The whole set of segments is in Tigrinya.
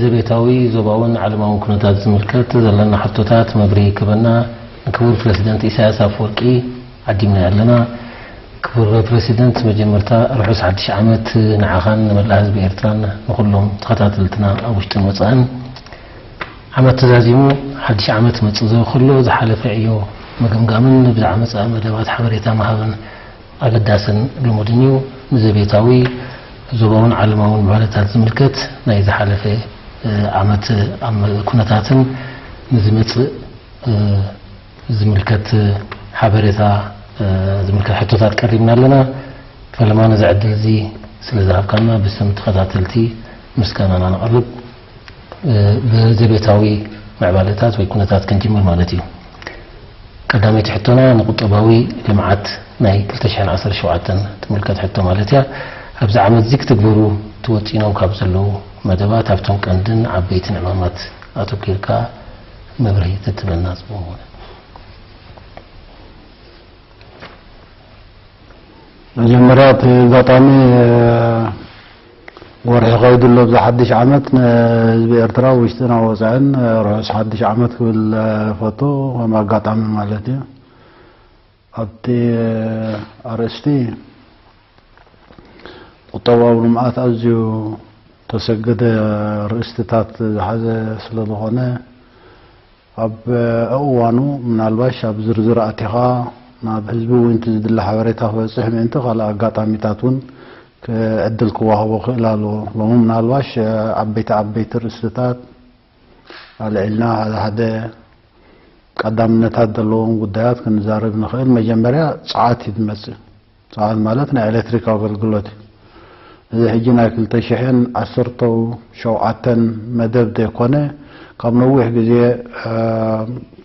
ዘቤታዊ፣ ዞባውን ዓለማውን ኩነታት ዝምልከት ዘለና ሕቶታት መብርሂ ክበና ንክቡር ፕረሲደንት ኢሳያስ ኣፈወርቂ ዓዲምና ኣለና። ክቡር ፕረሲደንት፣ መጀመርታ ርሑስ ሓድሽ ዓመት ንዓኻን ንመላእ ህዝቢ ኤርትራን ንኹሎም ተኸታተልትና ኣብ ውሽጥን ወጻእን። ዓመት ተዛዚሙ ሓድሽ ዓመት መጽእ ዘው ከሎ ዝሓለፈ ዕዮ ምግምጋምን ብዛዕባ መጻኢ መደባት ሓበሬታ ምሃብን ኣገዳስን ልሙድን እዩ። ንዘቤታዊ፣ ዞባውን ዓለማውን ምዕባለታት ዝምልከት ናይ ዝሓለፈ ዓመት ኣብ ኩነታትን ንዝመጽእ ዝምልከት ሓበሬታ ዝምልከት ሕቶታት ቀሪብና ኣለና። ፈለማ ነዚ ዕድል እዚ ስለ ዝሃብካና ብስም ተኸታተልቲ ምስጋናና ነቕርብ። ብዘቤታዊ ምዕባለታት ወይ ኩነታት ክንጅምር ማለት እዩ። ቀዳመይቲ ሕቶና ንቁጠባዊ ልምዓት ናይ ክልተ ሽሕን ዓሰርተ ሸውዓተን ትምልከት ሕቶ ማለት እያ። ኣብዚ ዓመት እዚ ክትግበሩ ተወጢኖም ካብ ዘለዉ መደባት ኣብቶም ቀንድን ዓበይትን ዕማማት ኣተኲርካ መብርሂ ተትበና ጽቡቕ ምኾነ። መጀመርያ እቲ ኣጋጣሚ ወርሒ ከይዱ ኣሎ ኣብዚ ሓድሽ ዓመት ንህዝቢ ኤርትራ ውሽጥን ወጻእን ርሑስ ሓድሽ ዓመት ክብል ፈቱ ከም ኣጋጣሚ ማለት እዩ። ኣብቲ ኣርእስቲ ቁጠባዊ ልምዓት ኣዝዩ ተሰገደ ርእስትታት ዝሓዘ ስለ ዝኾነ ኣብ እዋኑ ምናልባሽ ኣብ ዝርዝር ኣቲኻ ናብ ህዝቢ እውን እቲ ዝድለ ሓበሬታ ክበፅሕ ምእንቲ ካልእ ኣጋጣሚታት እውን ዕድል ክወሃቦ ክእል ኣለዎ። ሎሚ ምናልባሽ ዓበይቲ ዓበይቲ ርእስትታት ኣልዒልና ሓደ ሓደ ቀዳምነታት ዘለዎም ጉዳያት ክንዛረብ ንኽእል። መጀመርያ ፀዓት እዩ ዝመፅእ። ፀዓት ማለት ናይ ኤሌክትሪክ ኣገልግሎት እዩ። እዚ ሕጂ ናይ ክልተ ሽሕን ዓሰርተው ሸውዓተን መደብ ዘይኮነ ካብ ነዊሕ ግዜ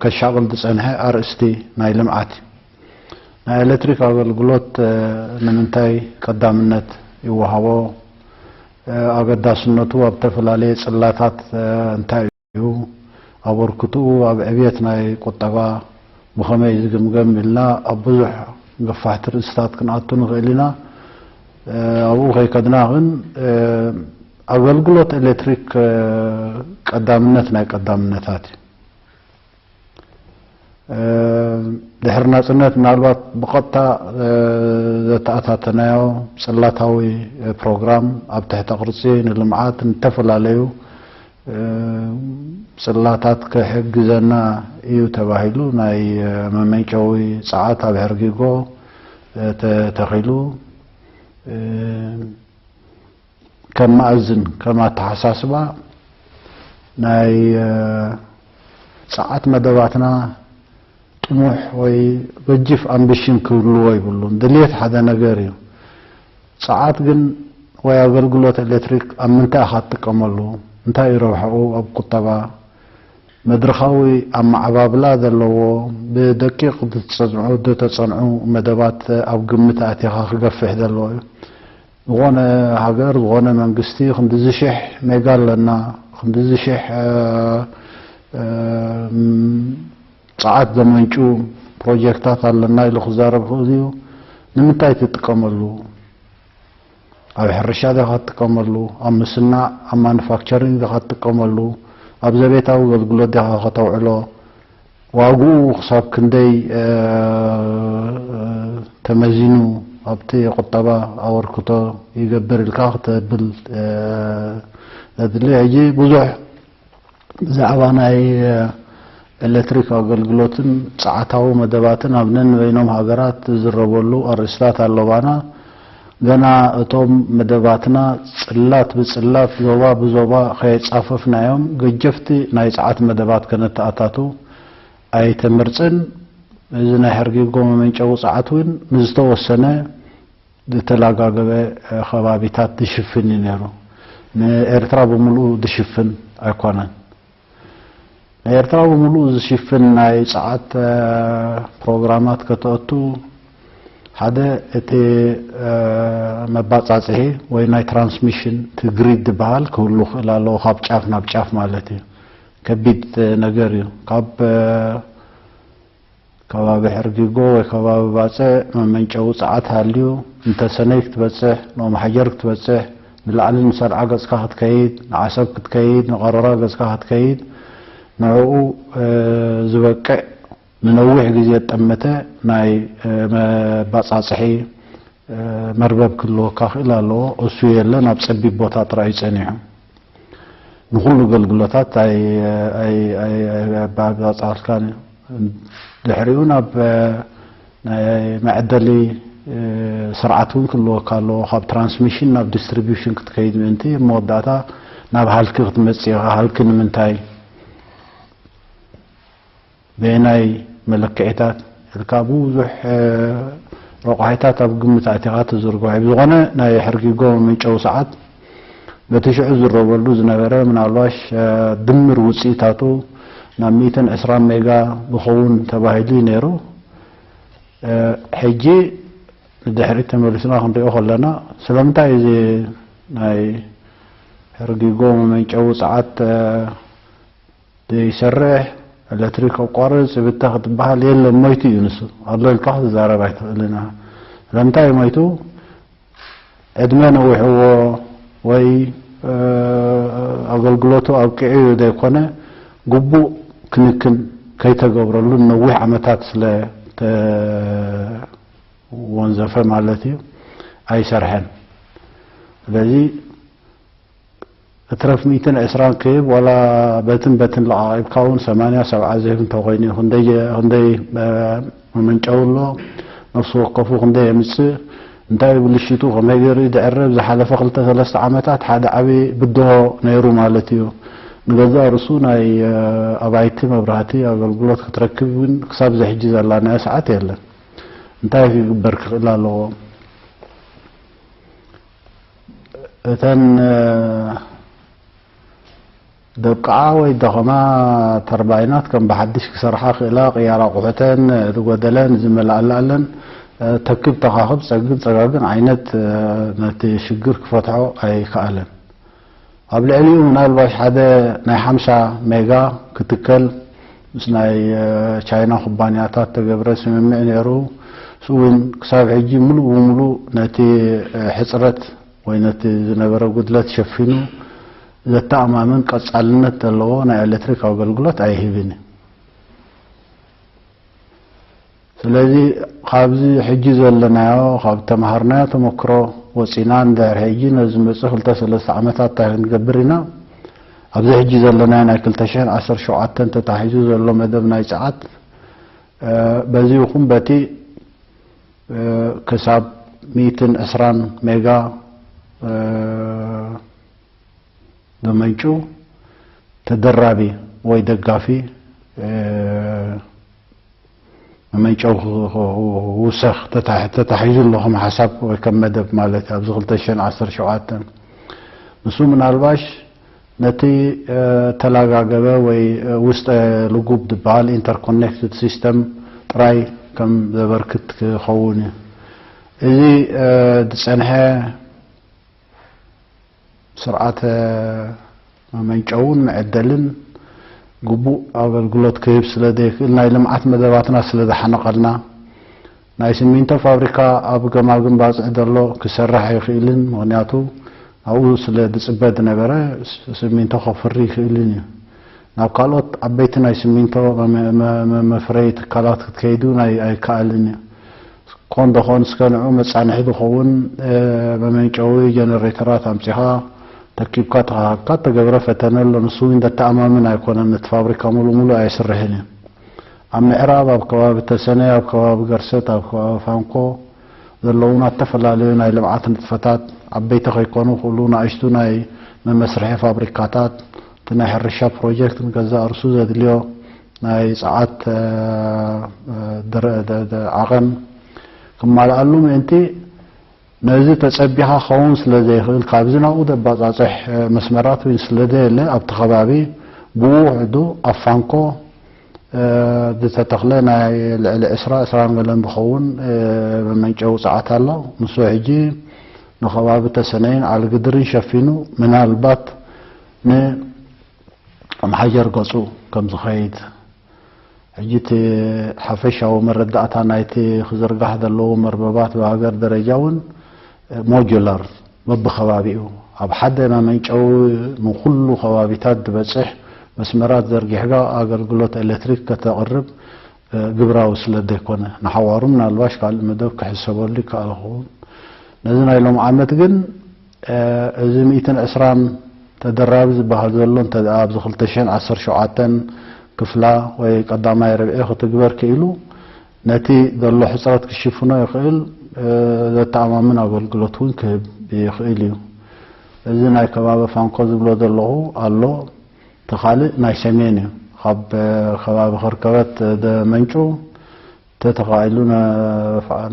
ከሻቕል ዝፀንሐ ኣርእስቲ ናይ ልምዓት እዩ። ናይ ኤሌክትሪክ ኣገልግሎት ንምንታይ ቀዳምነት ይወሃቦ? ኣገዳስነቱ ኣብ ዝተፈላለየ ፅላታት እንታይ እዩ? ኣበርክትኡ ኣብ ዕብየት ናይ ቁጠባ ብኸመይ ዝግምገም ኢልና ኣብ ብዙሕ ገፋሕቲ ርእስታት ክንኣቱ ንኽእል ኢና። ኣብኡ ከይከድና ግን ኣገልግሎት ኤሌክትሪክ ቀዳምነት ናይ ቀዳምነታት እዩ። ድሕሪ ናጽነት ምናልባት ብቐጥታ ዘተኣታተናዮ ጽላታዊ ፕሮግራም ኣብ ትሕተ ቅርጺ ንልምዓት ንተፈላለዩ ጽላታት ክሕግዘና እዩ ተባሂሉ ናይ መመንጨዊ ጸዓት ኣብ ሕርጊጎ ተተኺሉ። ከም መኣዝን ከም ኣተሓሳስባ ናይ ጸዓት መደባትና ጥሙሕ ወይ ገጅፍ ኣምቢሽን ክህልዎ ይብሉን። ድልየት ሓደ ነገር እዩ። ጸዓት ግን ወይ ኣገልግሎት ኤሌክትሪክ ኣብ ምንታይ ኢኻ ትጥቀመሉ? እንታይ እዩ ረብሓኡ ኣብ ቁጠባ? መድረኻዊ ኣመዓባብላ ዘለዎ፣ ብደቂቕ ዝተጸንዑ መደባት ኣብ ግምት ኣእቲኻ ክገፍሕ ዘለዎ እዩ። ዝኾነ ሃገር፣ ዝኾነ መንግስቲ ክንድዚ ሽሕ ሜጋ ኣለና፣ ክንድዚ ሽሕ ጸዓት ዘመንጩ ፕሮጀክታት ኣለና ኢሉ ክዛረብ ይኽእል እዩ። ንምንታይ ትጥቀመሉ? ኣብ ሕርሻ ዲኻ ትጥቀመሉ? ኣብ ምስናዕ፣ ኣብ ማኑፋክቸሪንግ ዲኻ ትጥቀመሉ? ኣብ ዘቤታዊ ኣገልግሎት ዲኻ ከተውዕሎ? ዋግኡ ክሳብ ክንደይ ተመዚኑ ኣብቲ ቁጠባ ኣበርክቶ ይገብር ኢልካ ክተብል ዘድሊ። ሕጂ ብዙሕ ብዛዕባ ናይ ኤሌክትሪክ ኣገልግሎትን ጸዓታዊ መደባትን ኣብ ነንበይኖም ሃገራት ዝዝረበሉ ኣርእስታት ኣለዋና። ገና እቶም መደባትና ጽላት ብጽላት፣ ዞባ ብዞባ ከየጻፈፍናዮም ገጀፍቲ ናይ ጸዓት መደባት ከነተኣታቱ ኣይተመርጽን። እዚ ናይ ሕርጊጎ መመንጨዊ ጸዓት እውን ንዝተወሰነ ዝተላጋገበ ከባቢታት ዝሽፍን እዩ ነይሩ። ንኤርትራ ብምሉኡ ዝሽፍን ኣይኮነን። ንኤርትራ ብምሉኡ ዝሽፍን ናይ ጸዓት ፕሮግራማት ከተእቱ ሓደ እቲ መባጻጽሒ ወይ ናይ ትራንስሚሽን እቲ ግሪድ ዝበሃል ክህሉ ክእል ኣለዎ፣ ካብ ጫፍ ናብ ጫፍ ማለት እዩ። ከቢድ ነገር እዩ። ካብ ከባቢ ሕርጊጎ ወይ ከባቢ ባጽዕ መመንጨዊ ጸዓት ሃልዩ እንተ ሰነይ ክትበጽሕ፣ ኖማሓጀር ክትበጽሕ፣ ንላዕሊ ንሰንዓ ገጽካ ክትከይድ፣ ንዓሰብ ክትከይድ፣ ንቐረራ ገጽካ ክትከይድ፣ ንዕኡ ዝበቅዕ ንነዊሕ ግዜ ዝጠመተ ናይ መባጻጽሒ መርበብ ክህልወካ ክእል ኣለዎ። እሱ የለን፣ ኣብ ጸቢብ ቦታ ጥራይ እዩ ጸኒሑ። ንኹሉ ኣገልግሎታት ኣይ- ኣይ- ኣይ- ኣይ- ኣባጻጽኣልካን እዩ። ድሕሪኡ ናብ ናይ መዐደሊ ስርዓት እውን ክህልወካ ኣለዎ። ካብ ትራንስሚሽን ናብ ዲስትሪቢሽን ክትከይድ ምእንቲ፣ መወዳእታ ናብ ሃልኪ ክትመጽእ ኢኻ። ሃልኪ ንምንታይ? በየናይ መለክዒታት ኢልካ ብዙሕ ረቋሒታት ኣብ ግምት ኣቲኻ ትዝርግሖ። ብዝኾነ ናይ ሕርጊጎ መመንጨዊ ሰዓት በቲ ሽዑ ዝረበሉ ዝነበረ ምናልባሽ ድምር ውፅኢታቱ ናብ ሚእትን ዕስራን ሜጋ ዝኸውን ተባሂሉ እዩ ነይሩ። ሕጂ ንድሕሪት ተመሊስና ክንሪኦ ከለና ስለምንታይ እዚ ናይ ሕርጊጎ መመንጨዊ ሰዓት ዘይሰርሕ፣ ኤሌክትሪክ ኣቋርጽ፣ ብተ ክትበሃል የለን፣ ሞይቱ እዩ ንሱ። ኣሎ ኢልካ ክትዛረብ ኣይትኽእልን ኢኻ። ስለምንታይ ሞይቱ? ዕድመ ነዊሕዎ ወይ ኣገልግሎቱ ኣብቂዑ እዩ ዘይኮነ፣ ግቡእ ክንክን ከይተገብረሉ ነዊሕ ዓመታት ስለ ተወንዘፈ ማለት እዩ፣ ኣይሰርሐን። ስለዚ እትረፍ ሚእትን ዕስራን ክህብ ዋላ በትን በትን ለዓቒብካ እውን ሰማንያ ሰብዓ ዝህብ እንተኾይኑ እዩ። ክንደይ መመንጨዊ ኣሎ፣ ነፍሲ ወከፉ ክንደይ የምፅእ፣ እንታይ ብልሽቱ ከመይ ገይሩ እዩ ዝዕረብ? ዝሓለፈ ክልተ ሰለስተ ዓመታት ሓደ ዓብዪ ብድሆ ነይሩ ማለት እዩ። ንገዛእ ርእሱ ናይ ኣባይቲ መብራህቲ ኣገልግሎት ክትረክብ እውን ክሳብ ዘሕጂ ዘላናዮ ሰዓት የለን። እንታይ ክግበር ክኽእል ኣለዎ? እተን ደብቅዓ ወይ ደኸማ ተርባይናት ከም ብሓድሽ ክሰርሓ ክእላ፣ ቅያር ኣቑሑተን ዝጎደለን ዝመልኣላ ኣለን። ተክብ ተኻኽብ፣ ጸግን ጸጋግን ዓይነት ነቲ ሽግር ክፈትሖ ኣይከኣለን። ኣብ ልዕሊኡ ምናልባሽ ሓደ ናይ ሓምሳ ሜጋ ክትከል ምስ ናይ ቻይና ኩባንያታት ተገብረ ስምምዕ ነይሩ። እሱ እውን ክሳብ ሕጂ ምሉእ ብምሉእ ነቲ ሕፅረት ወይ ነቲ ዝነበረ ጉድለት ሸፊኑ ዘተኣማምን ቀጻልነት ዘለዎ ናይ ኤሌክትሪክ ኣገልግሎት ኣይህብን እዩ። ስለዚ ካብዚ ሕጂ ዘለናዮ፣ ካብ ተማሃርናዮ ተመክሮ ወጺና፣ ንድሕሪ ሕጂ ነዚ ዝመጽእ ክልተ ሰለስተ ዓመታት እንታይ ክንገብር ኢና? ኣብዚ ሕጂ ዘለናዮ ናይ ክልተ ሽሕን ዓሰርተ ሸውዓተን ተታሒዙ ዘሎ መደብ ናይ ጸዓት፣ እ፣ በዚ ይኹን በቲ፣ እ፣ ክሳብ ሚእትን ዕስራን ሜጋ፣ እ፣ ዘመንጩ ተደራቢ ወይ ደጋፊ፣ እ፣ መመንጨዊ ክ-፣ ክ-፣ ክውሰኽ ተታ-፣ ተታሒዙ ኣሎ ከም ሓሳብ ወይ ከም መደብ ማለት ኣብዚ ክልተ ሽሕን ዓሰርተ ሸውዓተን። ንሱ ምናልባሽ ነቲ፣ እ፣ ተላጋገበ ወይ፣ እ፣ ውስጠ ልጉብ ዝበሃል ኢንተርኮኔክትድ ሲስተም ጥራይ ከም ዘበርክት ክኸውን እዩ። እዚ፣ እ፣ ዝጸንሐ ስርዓተ መመንጨውን መዐደልን ግቡእ ኣገልግሎት ክህብ ስለ ዘይክእል፣ ናይ ልምዓት መደባትና ስለ ዝሓነቐልና፣ ናይ ሲሚንቶ ፋብሪካ ኣብ ገማግም ባጽዕ ዘሎ ክሰርሕ ኣይኽእልን። ምኽንያቱ ኣብኡ ስለ ዝጽበ ዝነበረ፣ ስ-፣ ሲሚንቶ ከፍሪ ይኽእልን እዩ። ናብ ካልኦት ዓበይቲ ናይ ሲሚንቶ መ-፣ መ-፣ መ-፣ መፍረዪ ትካላት ክትከይዱ ናይ ኣይከኣልን እዩ። ኮን ደኾን እስከ ንዑ መጻንሒ ዝኸውን፣ እ፣ መመንጨዊ ጀነሬተራት ኣምጺኻ ተኪብካ ተኻኽብካ ተገብረ ፈተነ ኣሎ። ንሱ እውን ዘተኣማምን ኣይኮነን። እቲ ፋብሪካ ሙሉእ ሙሉእ ኣይስርሕን እዩ። ኣብ ምዕራብ፣ ኣብ ከባቢ ተሰነይ፣ ኣብ ከባቢ ገርሰት፣ ኣብ ከባቢ ፋንኮ ዘለዉና ዝተፈላለዩ ናይ ልምዓት ንጥፈታት፣ ዓበይቲ ከይኮኑ ክእሉ፣ ንኣሽቱ ናይ መመስርሒ ፋብሪካታት፣ እቲ ናይ ሕርሻ ፕሮጀክት ንገዛእ ርእሱ ዘድልዮ ናይ ጸዓት፣ እ፣ እ፣ ድረ-፣ ደ-፣ ደ-፣ ዓቐን ክማልኣሉ ምእንቲ፣ ነዚ ተጸቢኻ ክኸውን ስለ ዘይኽእል፣ ካብዚ ናብኡ ዘባጻጽሕ፣ እ፣ መስመራት እውን ስለ ዘየለ፣ ኣብቲ ከባቢ ብውሑዱ ኣብ ፋንኮ፣ እ፣ ዝተተኽለ ናይ ልዕሊ ዕስራ፣ ዕስራን ገለን ዝኸውን፣ እ፣ መመንጨዊ ጸዓት ኣሎ። ንሱ ሕጂ ንከባቢ ተሰነይን ዓልግድርን ሸፊኑ፣ ምናልባት ን-፣ ኣምሓጀር ገጹ ከም ዝኸይድ፣ ሕጂ እቲ ሓፈሻዊ መረዳእታ ናይቲ ክዝርጋሕ ዘለዎ መርበባት ብሃገር ደረጃ እውን ሞጁላር፣ በብኸባቢኡ፣ ኣብ ሓደ መመንጨዊ ንኹሉ ከባቢታት ዝበጽሕ መስመራት ዘርጊሕካ ኣገልግሎት ኤሌክትሪክ ከተቕርብ ግብራዊ ስለ ዘይኮነ፣ ንሓዋሩ ምናልባሽ ካልእ መደብ ክሕሰበሉ ይከኣል ክኸውን። ነዚ ናይ ሎም ዓመት ግን እዚ ሚእትን ዕስራን ተደራቢ ዝበሃል ዘሎ እንተ ኣብዚ ክልተ ሽሕን ዓሰርተ ሸውዓተን ክፍላ ወይ ቀዳማይ ርብዒ ክትግበር ክኢሉ፣ ነቲ ዘሎ ሕፅረት ክሽፍኖ ይኽእል፣ ዘተኣማምን ኣገልግሎት እውን ክህብ ይኽእል እዩ። እዚ ናይ ከባቢ ፋንኮ ዝብሎ ዘለኹ ኣሎ። እቲ ካልእ ናይ ሰሜን እዩ። ካብ ከባቢ ከርከበት ደመንጩ ተተኻኢሉ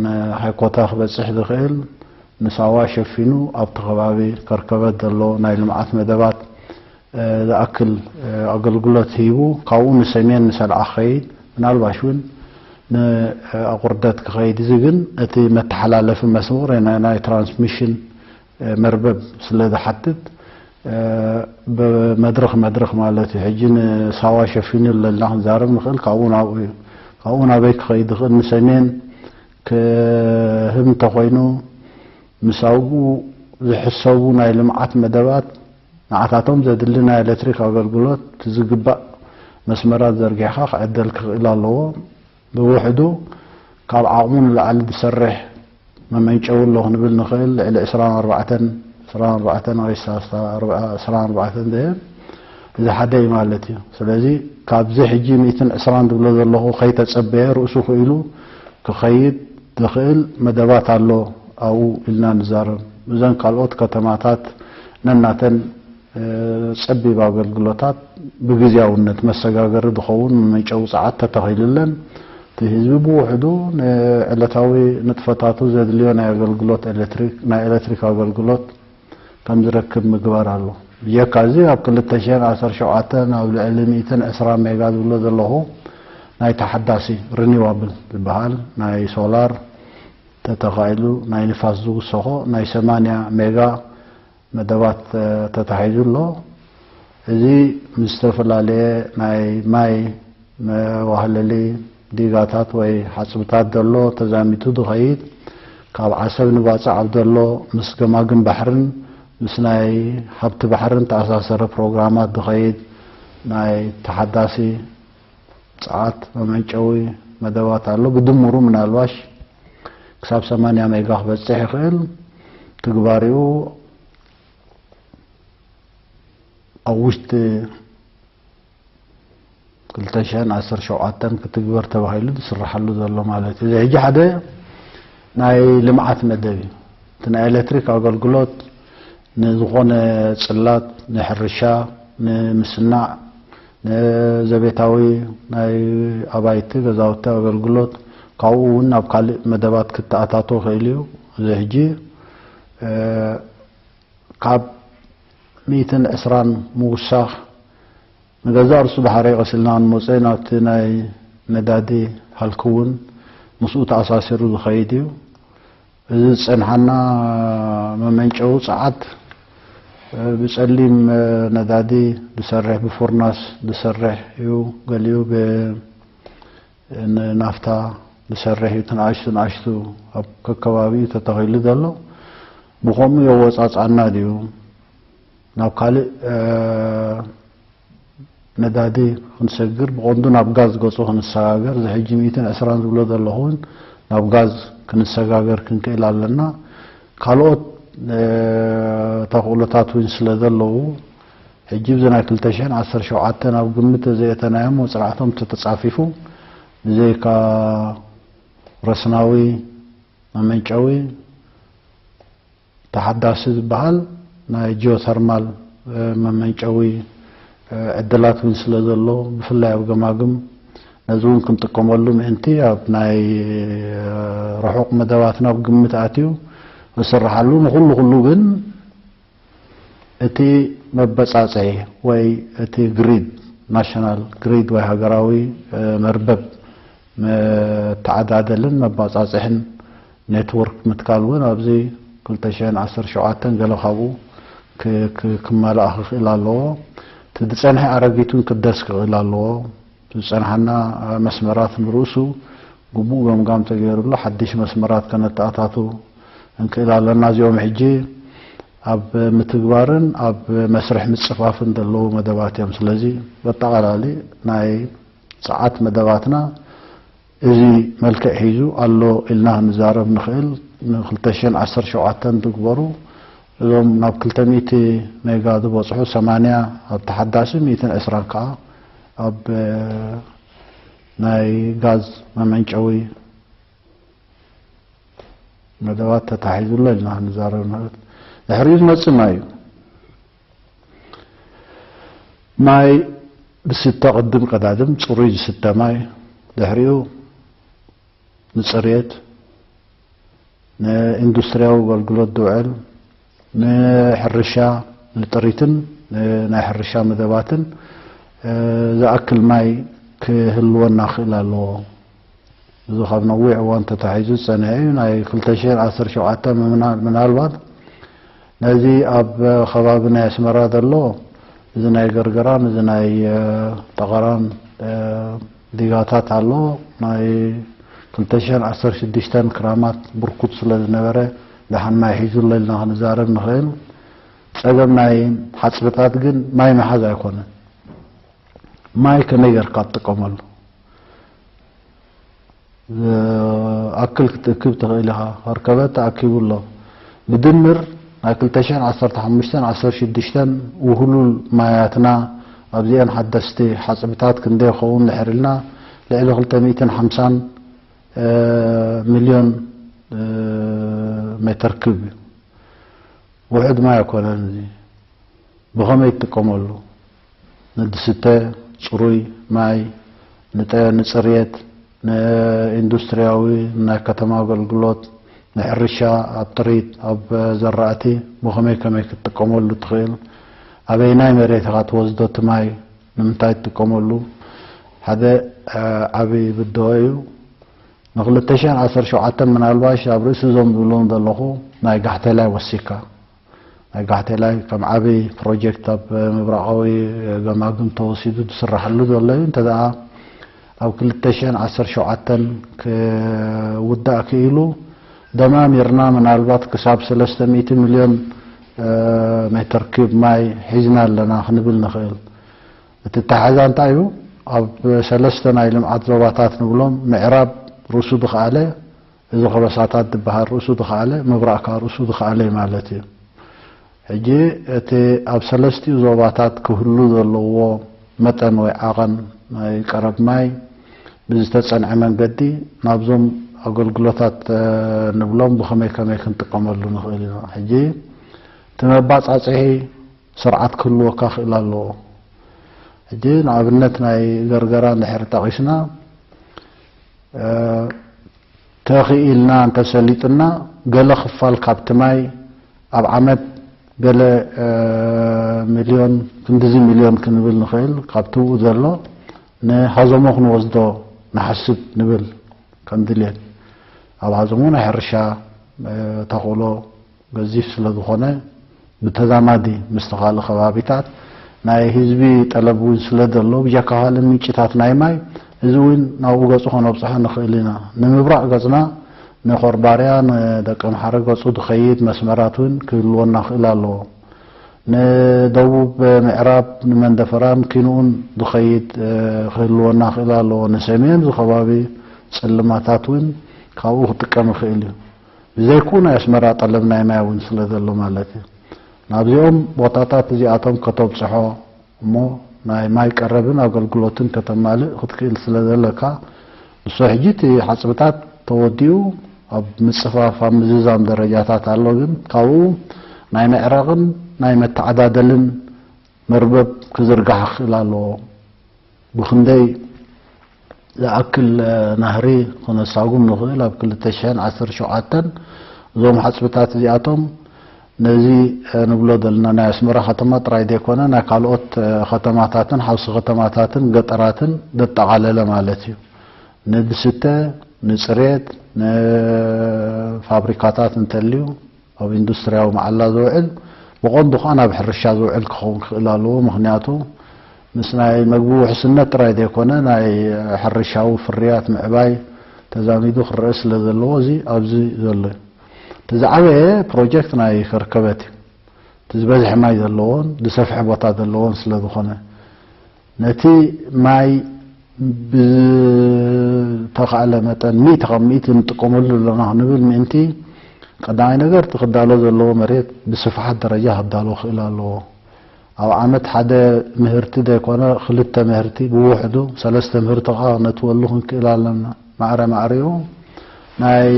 ንሃይኮታ ክበፅሕ ዝኽእል ንሳዋ ሸፊኑ ኣብቲ ከባቢ ከርከበት ዘሎ ናይ ልምዓት መደባት ዝኣክል ኣገልግሎት ሂቡ፣ ካብኡ ንሰሜን ንሰልዓ ክኸይድ፣ ምናልባሽ እውን ንኣቑርደት ክኸይድ። እዚ ግን እቲ መተሓላለፊ መስመር ናይ ትራንስሚሽን መርበብ ስለ ዝሓትት፣ ብመድረኽ መድረኽ ማለት እዩ። ሕጂ ንሳዋ ሸፊኑ ኣለና ክንዛረብ ንኽእል፣ ካብኡ ናብኡ እዩ። ካብኡ ናበይ ክኸይድ ይኽእል? ንሰሜን ክህብ እንተኾይኑ፣ ምስ ኣብኡ ዝሕሰቡ ናይ ልምዓት መደባት ንዓታቶም ዘድሊ ናይ ኤሌክትሪክ ኣገልግሎት ዝግባእ መስመራት ዘርጊሕካ ክዕደል ክኽእል ኣለዎ። ብውሕዱ ካብ ዓቕሙ ንላዕሊ ዝሰርሕ መመንጨዊ ኣሎ ክንብል ንኽእል። ልዕሊ ዕስራን ኣርባዕተን፣ ዕስራን ኣርባዕተን ወይ ዕስራን ኣርባዕተን ዘየ፣ እዚ ሓደ እዩ ማለት እዩ። ስለዚ ካብዚ ሕጂ ሚእትን ዕስራን ዝብሎ ዘለኹ ከይተጸበየ ርእሱ ክኢሉ ክኸይድ ዝኽእል መደባት ኣሎ ኣብኡ ኢልና ንዛረብ። እዘን ካልኦት ከተማታት ነናተን ጸቢብ ኣገልግሎታት ብግዝያውነት መሰጋገሪ ዝኸውን መመንጨዊ ጸዓት ተተኺሉለን፣ እቲ ህዝቢ ብውሕዱ ንዕለታዊ ንጥፈታቱ ዘድልዮ ናይ ኣገልግሎት ኤሌክትሪክ፣ ናይ ኤሌክትሪክ ኣገልግሎት ከም ዝረክብ ምግባር ኣሎ። ብጀካ እዚ ኣብ ክልተ ሽሕን ዓሰርተ ሸውዓተን ኣብ ልዕሊ ሚእትን ዕስራን ሜጋ ዝብሎ ዘለኹ ናይ ተሓዳሲ ሪኒዋብል ዝበሃል ናይ ሶላር ተተኻኢሉ ናይ ንፋስ ዝውሰኾ ናይ ሰማንያ ሜጋ መደባት ተታሒዙ ኣሎ። እዚ ምስ ዝተፈላለየ ናይ ማይ መዋህለሊ ዲጋታት ወይ ሓጽብታት ዘሎ ተዛሚቱ ዝኸይድ፣ ካብ ዓሰብ ንባጽዕ ኣብ ዘሎ ምስ ገማግም ባሕርን ምስ ናይ ሃብቲ ባሕርን ተኣሳሰረ ፕሮግራማት ዝኸይድ ናይ ተሓዳሲ ጸዓት መመንጨዊ መደባት ኣሎ። ብድምሩ ምናልባሽ ክሳብ ሰማንያ ሜጋ ክበጽሕ ይኽእል። ትግባሪኡ ኣብ ውሽጢ ክልተ ሽሕን ዓሰርተ ሸውዓተን ክትግበር ተባሂሉ ዝስራሓሉ ዘሎ ማለት እዩ። እዚ ሕጂ ሓደ ናይ ልምዓት መደብ እዩ። እቲ ናይ ኤሌክትሪክ ኣገልግሎት ንዝኾነ ጽላት፣ ንሕርሻ፣ ንምስናዕ፣ ንዘቤታዊ ናይ ኣባይቲ ገዛውቲ ኣገልግሎት፣ ካብኡ እውን ናብ ካልእ መደባት ክተኣታቶ ይኽእል እዩ። እዚ ሕጂ ካብ ሚእትን ዕስራን ምውሳኽ ንገዛእ ርእሱ ድሓር ቀሲልና ክንመጽእ ናብቲ ናይ ነዳዲ ሃልኪ እውን ምስኡ ተኣሳሲሩ ዝኸይድ እዩ። እዚ ዝጸንሓና መመንጨዊ ጸዓት ብጸሊም ነዳዲ ዝሰርሕ፣ ብፉርናስ ዝሰርሕ እዩ። ገሊኡ ብ ንናፍታ ዝሰርሕ እዩ። እቲ ንኣሽቱ ንኣሽቱ ኣብ ከከባቢኡ ተተኺሉ ዘሎ ብኸምኡ የወጻጽኣና ድዩ? ናብ ካልእ ነዳዲ ክንሰግር፣ ብቐንዱ ናብ ጋዝ ገጹ ክንሰጋገር፣ እዚ ሕጂ ሚእትን ዕስራን ዝብሎ ዘለኹ እውን ናብ ጋዝ ክንሰጋገር ክንክእል ኣለና። ካልኦት ተኽእሎታት እውን ስለ ዘለዉ፣ ሕጂ ብዚ ናይ ክልተ ሽሕን ዓሰርተ ሸውዓተን ኣብ ግምት ዘየእተናዮም መጽናዕቶም ተተጻፊፉ፣ ብዘይካ ረስናዊ መመንጨዊ ተሓዳሲ ዝበሃል ናይ ጂኦተርማል መመንጨዊ ዕድላት እውን ስለ ዘሎ፣ ብፍላይ ኣብ ገማግም፣ ነዚ እውን ክንጥቀመሉ ምእንቲ ኣብ ናይ ርሑቕ መደባትና ኣብ ግምት ኣትዩ ዝስርሓሉ፣ ንኹሉ ኩሉ ግን እቲ መበጻጽዒ ወይ እቲ ግሪድ፣ ናሽናል ግሪድ ወይ ሃገራዊ መርበብ መተዓዳደልን መባጻጽሕን ኔትወርክ ምትካል እውን ኣብዚ ክልተ ሽሕን ዓሰርተ ሸውዓተን ገለ ካብኡ ክ-፣ ክ-፣ ክመላእ ክኽእል ኣለዎ። እቲ ዝጸንሐ ኣረጊት እውን ክደስ ክኽእል ኣለዎ። ዝጸንሓና መስመራት ንርእሱ ግቡእ ገምጋም ተገይሩሉ ሓድሽ መስመራት ከነተኣታቱ እንክእል ኣለና። እዚኦም ሕጂ ኣብ ምትግባርን ኣብ መስርሕ ምጽፋፍን ዘለዉ መደባት እዮም። ስለዚ በጠቓላሊ ናይ ጸዓት መደባትና እዚ መልክዕ ሒዙ ኣሎ ኢልና ክንዛረብ ንኽእል። ን ክልተ ሽሕን ዓሰርተ ሸውዓተን ዝግበሩ እዞም ናብ ክልተ ሚእቲ ሜጋ ዝበጽሑ ሰማንያ ኣብ ተሓዳሲ፣ ሚእትን ዕስራን ከኣ ኣብ ናይ ጋዝ መመንጨዊ መደባት ተታሒዙ ኣሎ ኢልና ክንዛረብ ንኽእል። ድሕሪኡ ዝመጽእ ማይ እዩ። ማይ ዝስተ ቅድም ቀዳድም ጽሩይ ዝስተ ማይ፣ ድሕሪኡ ንጽሬት፣ ንኢንዱስትሪያዊ ኣገልግሎት ዝውዕል፣ ንሕርሻ፣ ንጥሪትን ናይ ሕርሻ መደባትን ዝኣክል ማይ ክህልወና ክእል ኣለዎ። እዚ ካብ ነዊሕ እዋን ተታሒዙ ዝጸንሐ እዩ። ናይ ክልተ ሽሕን ዓሰርተ ሸውዓተ ምና-፣ ምናልባት ነዚ ኣብ ከባቢ ናይ ኣስመራ ዘሎ፣ እዚ ናይ ገርገራን እዚ ናይ፣ እ፣ ጠቐራን፣ እ፣ ዲጋታት ኣሎ። ናይ ክልተ ሽሕን ዓሰርተ ሽዱሽተን ክራማት ብርኩት ስለ ዝነበረ፣ ደሓን ማይ ሒዙ ኣሎ ኢልና ክንዛረብ ንኽእል። ጸገም ናይ ሓጽብታት ግን ማይ ምሓዝ ኣይኮነን። ማይ ከመይ ጌርካ ትጥቀመሉ? ዝኣክል ክትእክብ ትኽእል ኢኻ። ኸርከበት ተኣኪቡ ኣሎ። ብድምር ናይ ክልተ ሽሕን ዓሰርተ ሓሙሽተን ዓሰርተ ሽዱሽተን ውህሉል ማያትና ኣብዚአን ሓደስቲ ሓጽብታት ክንደይ ይኸውን ድሕር ኢልና፣ ልዕሊ ክልተ ሚእትን ሓምሳን፣ እ፣ ሚልዮን፣ እ፣ ሜተር ክብ እዩ። ውሑድ ማይ ኣይኮነን እዚ። ብኸመይ ትጥቀመሉ? ንዝስተ ጽሩይ ማይ፣ ንጠ-፣ ንጽርየት፣ ንኢንዱስትሪያዊ፣ ናይ ከተማ ኣገልግሎት፣ ንሕርሻ፣ ኣብ ጥሪት፣ ኣብ ዘራእቲ ብኸመይ ከመይ ክትጥቀመሉ ትኽእል? ኣበይናይ መሬት ኢኻ ትወስዶ እቲ ማይ? ንምንታይ ትጥቀመሉ? ሓደ፣ እ፣ ዓቢ ብድሆ እዩ። ንክልተ ሽሕን ዓሰርተ ሸውዓተን ምናልባሽ ኣብ ርእሲ እዞም ዝብሎም ዘለኹ ናይ ጋሕቴላይ ወሲካ። ናይ ጋሕቴላይ ከም ዓቢ ፕሮጀክት ኣብ ምብራቓዊ ገማግም ተወሲዱ ዝስራሓሉ ዘሎ እዩ። እንተ ደኣ ኣብ ክልተ ሽሕን ዓሰርተ ሸውዓተን ክውዳእ ክኢሉ፣ ደማሚርና ምናልባት ክሳብ ሰለስተ ሚእቲ ሚልዮን፣ እ፣ ሜተር ኪዩብ ማይ ሒዝና ኣለና ክንብል ንኽእል። እቲ ኣተሓሕዛ እንታይ እዩ? ኣብ ሰለስተ ናይ ልምዓት ዞባታት ንብሎም፣ ምዕራብ ርእሱ ዝኸኣለ፣ እዚ ከበሳታት ዝበሃል ርእሱ ዝኸኣለ፣ ምብራቕ ከኣ ርእሱ ዝኸኣለ እዩ ማለት እዩ። ሕጂ እቲ ኣብ ሰለስቲኡ ዞባታት ክህሉ ዘለዎ መጠን ወይ ዓቐን ናይ ቀረብ ማይ ብዝተጸንዐ መንገዲ ናብዞም ኣገልግሎታት፣ እ፣ ንብሎም ብኸመይ ከመይ ክንጥቀመሉ ንኽእል ኢና። ሕጂ እቲ መባጻጽሒ ስርዓት ክህልወካ ክእል ኣለዎ። ሕጂ ንኣብነት ናይ ገርገራ እንድሕር ጠቒስና፣ እ፣ ተኽኢልና እንተሰሊጥና፣ ገለ ክፋል ካብቲ ማይ ኣብ ዓመት ገለ፣ እ፣ ሚልዮን፣ ክንድዚ ሚልዮን ክንብል ንኽእል፣ ካብቲ ብኡ ዘሎ ንሃዘሞ ክንወስዶ ንሓስብ ንብል ከም ድልየት። ኣብ ሃዘሞ ናይ ሕርሻ፣ እ፣ ተኽእሎ ገዚፍ ስለ ዝኾነ፣ ብተዛማዲ ምስቲ ካልእ ከባቢታት ናይ ህዝቢ ጠለብ እውን ስለ ዘሎ፣ ብጀካ ካልእ ምንጭታት ናይ ማይ፣ እዚ እውን ናብኡ ገጹ ከነብጽሖ ንኽእል ኢና። ንምብራቕ ገጽና፣ ንኾርባርያ፣ ንደቀምሓረ ገጹ ዝኸይድ መስመራት እውን ክህልወና ክእል ኣለዎ። ንደቡብ ምዕራብ፣ ንመንደፈራን ኪንኡን ዝኸይድ፣ እ፣ ክህልወና ክእል ኣለዎ። ንሰሜን፣ እዚ ከባቢ ጽልማታት እውን ካብኡ ክጥቀም ይኽእል እዩ። ብዘይክኡ ናይ ኣስመራ ጠለብ ናይ ማይ እውን ስለ ዘሎ ማለት እዩ። ናብዚኦም ቦታታት እዚኣቶም ከተብጽሖ እሞ ናይ ማይ ቀረብን ኣገልግሎትን ከተማልእ ክትክእል ስለ ዘለካ፣ ንሱ ሕጂ እቲ ሓጽብታት ተወዲኡ ኣብ ምጽፋፍ፣ ኣብ ምዝዛም ደረጃታት ኣሎ። ግን ካብኡ ናይ ምዕራቕን ናይ መተዓዳደልን መርበብ ክዝርጋሕ ክኽእል ኣለዎ። ብኽንደይ ዝኣክል፣ እ፣ ናህሪ ክነሳጉም ንኽእል? ኣብ ክልተ ሽሕን ዓሰርተ ሸውዓተን እዞም ሓጽብታት እዚኣቶም ነዚ፣ እ፣ ንብሎ ዘለና ናይ ኣስመራ ከተማ ጥራይ ዘይኮነ፣ ናይ ካልኦት፣ እ፣ ከተማታትን ሓውሲ ከተማታትን ገጠራትን ዘጠቓለለ ማለት እዩ። ንዝስተ፣ ንጽሬት፣ ንፋብሪካታት እንተልዩ፣ ኣብ ኢንዱስትሪያዊ መዓላ ዝውዕል፣ ብቐንዱ ኸኣ ናብ ሕርሻ ዝውዕል ክኸውን ክኽእል ኣለዎ። ምኽንያቱ ምስ ናይ መግቢ ውሕስነት ጥራይ ዘይኮነ፣ ናይ ሕርሻዊ ፍርያት ምዕባይ ተዛሚዱ ክረአ ስለ ዘለዎ፣ እዚ ኣብዚ ዘሎ እዩ። እቲ ዝዓበየ ፕሮጀክት ናይ ከርከበት እዩ። እቲ ዝበዝሐ ማይ ዘለዎን ዝሰፍሐ ቦታ ዘለዎን ስለ ዝኾነ፣ ነቲ ማይ ብዝተኻእለ መጠን ሚእቲ ካብ ሚእቲ ንጥቀመሉ ኣለና ክንብል ምእንቲ፣ ቀዳማይ ነገር እቲ ክዳሎ ዘለዎ መሬት ብስፍሓት ደረጃ ክዳሎ ክኽእል ኣለዎ። ኣብ ዓመት ሓደ ምህርቲ ዘይኮነ ክልተ ምህርቲ ብውሕዱ ሰለስተ ምህርቲ ከዓ ክነትወሉ ክንክእል ኣለና። ማዕረ ማዕሪኡ ናይ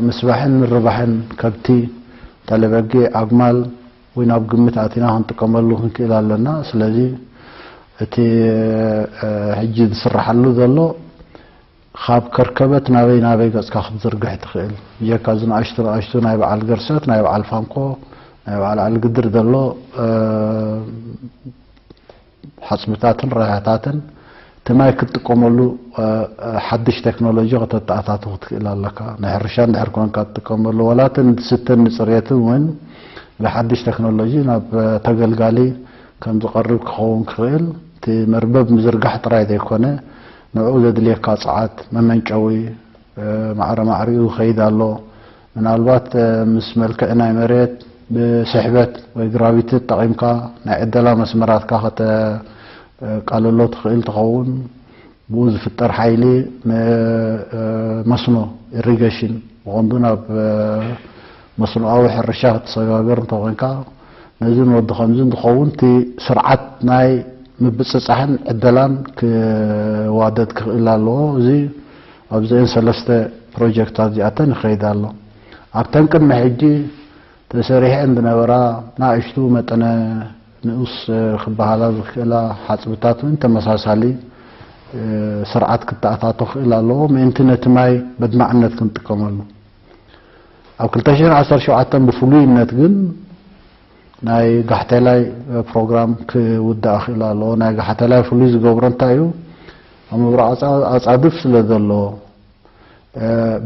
ምስባሕን ምርባሕን ከብቲ፣ ተለበጊዕ፣ ኣግማል እውን ኣብ ግምት ኣቲና ክንጥቀመሉ ክንክእል ኣለና። ስለዚ እቲ ሕጂ ዝስራሓሉ ዘሎ ካብ ከርከበት ናበይ ናበይ ገጽካ ክትዝርግሕ ትኽእል፣ ብጀካ እዚ ንኣሽቱ ንኣሽቱ ናይ በዓል ገርሰት፣ ናይ በዓል ፋንኮ፣ ናይ በዓል ዓሊ ግድር ዘሎ ሓጽብታትን ረብሓታትን እቲ ማይ ክትጥቀመሉ ሓድሽ ቴክኖሎጂ ከተተኣታቱ ክትክእል ኣለካ። ናይ ሕርሻ እንድሕር ኮንካ ትጥቀመሉ፣ ዋላ እቲ ንዝስተን ንፅሬትን እውን ብሓድሽ ቴክኖሎጂ ናብ ተገልጋሊ ከም ዝቐርብ ክኸውን ክኽእል፣ እቲ መርበብ ምዝርጋሕ ጥራይ ዘይኮነ ንዕኡ ዘድልየካ ፀዓት መመንጨዊ ማዕረ ማዕሪኡ ይኸይድ ኣሎ። ምናልባት ምስ መልክዕ ናይ መሬት ብስሕበት ወይ ግራቪቲ ተጠቒምካ ናይ ዕደላ መስመራትካ ከተቃልሎ ትኽእል ትኸውን። ብኡ ዝፍጠር ሓይሊ ንመስኖ ኢሪጌሽን ብቐንዱ ናብ መስኖኣዊ ሕርሻ ክትሰጋገር እንተኾንካ ነዚ ንወዲ ከምዚ እንትኸውን እቲ ስርዓት ናይ ምብፅፃሕን ዕደላን ክዋደድ ክኽእል ኣለዎ። እዚ ኣብዚአን ሰለስተ ፕሮጀክታት እዚኣተን ይኸይድ ኣሎ። ኣብተን ቅድሚ ሕጂ ተሰሪሐን ዝነበራ ናእሽቱ መጠነ ንኡስ ክበሃላ ዝኽእላ ሓፅብታት እውን ተመሳሳሊ ስርዓት ክተኣታቶ ክኽእል ኣለዎ ምእንቲ ነቲ ማይ በድማዕነት ክንጥቀመሉ። ኣብ ክልተ ሽሕን ዓሰርተ ሸውዓተን ብፍሉይነት ግን ናይ ጋሕቴላይ ፕሮግራም ክውዳእ ክእል ኣለዎ። ናይ ጋሕቴላይ ፍሉይ ዝገብሮ እንታይ እዩ? ኣብ ምብራቕ ኣፃ- ኣፃድፍ ስለ ዘሎ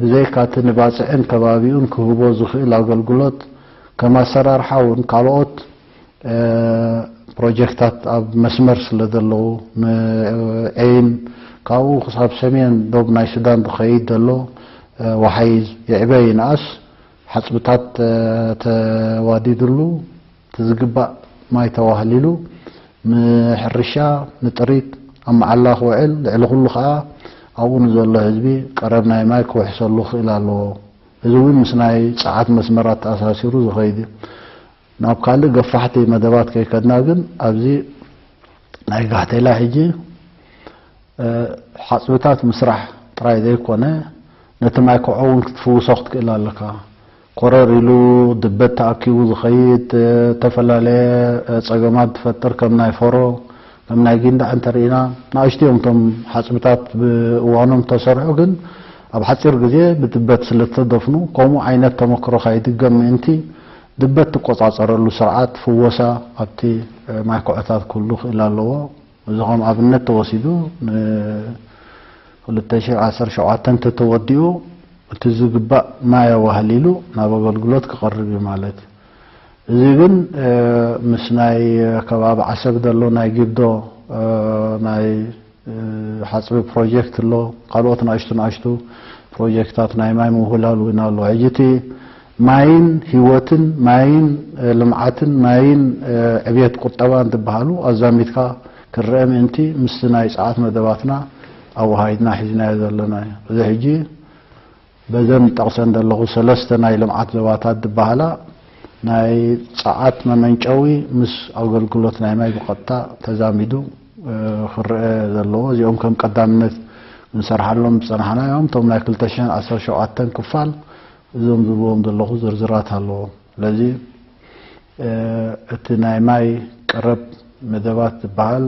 ብዘይካ እቲ ንባፅዕን ከባቢኡን ክህቦ ዝኽእል ኣገልግሎት ከም ኣሰራርሓ እውን ካልኦት ፕሮጀክታት ኣብ መስመር ስለ ዘለዉ ንዒን ካብኡ ክሳብ ሰሜን ዶብ ናይ ሱዳን ዝኸይድ ዘሎ ወሓይዝ ይዕበ ይንኣስ ሓፅብታት ተዋዲድሉ እቲ ዝግባእ ማይ ተዋህሊሉ ንሕርሻ ንጥሪት ኣብ መዓላ ክውዕል ልዕሊ ኩሉ ከዓ ኣብኡ ንዘሎ ህዝቢ ቀረብ ናይ ማይ ክውሕሰሉ ክእል ኣለዎ። እዚ እውን ምስ ናይ ፀዓት መስመራት ተኣሳሲሩ ዝኸይድ እዩ። ናብ ካልእ ገፋሕቲ መደባት ከይከድና ግን ኣብዚ ናይ ጋሕቴላ ሕጂ ሓፅብታት ምስራሕ ጥራይ ዘይኮነ ነቲ ማይ ኮዖ እውን ክትፍውሶ ክትክእል ኣለካ። ኮረር ኢሉ ድበት ተኣኪቡ ዝኸይድ ዝተፈላለየ ፀገማት ዝፈጥር ከም ናይ ፈሮ ከም ናይ ጊንዳዕ እንተርኢና ንኣሽቱ እዮም እቶም ሓፅብታት ብእዋኖም ተሰርሑ ግን ኣብ ሓፂር ግዜ ብድበት ስለተደፍኑ ከምኡ ዓይነት ተመክሮ ካይድገም ምእንቲ ድበት ትቆፃፀረሉ ስርዓት ፍወሳ ኣብቲ ማይ ኮዖታት ክህሉ ክእል ኣለዎ። እዚ ከም ኣብነት ተወሲዱ ን ክልተ ሽሕ ዓሰርተ ሸውዓተ እንተተወዲኡ እቲ ዝግባእ ማይ ኣዋህሊሉ ናብ ኣገልግሎት ክቐርብ እዩ ማለት እዩ። እዚ ግን ምስ ናይ ከባቢ ዓሰብ ዘሎ ናይ ጊብዶ ናይ ሓፅቢ ፕሮጀክት ኣሎ፣ ካልኦት ንኣሽቱ ንኣሽቱ ፕሮጀክታት ናይ ማይ ምውህላል እውን ኣሎ። ሕጂ እቲ ማይን ህይወትን ማይን ልምዓትን ማይን ዕብየት ቁጠባን ዝበሃሉ ኣዛሚድካ ክረአ ምእንቲ ምስቲ ናይ ፀዓት መደባትና ኣወሃሂድና ሒዝናዮ ዘለና እዩ። እዚ ሕጂ በዘን ጠቕሰን ዘለኹ ሰለስተ ናይ ልምዓት ዞባታት ዝበሃላ ናይ ፀዓት መመንጨዊ ምስ ኣገልግሎት ናይ ማይ ብቐጥታ ተዛሚዱ ክረአ ዘለዎ እዚኦም ከም ቀዳምነት ክንሰርሓሎም ዝፀናሕና እዮም። እቶም ናይ ክልተ ሽሕን ዓሰርተ ሸውዓተን ክፋል እዞም ዝብዎም ዘለኹ ዝርዝራት ኣለዎም። ስለዚ እቲ ናይ ማይ ቀረብ መደባት ዝበሃል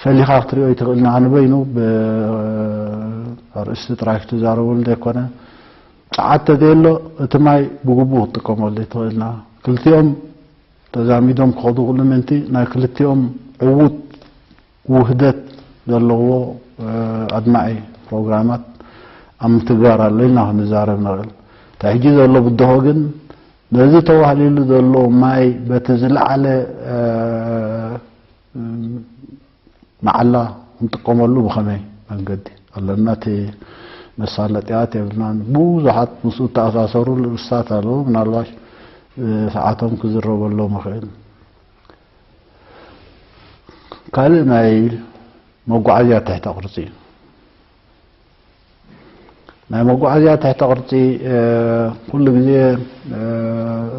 ፈሊኻ ክትሪኦ ይትኽእልና። ኣነ በይኑ ብኣርእስቲ ጥራይ ክትዛረበሉ ዘይኮነ ፀዓት ተዘየሎ እቲ ማይ ብግቡእ ክትጥቀመሉ ይትኽእልና። ክልቲኦም ተዛሚዶም ክኸዱ ክእሉ ምእንቲ ናይ ክልቲኦም ዕዉት ውህደት ዘለዎ ኣድማዒ ፕሮግራማት ኣብ ምትግባር ኣሎ ኢልና ክንዛረብ ንኽእል። እቲ ሕጂ ዘሎ ብድሆ ግን ነዚ ተዋህሊሉ ዘሎ ማይ በቲ ዝለዓለ መዓላ ክንጥቀመሉ ብኸመይ መንገዲ ኣለና? እቲ መሳለጥያት የብልናን። ብዙሓት ምስኡ እተኣሳሰሩ ርእስታት ኣለዉ። ምናልባሽ ብሰዓቶም ክዝረበሎም ይኽእል። ካልእ ናይ መጓዓዝያ ትሕተ ቅርጺ እዩ። ናይ መጓዓዝያ ትሕተ ቅርጺ ኩሉ ግዜ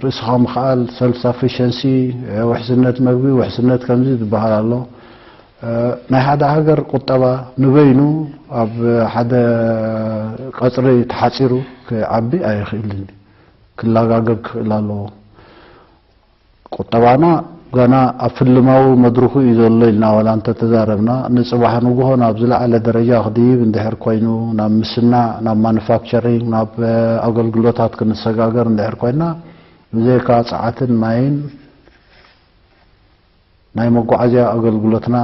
ርእስኻ ምኽኣል፣ ሰልፍ ሳፊሸንሲ፣ ውሕስነት መግቢ፣ ውሕስነት ከምዚ ዝበሃል ኣሎ። ናይ ሓደ ሃገር ቁጠባ ንበይኑ ኣብ ሓደ ቀጽሪ ተሓጺሩ ክዓቢ ኣይኽእልን፣ ክላጋገብ ክኽእል ኣለዎ። ቁጠባና ገና ኣብ ፍልማዊ መድርኹ እዩ ዘሎ ኢልና ዋላ እንተተዛረብና፣ ንጽባሕ ንግሆ ናብ ዝለዓለ ደረጃ ክድይብ እንድሕር ኮይኑ፣ ናብ ምስናዕ፣ ናብ ማኑፋክቸሪንግ፣ ናብ ኣገልግሎታት ክንሰጋገር እንድሕር ኮይና፣ ብዘይካ ጸዓትን ማይን ናይ መጓዓዝያ ኣገልግሎትና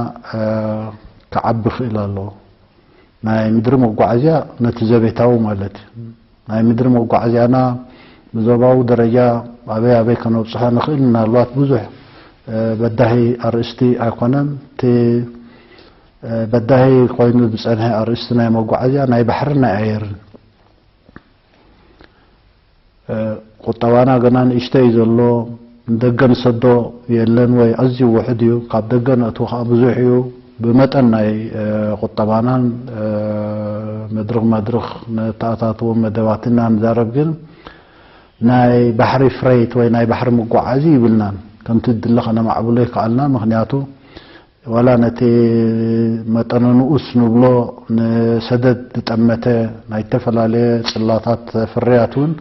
ክዓቢ ክእል ኣለዎ። ናይ ምድሪ መጓዓዝያ ነቲ ዘቤታዊ ማለት እዩ። ናይ ምድሪ መጓዓዝያና ብዞባዊ ደረጃ ኣበይ ኣበይ ከነብጽሖ ንኽእል፣ ምናልባት ብዙሕ በዳሂ ኣርእስቲ ኣይኮነን። እቲ በዳሂ ኮይኑ ዝጸንሐ ኣርእስቲ ናይ መጓዓዝያ ናይ ባሕርን ናይ ኣየርን። ቁጠባና ገና ንእሽተይ እዩ ዘሎ፣ ንደገ ንሰዶ የለን ወይ ኣዝዩ ውሑድ እዩ፣ ካብ ደገ ነእትዎ ከዓ ብዙሕ እዩ። ብመጠን ናይ ቁጠባናን መድርኽ መድርኽ ነተኣታትዎም መደባትና ንዛረብ፣ ግን ናይ ባሕሪ ፍረይት ወይ ናይ ባሕሪ መጓዓዚ ይብልናን ከምቲ ድለ ከነማዕብሎ ይከኣልና። ምኽንያቱ ዋላ ነቲ መጠኑ ንኡስ ንብሎ ንሰደድ ዝጠመተ ናይ ዝተፈላለየ ጽላታት ፍርያት እውን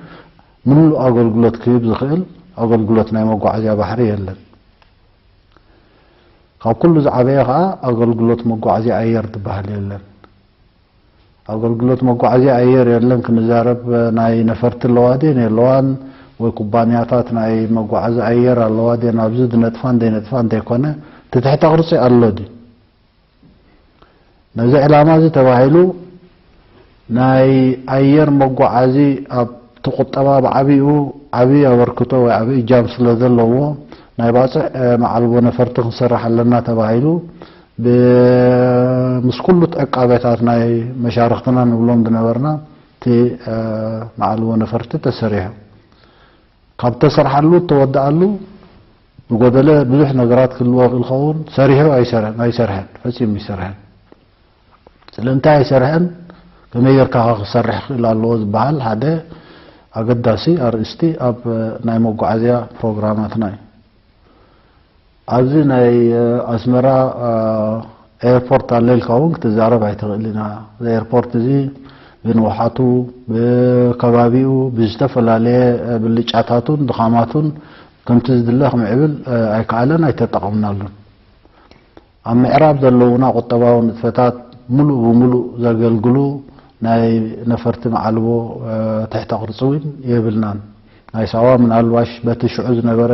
ምሉእ ኣገልግሎት ክህብ ዝኽእል ኣገልግሎት ናይ መጓዓዝያ ባሕሪ የለን። ካብ ኩሉ ዝዓበየ ኸኣ ኣገልግሎት መጓዓዝያ ኣየር ዝበሃል የለን። ኣገልግሎት መጓዓዝያ ኣየር የለን ክንዛረብ፣ ናይ ነፈርቲ ኣለዋ ድየን የለዋን፣ ወይ ኩባንያታት ናይ መጓዓዚ ኣየር ኣለዋ ድየን ኣብዚ ዝነጥፋን ዘይነጥፋን ዘይኮነ፣ እቲ ትሕተ ቅርጺ ኣሎ ድዩ? ነዚ ዕላማ እዚ ተባሂሉ ናይ ኣየር መጓዓዚ ኣብቲ ቁጠባ ብዓቢኡ ዓቢ ኣበርክቶ ወይ ዓቢ እጃም ስለ ዘለዎ፣ ናይ ባጽዕ መዓልቦ ነፈርቲ ክንሰርሕ ኣለና ተባሂሉ፣ ብ-፣ ምስ ኩሉ እቲ ዕቃበታት ናይ መሻርኽትና ንብሎም ዝነበርና፣ እቲ መዓልቦ ነፈርቲ ተሰሪሑ። ካብ ተሰርሓሉ፣ ተወድኣሉ፣ ዝጎደለ ብዙሕ ነገራት ክህልዎ ይኽእል ኸውን፣ ሰሪሑ ኣይሰር-፣ ኣይሰርሐን፣ ፈጺሙ ኣይሰርሐን። ስለምንታይ ኣይሰርሐን? ከመይ ጌርካ ኸ ክሰርሕ ክኽእል ኣለዎ ዝበሃል ሓደ ኣገዳሲ ኣርእስቲ ኣብ ናይ መጓዓዝያ ፕሮግራማትና እዩ። ኣብዚ ናይ ኣስመራ ኤርፖርት ኣሎ ኢልካ እውን ክትዛረብ ኣይትኽእል ኢና። እዚ ኤርፖርት እዚ ብንውሓቱ፣ ብከባቢኡ፣ ብዝተፈላለየ ብልጫታቱን ድኻማቱን ከምቲ ዝድለ ክምዕብል ኣይከኣለን፣ ኣይተጠቐምናሉን። ኣብ ምዕራብ ዘለዉና ቁጠባዊ ንጥፈታት ምሉእ ብምሉእ ዘገልግሉ ናይ ነፈርቲ መዓልቦ ትሕተ ቅርጺ እውን የብልናን። ናይ ሳዋ ምናልባሽ በቲ ሽዑ ዝነበረ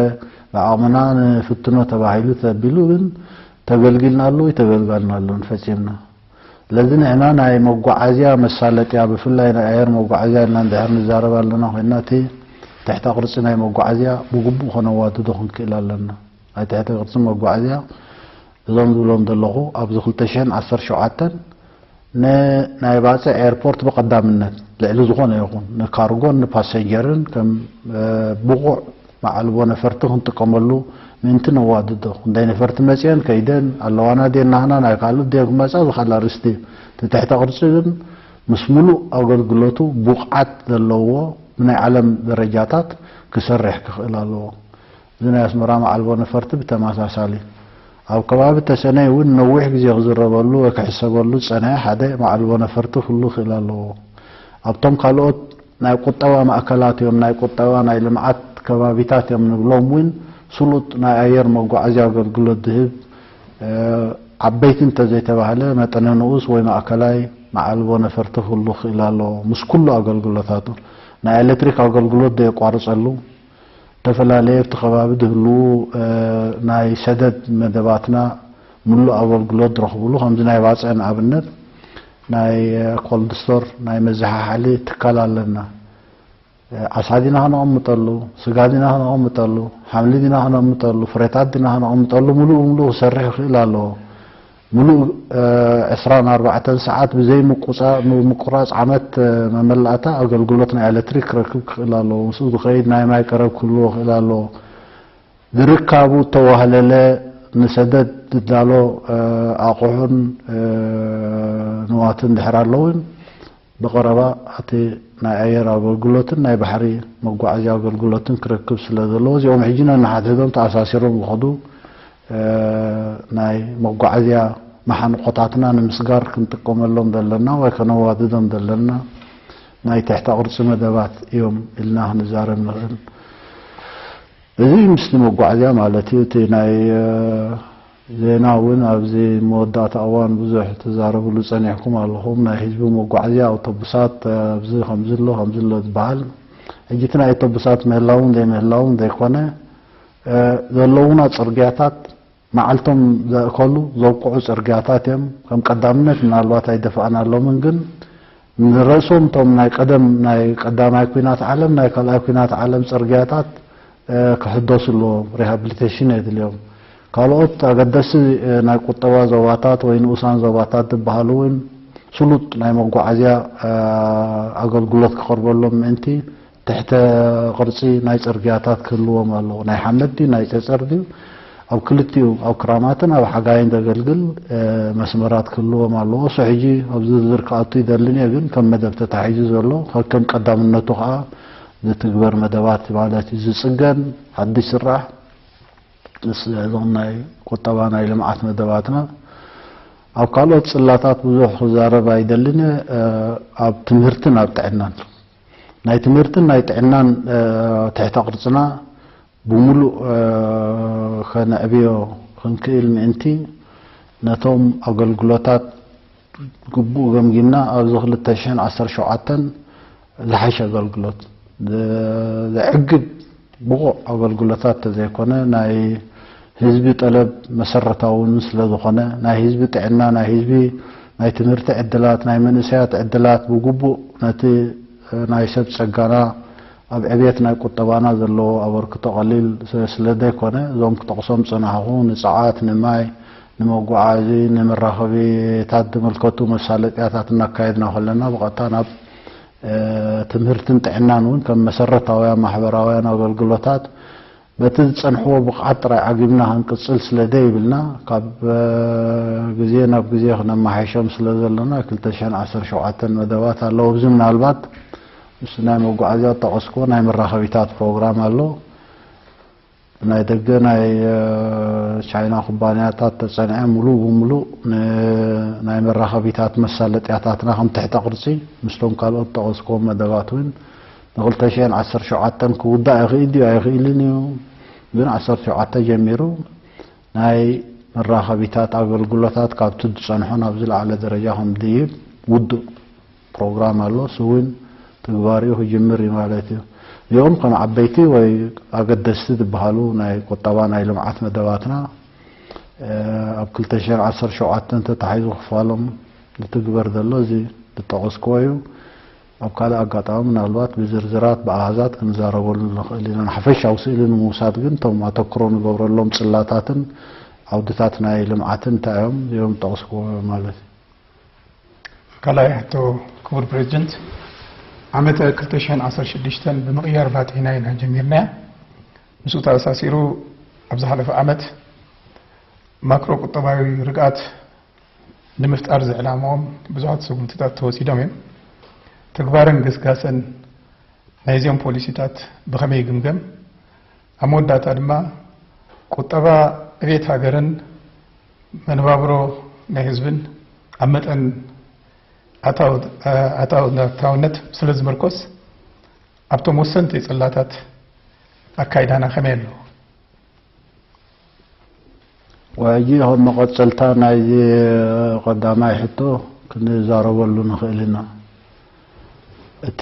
ብዓቕምና ንፍትኖ ተባሂሉ ተቢሉ፣ ግን ተገልጊልናሉ ኣይተገልጋልናሉን ፈጺምና። ስለዚ ንሕና ናይ መጓዓዝያ መሳለጥያ፣ ብፍላይ ናይ ኣየር መጓዓዝያ ኢልና እንድሕር ንዛረብ ኣለና ኮይንና፣ እቲ ትሕተ ቅርጺ ናይ መጓዓዝያ ብግቡእ ከነዋድዶ ክንክእል ኣለና። ናይ ትሕተ ቅርጺ መጓዓዝያ እዞም ዝብሎም ዘለኹ ኣብዚ ክልተ ሽሕን ዓሰርተ ሸውዓተን ንናይ ባጽዕ ኤርፖርት ብቐዳምነት ልዕሊ ዝኾነ ይኹን ንካርጎን ንፓሰንጀርን ከም ብቑዕ መዓልቦ ነፈርቲ ክንጥቀመሉ ምእንቲ ነዋድዶ። ክንደይ ነፈርቲ መጺአን ከይደን ኣለዋና ድየን ናህና፣ ናይ ካልኦት ድየን ክመጻ፣ ዝኻል ኣርእስቲ እዩ። እቲ ትሕተ ቅርጺ ግን ምስ ምሉእ ኣገልግሎቱ ብቕዓት ዘለዎ ብናይ ዓለም ደረጃታት ክሰርሕ ክኽእል ኣለዎ። እዚ ናይ ኣስመራ መዓልቦ ነፈርቲ ብተመሳሳሊ። ኣብ ከባቢ ተሰነይ እውን ነዊሕ ግዜ ክዝረበሉ ወይ ክሕሰበሉ ዝጸንሐ ሓደ መዓልቦ ነፈርቲ ክህሉ ክኽእል ኣለዎ። ኣብቶም ካልኦት ናይ ቁጠባ ማእከላት እዮም፣ ናይ ቁጠባ ናይ ልምዓት ከባቢታት እዮም ንብሎም እውን ስሉጥ ናይ ኣየር መጓዓዝያ ኣገልግሎት ዝህብ ዓበይቲ እንተዘይተባህለ መጠነ ንኡስ ወይ ማእከላይ መዓልቦ ነፈርቲ ክህሉ ክኽእል ኣለዎ። ምስ ኩሉ ኣገልግሎታቱ ናይ ኤሌክትሪክ ኣገልግሎት ዘየቋርጸሉ፣ ዝተፈላለየ ኣብቲ ከባቢ ዝህልዉ ናይ ሰደድ መደባትና ምሉእ ኣገልግሎት ዝረኽብሉ፣ ከምዚ ናይ ባጽዕ ንኣብነት ናይ ኮልድ ስቶር፣ ናይ መዘሓሓሊ ትካል ኣለና። ዓሳ ዲና ክነቐምጠሉ፣ ስጋ ዲና ክነቐምጠሉ፣ ሓምሊ ዲና ክነቐምጠሉ፣ ፍረታት ዲና ክነቐምጠሉ፣ ምሉእ ብምሉእ ክሰርሕ ይኽእል ኣለዎ። ሙሉእ ዕስራን ኣርባዕተን ሰዓት ብዘይ ምቁራፅ ዓመት መመላእታ ኣገልግሎት ናይ ኤሌክትሪክ ክረክብ ክኽእል ኣለዎ። ምስኡ ዝኸይድ ናይ ማይ ቀረብ ክህልዎ ክኽእል ኣለዎ። ዝርካቡ እተዋህለለ ንሰደድ ዝዳሎ ኣቑሑን ንዋትን ድሕር ኣለውን ብቐረባ እቲ ናይ ኣየር ኣገልግሎትን ናይ ባሕሪ መጓዓዝያ ኣገልግሎትን ክረክብ ስለ ዘለዎ እዚኦም ሕጂ ነንሓድሕዶም ተኣሳሲሮም ዝኸዱ ናይ መጓዓዝያ መሓንቆታትና ንምስጋር ክንጥቀመሎም ዘለና ወይ ከነዋድዶም ዘለና ናይ ትሕተ ቅርፂ መደባት እዮም ኢልና ክንዛረብ ንኽእል። እዚ ምስቲ መጓዓዝያ ማለት እዩ። እቲ ናይ ዜና እውን ኣብዚ መወዳእታ እዋን ብዙሕ ትዛረብሉ ጸኒሕኩም ኣለኹም። ናይ ህዝቢ መጓዓዝያ ኣውቶቡሳት ኣብዚ ከምዚ ኣሎ ከምዚ ኣሎ ዝበሃል ሕጂ እቲ ናይ ኣውቶቡሳት ምህላውን ዘይምህላውን ዘይኮነ ዘለውና ጽርግያታት መዓልቶም ዘእከሉ ዘብቅዑ ጽርግያታት እዮም። ከም ቀዳምነት ምናልባት ኣይደፋእናሎምን፣ ግን ንርእሶም እቶም ናይ ቀደም ናይ ቀዳማይ ኲናት ዓለም ናይ ካልኣይ ኲናት ዓለም ጽርግያታት ክሕደሱ ኣለዎም፣ ሪሃብሊቴሽን የድልዮም። ካልኦት ኣገደስቲ ናይ ቁጠባ ዞባታት ወይ ንኡሳን ዞባታት ዝበሃሉ እውን ስሉጥ ናይ መጓዓዝያ ኣገልግሎት ክቐርበሎም ምእንቲ ትሕተ ቅርጺ ናይ ጽርግያታት ክህልዎም ኣለዎ። ናይ ሓመድ ድዩ ናይ ጸጸር ድዩ ኣብ ክልቲኡ ኣብ ክራማትን ኣብ ሓጋይን ዘገልግል መስመራት ክህልዎም ኣለዎ። እሱ ሕጂ ኣብ ዝርዝር ክኣቱ ይደልን እየ፣ ግን ከም መደብ ተታሒዙ ዘሎ ከከም ቀዳምነቱ ከዓ ዝትግበር መደባት ማለት እዩ። ዝጽገን ሓድሽ ስራሕ እዞም ናይ ቁጠባ ናይ ልምዓት መደባትና ኣብ ካልኦት ጽላታት ብዙሕ ክዛረብ ኣይደልን እየ። ኣብ ትምህርትን ኣብ ጥዕናን ናይ ትምህርትን ናይ ጥዕናን ትሕተ ቅርጽና ብምሉእ ከነዕብዮ ክንክእል ምእንቲ ነቶም ኣገልግሎታት ግቡእ ገምጊምና ኣብዚ ክልተ ሽሕን ዓሰርተ ሸውዓተን ዝሓሸ ኣገልግሎት ዘዕግብ ብቑዕ ኣገልግሎታት ተዘይኮነ ናይ ህዝቢ ጠለብ መሰረታዊ እውን ስለዝኾነ ናይ ህዝቢ ጥዕና ናይ ህዝቢ ናይ ትምህርቲ ዕድላት ናይ መንእሰያት ዕድላት ብግቡእ ነቲ ናይ ሰብ ጸጋና ኣብ ዕብየት ናይ ቁጠባና ዘለዎ ኣበርክቶ ቀሊል ስለ ዘይኮነ እዞም ክጠቕሶም ዝጸናሕኹ ንጸዓት ንማይ ንመጓዓዚ ንመራኸቢታት ዝምልከቱ መሳለጥያታት እናካየድና ከለና ብቐጥታ ናብ ትምህርትን ጥዕናን እውን ከም መሰረታውያን ማሕበራውያን ኣገልግሎታት በቲ ዝጸንሕዎ ብቕዓት ጥራይ ዓጊብና ክንቅጽል ስለ ዘይብልና ካብ ግዜ ናብ ግዜ ክነመሓይሾም ስለ ዘለና ክልተ ሽሕን ዓሰርተ ሸውዓተን መደባት ኣለዎ። ኣብዚ ምናልባት ምስ ናይ መጓዓዝያ ጠቐስክዎ ናይ መራኸቢታት ፕሮግራም ኣሎ። ናይ ደገ ናይ ቻይና ኩባንያታት ተጸንዐ ሙሉእ ብሙሉእ ናይ መራኸቢታት መሳለጥያታትና ከም ትሕተ ቅርጺ ምስቶም ካልኦት ጠቐስክዎም መደባት እውን ንክልተ ሽሕን ዓሰርተ ሸውዓተን ክውዳእ ይኽእል ድዩ ኣይኽእልን እዩ፣ ግን ዓሰርተ ሸውዓተ ጀሚሩ ናይ መራኸቢታት ኣገልግሎታት ካብቲ ዝጸንሖ ናብ ዝለዓለ ደረጃ ከም ድይብ ውዱእ ፕሮግራም ኣሎ። እሱ እውን ትግባሪኡ ክጅምር እዩ ማለት እዩ። እዚኦም ከም ዓበይቲ ወይ ኣገደስቲ ዝበሃሉ ናይ ቁጠባ ናይ ልምዓት መደባትና ኣብ ክልተ ሽሕን ዓሰርተ ሸውዓተን ተታሒዙ ክፋሎም ዝትግበር ዘሎ እዚ ዝጠቐስክዎ እዩ። ኣብ ካልእ ኣጋጣሚ ምናልባት ብዝርዝራት ብኣሃዛት ክንዛረበሉ ንኽእል ኢና። ሓፈሻዊ ስእሊ ንምውሳድ ግን እቶም ኣተክሮ ንገብረሎም ጽላታትን ዓውድታት ናይ ልምዓትን እንታይ እዮም እዚኦም ዝጠቐስክዎ ማለት እዩ። ካልኣይ ሕቶ ክቡር ፕሬዚደንት፣ ዓመተ ክልተ ሽሕን ዓሰርተ ሽዱሽተን ብምቕያር ባጢዕና ኢና ጀሚርናያ። ምስኡ ተኣሳሲሩ ኣብ ዝሓለፈ ዓመት ማክሮ ቁጠባዊ ርግኣት ንምፍጣር ዝዕላምኦም ብዙሓት ስጉምትታት ተወሲዶም እዮም። ተግባርን ግስጋሰን ናይዚኦም ፖሊሲታት ብኸመይ ይግምገም? ኣብ መወዳእታ ድማ ቁጠባ ዕቤት ሃገርን መነባብሮ ናይ ህዝብን ኣብ መጠን ኣታውነታውነት ስለ ዝምርኮስ ኣብቶም ወሰንቲ ጽላታት ኣካይዳና ከመይ ኣሎ? ሕጂ ከም መቐጸልታ ናይዚ ቀዳማይ ሕቶ ክንዛረበሉ ንኽእል ኢና። እቲ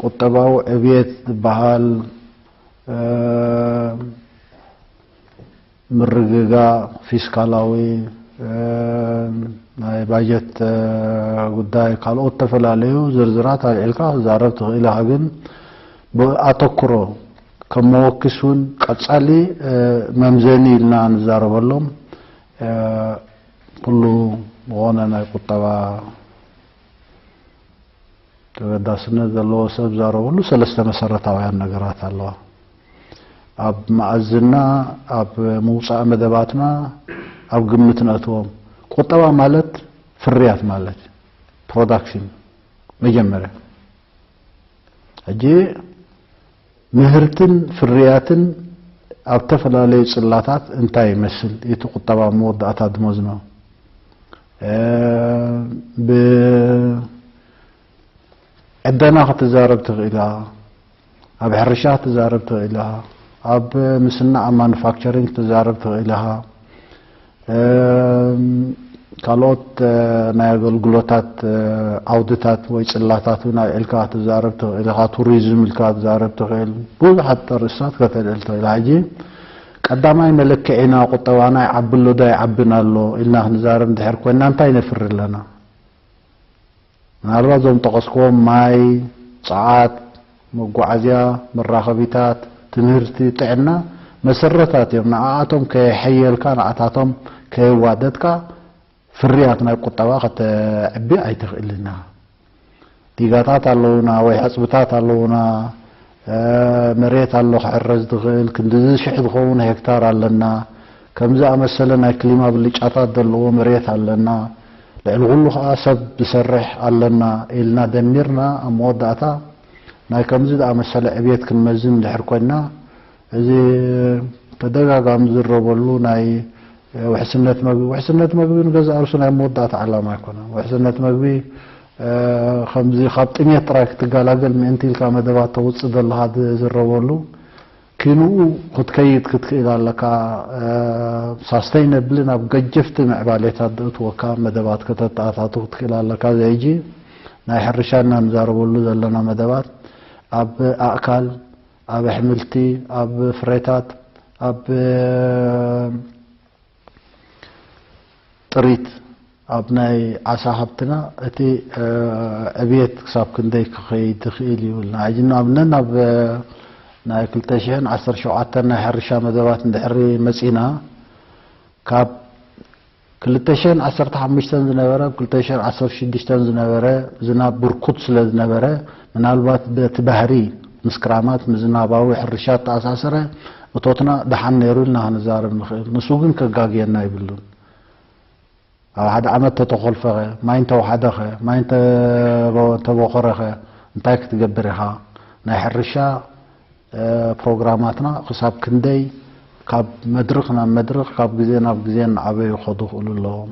ቁጠባዊ ዕብየት ዝበሃል ምርግጋእ ፊስካላዊ ናይ ባጀት ጉዳይ ካልኦት ዝተፈላለዩ ዝርዝራት ኣልዒልካ ክዛረብ ትኽእል ኢኻ ግን ብኣተኩሮ ከም መወኪስ እውን ቀጻሊ መምዘኒ ኢልና ንዛረበሎም ኩሉ ዝኾነ ናይ ቁጠባ ተገዳስነት ዘለዎ ሰብ ዛረበሉ ሰለስተ መሰረታውያን ነገራት ኣለዋ። ኣብ መኣዝና፣ ኣብ ምውፃእ መደባትና ኣብ ግምት ነእትዎም። ቁጠባ ማለት ፍርያት ማለት እዩ። ፕሮዳክሽን መጀመርያ። ሕጂ ምህርትን ፍርያትን ኣብ ተፈላለዩ ጽላታት እንታይ ይመስል? እቲ ቁጠባ መወዳእታ ድመዝኖ። እ፣ ብዕደና ክትዛረብ ትኽእል ኢኻ፣ ኣብ ሕርሻ ክትዛረብ ትኽእል ኢኻ፣ ኣብ ምስናዕ፣ ኣብ ማኑፋክቸሪንግ ክትዛረብ ትኽእል ኢኻ። እም፣ ካልኦት፣ እ፣ ናይ ኣገልግሎታት፣ እ፣ ዓውድታት ወይ ጽላታት እውን ኣልዒልካ ክትዛረብ ትኽእል ኢኻ። ቱሪዝም ኢልካ ክትዛረብ ትኽእል። ብዙሓት ኣርእስታት ከተልዕል ትኽእል። ሕጂ ቀዳማይ መለክዒና ቁጠባና ይዓቢ ኣሎ ዶ ኣይዓብን ኣሎ ኢልና ክንዛረብ እንድሕር ኮይንና እንታይ ነፍሪ ኣለና? ምናልባት እዞም ጠቐስክዎም ማይ፣ ጸዓት፣ መጓዓዝያ፣ መራኸቢታት፣ ትምህርቲ፣ ጥዕና መሰረታት እዮም። ንኣኣቶም ከየሐየልካ፣ ንኣታቶም ከየዋደድካ ፍርያት ናይ ቁጠባ ከተዕቢ ኣይትኽእልን ኢኻ። ዲጋታት ኣለዉና ወይ ሕጽብታት ኣለዉና፣ እ፣ መሬት ኣሎ ክሕረስ ዝኽእል፣ ክንድዚ ሽሕ ዝኸውን ሄክታር ኣለና። ከምዚ ኣመሰለ ናይ ክሊማ ብልጫታት ዘለዎ መሬት ኣለና። ልዕሊ ኩሉ ከኣ ሰብ ዝሰርሕ ኣለና ኢልና ደሚርና ኣብ መወዳእታ ናይ ከምዚ ዝኣመሰለ ዕብየት ክንመዝን እንድሕር ኮይንና፣ እዚ ተደጋጋሚ ዝረበሉ ናይ ውሕስነት መግቢ፣ ውሕስነት መግቢ ንገዛእ ርእሱ ናይ መወዳእታ ዓላማ ኣይኮነን። ውሕስነት መግቢ፣ እ፣ ከምዚ ካብ ጥሜት ጥራይ ክትገላገል ምእንቲ ኢልካ መደባት ተውጽእ ዘለኻ ዝረበሉ፣ ክንኡ ክትከይድ ክትክእል ኣለካ። እ፣ ሳስተይነብሊ ናብ ገጀፍቲ ምዕባሌታት ዘእትወካ መደባት ከተተኣታቱ ክትክእል ኣለካ። እዚ ሕጂ ናይ ሕርሻ እና ንዛረበሉ ዘለና መደባት ኣብ ኣእካል፣ ኣብ ኣሕምልቲ፣ ኣብ ፍሬታት፣ ኣብ፣ እ፣ ጥሪት፣ ኣብ ናይ ዓሳ ሃብትና እቲ፣ እ፣ ዕብየት ክሳብ ክንደይ ክኸይድ ይኽእል እዩ ኢልና። ሕጂ ንኣብነት ናብ፣ እ፣ ናይ ክልተ ሽሕን ዓሰርተ ሸውዓተን ናይ ሕርሻ መደባት እንድሕሪ መጺና፣ ካብ ክልተ ሽሕን ዓሰርተ ሓሙሽተን ዝነበረ፣ ኣብ ክልተ ሽሕን ዓሰርተ ሽዱሽተን ዝነበረ ዝናብ ብርኩት ስለ ዝነበረ፣ ምናልባት በቲ ባህሪ ምስ ክራማት፣ ምስ ዝናባዊ ሕርሻ እተኣሳሰረ፣ እቶትና ደሓን ነይሩ ኢልና ክንዛረብ ንኽእል። ንሱ ግን ከጋግየና ይብሉን። ኣብ ሓደ ዓመት ተተኾልፈኸ፣ ማይ እንተወሓደኸ፣ ማይ እንተቦ-፣ እንተቦኸረኸ፣ እንታይ ክትገብር ኢኻ? ናይ ሕርሻ እ፣ ፕሮግራማትና ክሳብ ክንደይ ካብ መድርኽ ናብ መድርኽ፣ ካብ ግዜ ናብ ግዜ እናዓበዩ ክኸዱ ይኽእሉ ኣለዎም።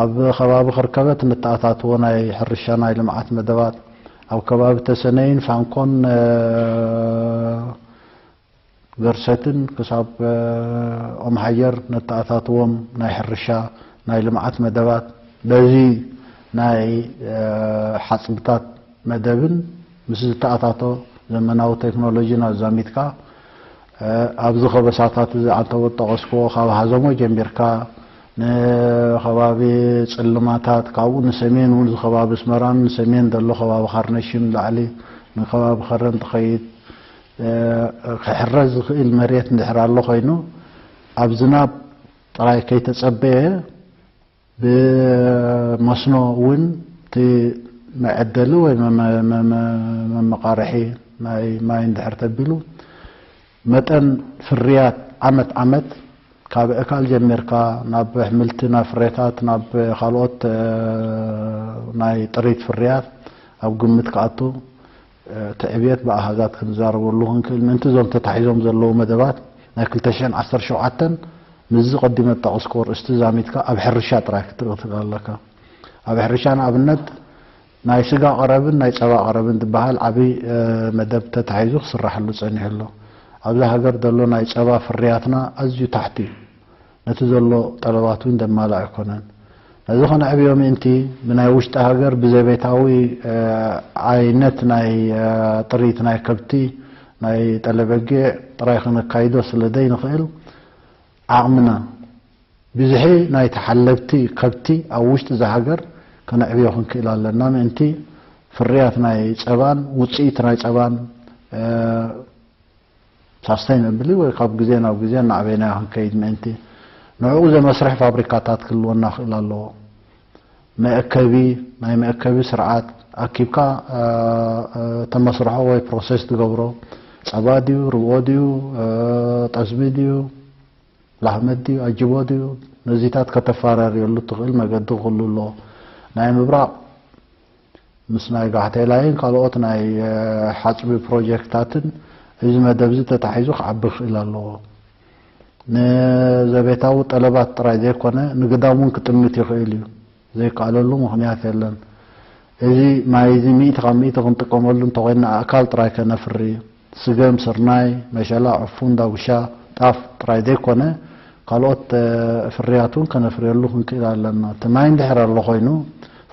ኣብ ከባቢ ከርከበት እንተኣታትዎ ናይ ሕርሻ ናይ ልምዓት መደባት፣ ኣብ ከባቢ ተሰነይን ፋንኮን፣ እ፣ ገርሰትን ክሳብ፣ እ፣ ኦም ሓየር ነተኣታትዎም ናይ ሕርሻ ናይ ልምዓት መደባት፣ በዚ ናይ፣ እ፣ ሓጽብታት መደብን ምስ ዝተኣታቶ ዘመናዊ ቴክኖሎጂን ኣዛሚድካ፣ እ፣ ኣብዚ ከበሳታት እዚ ኣንተ ወጠቐስክዎ ካብ ሃዘሞ ጀሚርካ ንከባቢ ጽልማታት፣ ካብኡ ንሰሜን እውን፣ እዚ ከባቢ ኣስመራን ንሰሜን ዘሎ ከባቢ ካርነሽም ላዕሊ ንከባቢ ከረን ትኸይድ፣ እ፣ ክሕረስ ዝኽእል መሬት እንድሕር ኣሎ ኮይኑ፣ ኣብ ዝናብ ጥራይ ከይተጸበየ፣ ብመስኖ እውን እቲ መዐደሊ ወይ መመ-፣ መመ-፣ መመቃርሒ ናይ ማይ እንድሕር ተቢሉ፣ መጠን ፍርያት ዓመት ዓመት ካብ እካል ጀሚርካ ናብ ኣሕምልቲ፣ ናብ ፍሬታት፣ ናብ ካልኦት፣ እ፣ ናይ ጥሪት ፍርያት ኣብ ግምት ክኣቱ፣ እ፣ እቲ ዕብየት ብኣሃዛት ክንዛረበሉ ክንክእል ምእንቲ፣ እዞም ተታሒዞም ዘለዉ መደባት ናይ ክልተ ሽሕን ዓሰርተ ሸውዓተን ምስዚ ቀዲመ ዝጠቐስኩ ኣርእስቲ ዛሚድካ ኣብ ሕርሻ ጥራይ ክትርኢ ትኽእል ኣለካ። ኣብ ሕርሻ ንኣብነት ናይ ስጋ ቀረብን ናይ ጸባ ቀረብን ዝበሃል ዓቢ፣ እ፣ መደብ ተታሒዙ ክስራሓሉ ጸኒሑ ኣሎ። ኣብዚ ሃገር ዘሎ ናይ ጸባ ፍርያትና ኣዝዩ ታሕቲ እዩ። ነቲ ዘሎ ጠለባት እውን ዘማልእ ኣይኮነን። ነዚ ከነዕብዮ ምእንቲ ብናይ ውሽጢ ሃገር ብዘቤታዊ፣ እ፣ ዓይነት ናይ፣ እ፣ ጥሪት ናይ ከብቲ፣ ናይ ጠለበጊዕ ጥራይ ከነካይዶ ስለ ዘይንኽእል፣ ዓቕምና ብዝሒ ናይቲ ሓለብቲ ከብቲ ኣብ ውሽጢ እዛ ሃገር ከነዕብዮ ክንክእል ኣለና። ምእንቲ ፍርያት ናይ ጸባን ውጽኢት ናይ ጸባን፣ እ፣ ሳስተይነብሊ ወይ ካብ ግዜ ናብ ግዜ እናዕበይናዮ ክንከይድ ምእንቲ። ንዕኡ ዘመስርሕ ፋብሪካታት ክህልወና ክእል ኣለዎ። መእከቢ ናይ መእከቢ ስርዓት ኣኪብካ ተመስርሖ ወይ ፕሮሰስ ትገብሮ፣ ጸባ ድዩ፣ ርብኦ ድዩ፣ ጠስሚ ድዩ፣ ላህመት ድዩ፣ ኣጅቦ ድዩ፣ ነዚታት ከተፋራርየሉ ትኽእል መገዲ ክህሉ ኣለዎ። ናይ ምብራቕ ምስ ናይ ጋሕቴላይን ካልኦት ናይ ሓፅቢ ፕሮጀክትታትን እዚ መደብ እዚ ተታሒዙ ክዓቢ ክእል ኣለዎ። ንዘቤታዊ ጠለባት ጥራይ ዘይኮነ ንግዳም እውን ክጥምት ይኽእል እዩ። ዘይከኣለሉ ምኽንያት የለን። እዚ ማይ እዚ ሚእቲ ካብ ሚእቲ ክንጥቀመሉ እንተኾይንና ኣእካል ጥራይ ከነፍሪ፣ ስገም፣ ስርናይ፣ መሸላ፣ ዕፉን፣ ዳጉሻ፣ ጣፍ ጥራይ ዘይኮነ ካልኦት ፍርያት እውን ከነፍርየሉ ክንክእል ኣለና። እቲ ማይ እንድሕር ኣሎ ኮይኑ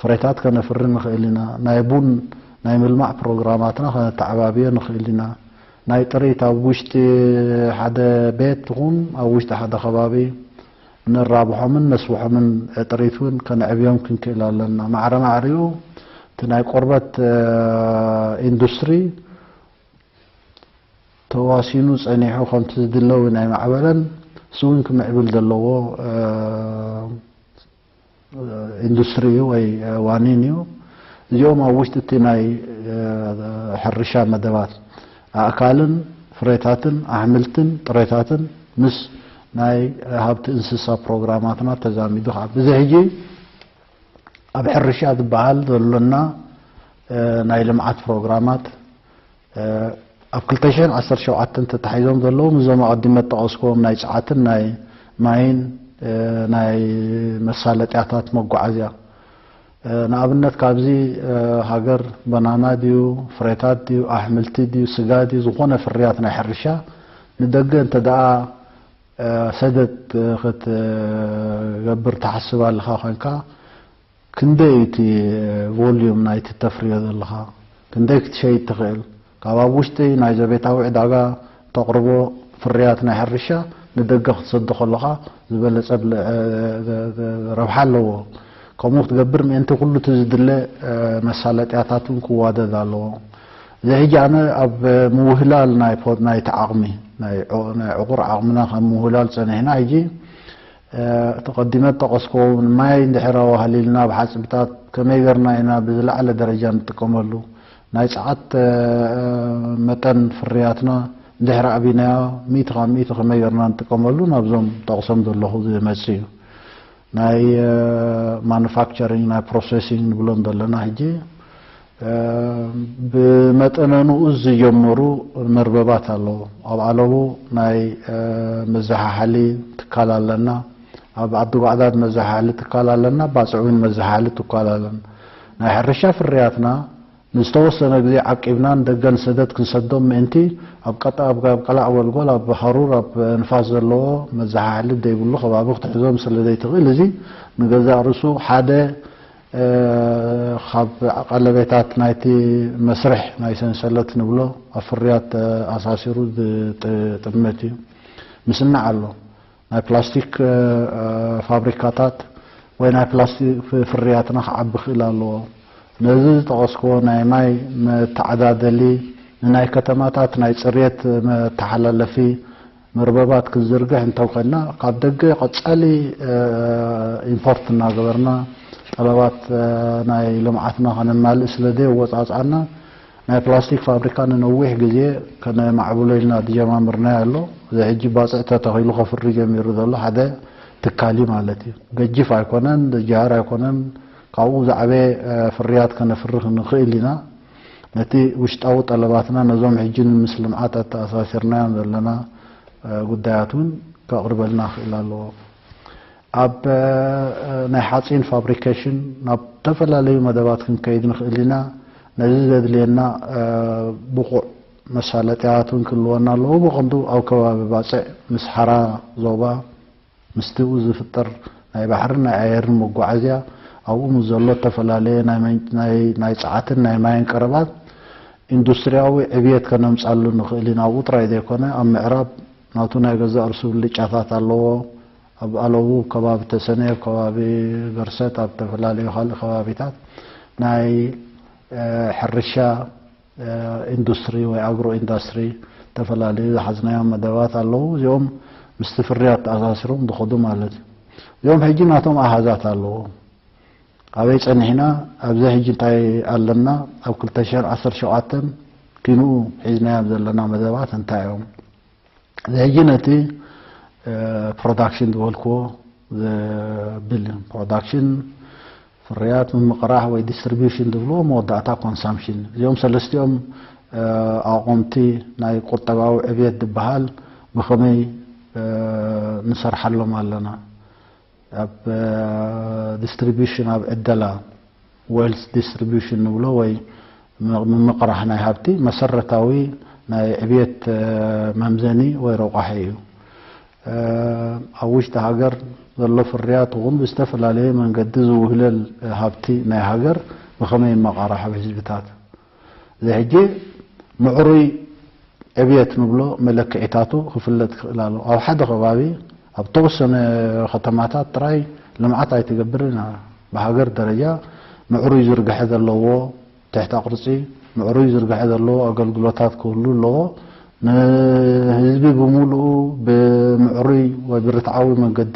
ፍሬታት ከነፍሪ ንኽእል ኢና። ናይ ቡን ናይ ምልማዕ ፕሮግራማትና ከነተዓባብዮ ንኽእል ኢና። ናይ ጥሪት ኣብ ውሽጢ ሓደ ቤት ይኹን ኣብ ውሽጢ ሓደ ከባቢ ነራብሖምን ነስብሖምን ጥሪት እውን ከነዕብዮም ክንክእል ኣለና። ማዕረ ማዕሪኡ እቲ ናይ ቆርበት ኢንዱስትሪ ተዋሲኑ ጸኒሑ ከምቲ ዝድለ እውን ኣይማዕበለን። እሱ እውን ክምዕብል ዘለዎ ኢንዱስትሪ እዩ ወይ ዋኒን እዩ። እዚኦም ኣብ ውሽጢ እቲ ናይ ሕርሻ መደባት ኣእካልን ፍሬታትን ኣሕምልትን ጥሬታትን ምስ ናይ ሃብቲ እንስሳ ፕሮግራማትና ተዛሚዱ ካብ እዚ ሕጂ ኣብ ሕርሻ ዝበሃል ዘሎና ናይ ልምዓት ፕሮግራማት ኣብ ክልተ ሽሕን ዓሰርተ ሸውዓተን ተታሒዞም ዘለዉ ምስዞም ኣቐዲመ ጠቐስክዎም ናይ ጸዓትን ናይ ማይን ናይ መሳለጥያታት መጓዓዝያ፣ ንኣብነት ካብዚ ሃገር በናና ድዩ፣ ፍሬታት ድዩ፣ ኣሕምልቲ ድዩ፣ ስጋ ድዩ፣ ዝኾነ ፍርያት ናይ ሕርሻ ንደገ እንተ ደኣ ሰደድ ክትገብር ትሓስብ ኣለኻ ኮይንካ፣ ክንደይ እቲ ቮልዩም ናይቲ ተፍርዮ ዘለኻ፣ ክንደይ ክትሸይድ ትኽእል? ካብ ኣብ ውሽጢ ናይ ዘቤታዊ ዕዳጋ ተቕርቦ ፍርያት ናይ ሕርሻ ንደገ ክትሰዶ ከለኻ ዝበለጸ ረብሓ ኣለዎ። ከምኡ ክትገብር ምእንቲ ኩሉ እቲ ዝድለ መሳለጥያታት እውን ክዋደድ ኣለዎ። እዚ ሕጂ ኣነ ኣብ ምውህላል ናይ ናይቲ ዓቕሚ ናይ ዕቑር ዓቕምና ከም ምውህላል ጸኒሕና ሕጂ እቲ ቀዲመ ጠቐስክዎ እውን ማይ እንድሕር ኣዋህሊልና ብሓፅብታት ከመይ ገርና ኢና ብዝለዓለ ደረጃ ንጥቀመሉ? ናይ ፀዓት መጠን ፍርያትና እንድሕር ኣዕቢናዮ ሚእቲ ካብ ሚእቲ ከመይ ገርና ንጥቀመሉ ናብዞም ጠቕሶም ዘለኹ ዝመፅእ እዩ። ናይ ማኑፋክቸሪንግ ናይ ፕሮሰሲንግ ንብሎም ዘለና ሕጂ ብመጠነ ንኡስ ዝጀመሩ መርበባት ኣለዉ። ኣብ ኣለቡ ናይ መዘሓሓሊ ትካል ኣለና፣ ኣብ ዓዲ ጓዕዳድ መዘሓሓሊ ትካል ኣለና፣ ኣብ ባፅዕ እውን መዘሓሓሊ ትካል ኣለና። ናይ ሕርሻ ፍርያትና ንዝተወሰነ ግዜ ዓቂብና ንደገ ንሰደድ ክንሰዶም ምእንቲ ኣብ ቀጣ ኣብ ቀላዕ ጎልጎል ኣብ ሃሩር ኣብ ንፋስ ዘለዎ መዘሓሓሊ ዘይብሉ ከባቢ ክትሕዞም ስለ ዘይትኽእል እዚ ንገዛእ ርእሱ ሓደ ካብ ቀለቤታት ናይቲ መስርሕ ናይ ሰንሰለት ንብሎ ኣብ ፍርያት ኣሳሲሩ ዝጥምት እዩ። ምስናዕ ኣሎ። ናይ ፕላስቲክ ፋብሪካታት ወይ ናይ ፕላስቲክ ፍርያትና ክዓቢ ክእል ኣለዎ። ነዚ ዝጠቐስክዎ ናይ ማይ መተዓዳደሊ ንናይ ከተማታት ናይ ፅርየት መተሓላለፊ መርበባት ክንዝርግሕ እንተኮይንና ካብ ደገ ቀፃሊ ኢምፖርት እናገበርና ጠለባት ናይ ልምዓትና ከነማልእ ስለ ዘየወፃፅኣና ናይ ፕላስቲክ ፋብሪካ ንነዊሕ ግዜ ከነማዕብሎ ኢልና ዝጀማምርናዮ ኣሎ። እዚ ሕጂ ባፅዕ ተተኺሉ ከፍሪ ጀሚሩ ዘሎ ሓደ ትካል እዩ ማለት እዩ። ገጂፍ ኣይኮነን፣ ጀሃር ኣይኮነን። ካብኡ ዝዓበየ ፍርያት ከነፍርኽ ንኽእል ኢና። ነቲ ውሽጣዊ ጠለባትና ነዞም ሕጂ ምስ ልምዓት ኣተኣሳሲርናዮም ዘለና ጉዳያት እውን ከቕርበልና ክእል ኣለዎ። ኣብ ናይ ሓፂን ፋብሪኬሽን ናብ ዝተፈላለዩ መደባት ክንከይድ ንኽእል ኢና። ነዚ ዘድልየና ብቑዕ መሳለጥያት እውን ክህልወና ኣለዎ። ብቐንዱ ኣብ ከባቢ ባፅዕ ምስ ሓራ ዞባ ምስቲ ዝፍጠር ናይ ባሕርን ናይ ኣየርን መጓዓዝያ ኣብኡ ምስ ዘሎ እተፈላለየ ናይ ጸዓትን ናይ ማይን ቀረባት ኢንዱስትሪያዊ ዕብየት ከነምጻሉ ንኽእል ኢና። ኣብኡ ጥራይ ዘይኮነ ኣብ ምዕራብ ናቱ ናይ ገዛእ ርእሱ ብልጫታት ኣለዎ። ኣብ ኣለዉ ከባቢ ተሰነይ ኣብ ከባቢ ገርሰት ኣብ ዝተፈላለዩ ካልእ ከባቢታት ናይ ሕርሻ ኢንዱስትሪ ወይ ኣግሮ ኢንዳስትሪ ዝተፈላለዩ ዝሓዝናዮም መደባት ኣለዉ። እዚኦም ምስቲ ፍርያት ተኣሳሲሮም ዝኸዱ ማለት እዩ። እዚኦም ሕጂ ናቶም ኣሃዛት ኣለዎም። ኣበይ ጸኒሕና፣ ኣብዚ ሕጂ እንታይ ኣለና፣ ኣብ ክልተ ሽሕን ዓሰርተ ሸውዓተን ኪንኡ ሒዝናዮም ዘለና መደባት እንታይ እዮም? እዚ ሕጂ ነቲ ፕሮዳክሽን ዝበልክዎ ዘብል ፕሮዳክሽን፣ ፍርያት ምምቕራሕ ወይ ዲስትሪቢዩሽን ዝብልዎ፣ መወዳእታ ኮንሳምፕሽን። እዚኦም ሰለስቲኦም ኣቑምቲ ናይ ቁጠባዊ ዕብየት ዝበሃል ብኸመይ ንሰርሓሎም ኣለና? ኣብ ዲስትሪቢዩሽን፣ ኣብ ዕደላ፣ ዌልስ ዲስትሪቢዩሽን ንብሎ ወይ ምምቕራሕ ናይ ሃብቲ መሰረታዊ ናይ ዕብየት መምዘኒ ወይ ረቋሒ እዩ። ኣብ ውሽጢ ሃገር ዘሎ ፍርያት እውን ብዝተፈላለየ መንገዲ ዝውህለል ሃብቲ ናይ ሃገር ብኸመይ ይመቓራሕ ኣብ ህዝብታት? እዚ ሕጂ ምዕሩይ ዕብየት ንብሎ መለክዒታቱ ክፍለጥ ክኽእል ኣለዎ። ኣብ ሓደ ከባቢ፣ ኣብ ተወሰነ ከተማታት ጥራይ ልምዓት ኣይትገብርን ኢኻ። ብሃገር ደረጃ ምዕሩይ ዝርግሐ ዘለዎ ትሕተ ቅርጺ፣ ምዕሩይ ዝርግሐ ዘለዎ ኣገልግሎታት ክህሉ ኣለዎ። ንህዝቢ ብምሉኡ ብምዕሩይ ወይ ብርትዓዊ መንገዲ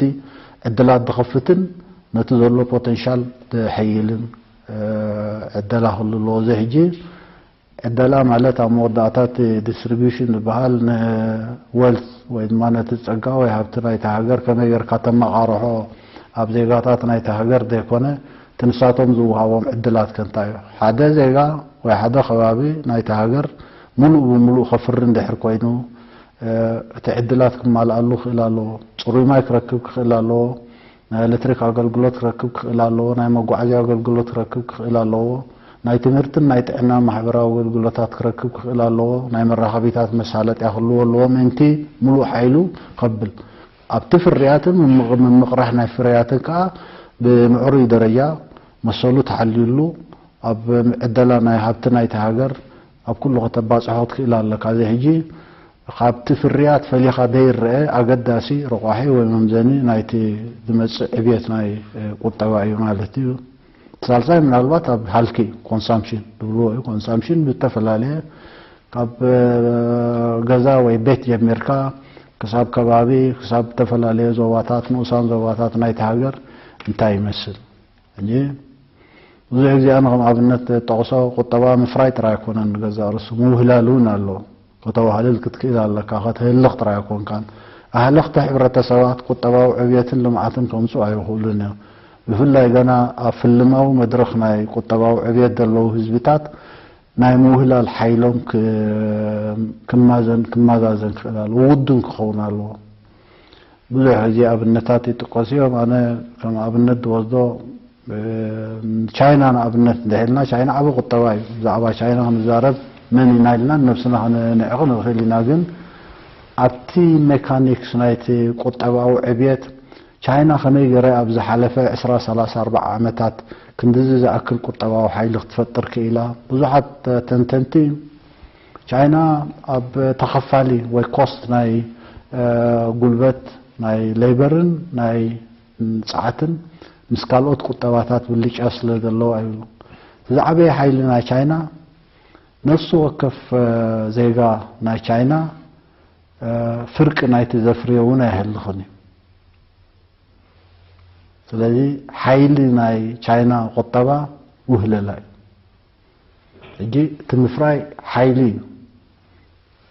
ዕድላት ዝኸፍትን ነቲ ዘሎ ፖቴንሻል ዘሐይልን ዕደላ ክህሉ ኣለዎ። እዚ ሕጂ ዕደላ ማለት ኣብ መወዳእታ እቲ ዲስትሪቢዩሽን ዝበሃል ንወልት ወይ ድማ ነቲ ጸጋ ወይ ሃብቲ ናይቲ ሃገር ከመይ ጌርካ ተመቓርሖ ኣብ ዜጋታት ናይቲ ሃገር ዘይኮነ፣ እቲ ንሳቶም ዝወሃቦም ዕድላት ከ እንታይ እዩ? ሓደ ዜጋ ወይ ሓደ ከባቢ ናይቲ ሃገር ምሉእ ብምሉእ ከፍሪ እንድሕር ኮይኑ፣ እቲ ዕድላት ክማልኣሉ ክኽእል ኣለዎ። ጽሩይ ማይ ክረክብ ክኽእል ኣለዎ። ናይ ኤሌክትሪክ ኣገልግሎት ክረክብ ክኽእል ኣለዎ። ናይ መጓዓዝያ ኣገልግሎት ክረክብ ክኽእል ኣለዎ። ናይ ትምህርትን ናይ ጥዕና ማሕበራዊ ኣገልግሎታት ክረክብ ክኽእል ኣለዎ። ናይ መራኸቢታት መሳለጥያ ክህልዎ ኣለዎ። ምእንቲ ምሉእ ሓይሉ ከብል፣ ኣብቲ ፍርያትን ምምቕ-፣ ምምቕራሕ ናይ ፍርያትን ከኣ ብምዕሩይ ደረጃ መሰሉ ተሓልዩሉ፣ ኣብ ዕደላ ናይ ሃብቲ ናይቲ ሃገር ኣብ ኩሉ ከተባጽሖ ክትክእል ኣለካ። እዚ ሕጂ ካብቲ ፍርያት ፈሊኻ ዘይረአ ኣገዳሲ ረቋሒ ወይ መምዘኒ ናይቲ ዝመጽእ ዕብየት ናይ ቁጠባ እዩ ማለት እዩ። ሳልሳይ ምናልባት ኣብ ሃልኪ፣ ኮንሳምፕሽን ዝብልዎ እዩ። ኮንሳምፕሽን ብዝተፈላለየ፣ ካብ ገዛ ወይ ቤት ጀሚርካ ክሳብ ከባቢ፣ ክሳብ ዝተፈላለዩ ዞባታት፣ ንኡሳን ዞባታት ናይቲ ሃገር እንታይ ይመስል? ሕጂ ብዙሕ ግዜ ኣነ ከም ኣብነት ጠቕሶ፣ ቁጠባ ምፍራይ ጥራይ ኣይኮነን ንገዛእ ርእሱ፣ ምውህላል እውን ኣሎ። ከተዋህልል ክትክእል ኣለካ፣ ከተህልኽ ጥራይ ኣይኮንካን። ኣህለኽቲ ሕብረተሰባት ቁጠባዊ ዕብየትን ልምዓትን ከምጽኡ ኣይኽእሉን እዮም። ብፍላይ ገና ኣብ ፍልማዊ መድረኽ ናይ ቁጠባዊ ዕብየት ዘለዉ ህዝብታት ናይ ምውህላል ሓይሎም ክ-፣ ክማዘን፣ ክመዛዘን ክኽእል ኣለዎ፣ ውዱን ክኸውን ኣለዎ። ብዙሕ ግዜ ኣብነታት ይጥቀሱ እዮም። ኣነ ከም ኣብነት ዝወስዶ፣ እ፣ ቻይና ንኣብነት እንተሒዝና፣ ቻይና ዓቢ ቁጠባ እዩ። ብዛዕባ ቻይና ክንዛረብ መን ኢና ኢልና ንነብስና ከነንዕቕ ንኽእል ኢና። ግን ኣብቲ ሜካኒክስ ናይቲ ቁጠባዊ ዕብየት ቻይና ከመይ ገይራ ኣብ ዝሓለፈ ዕስራ፣ ሰላሳ፣ ኣርብዓ ዓመታት ክንድዚ ዝኣክል ቁጠባዊ ሓይሊ ክትፈጥር ክኢላ? ብዙሓት ተንተንቲ ቻይና ኣብ ተኸፋሊ ወይ ኮስት ናይ፣ እ፣ ጉልበት ናይ ሌበርን ናይ ጸዓትን ምስ ካልኦት ቁጠባታት ብልጫ ስለ ዘለዋ ይብሉ። እቲ ዝዓበየ ሓይሊ ናይ ቻይና፣ ነፍሲ ወከፍ፣ እ፣ ዜጋ ናይ ቻይና፣ እ፣ ፍርቂ ናይቲ ዘፍርዮ እውን ኣይህልኽን እዩ። ስለዚ ሓይሊ ናይ ቻይና ቁጠባ ውህለላ እዩ። ሕጂ እቲ ምፍራይ ሓይሊ እዩ።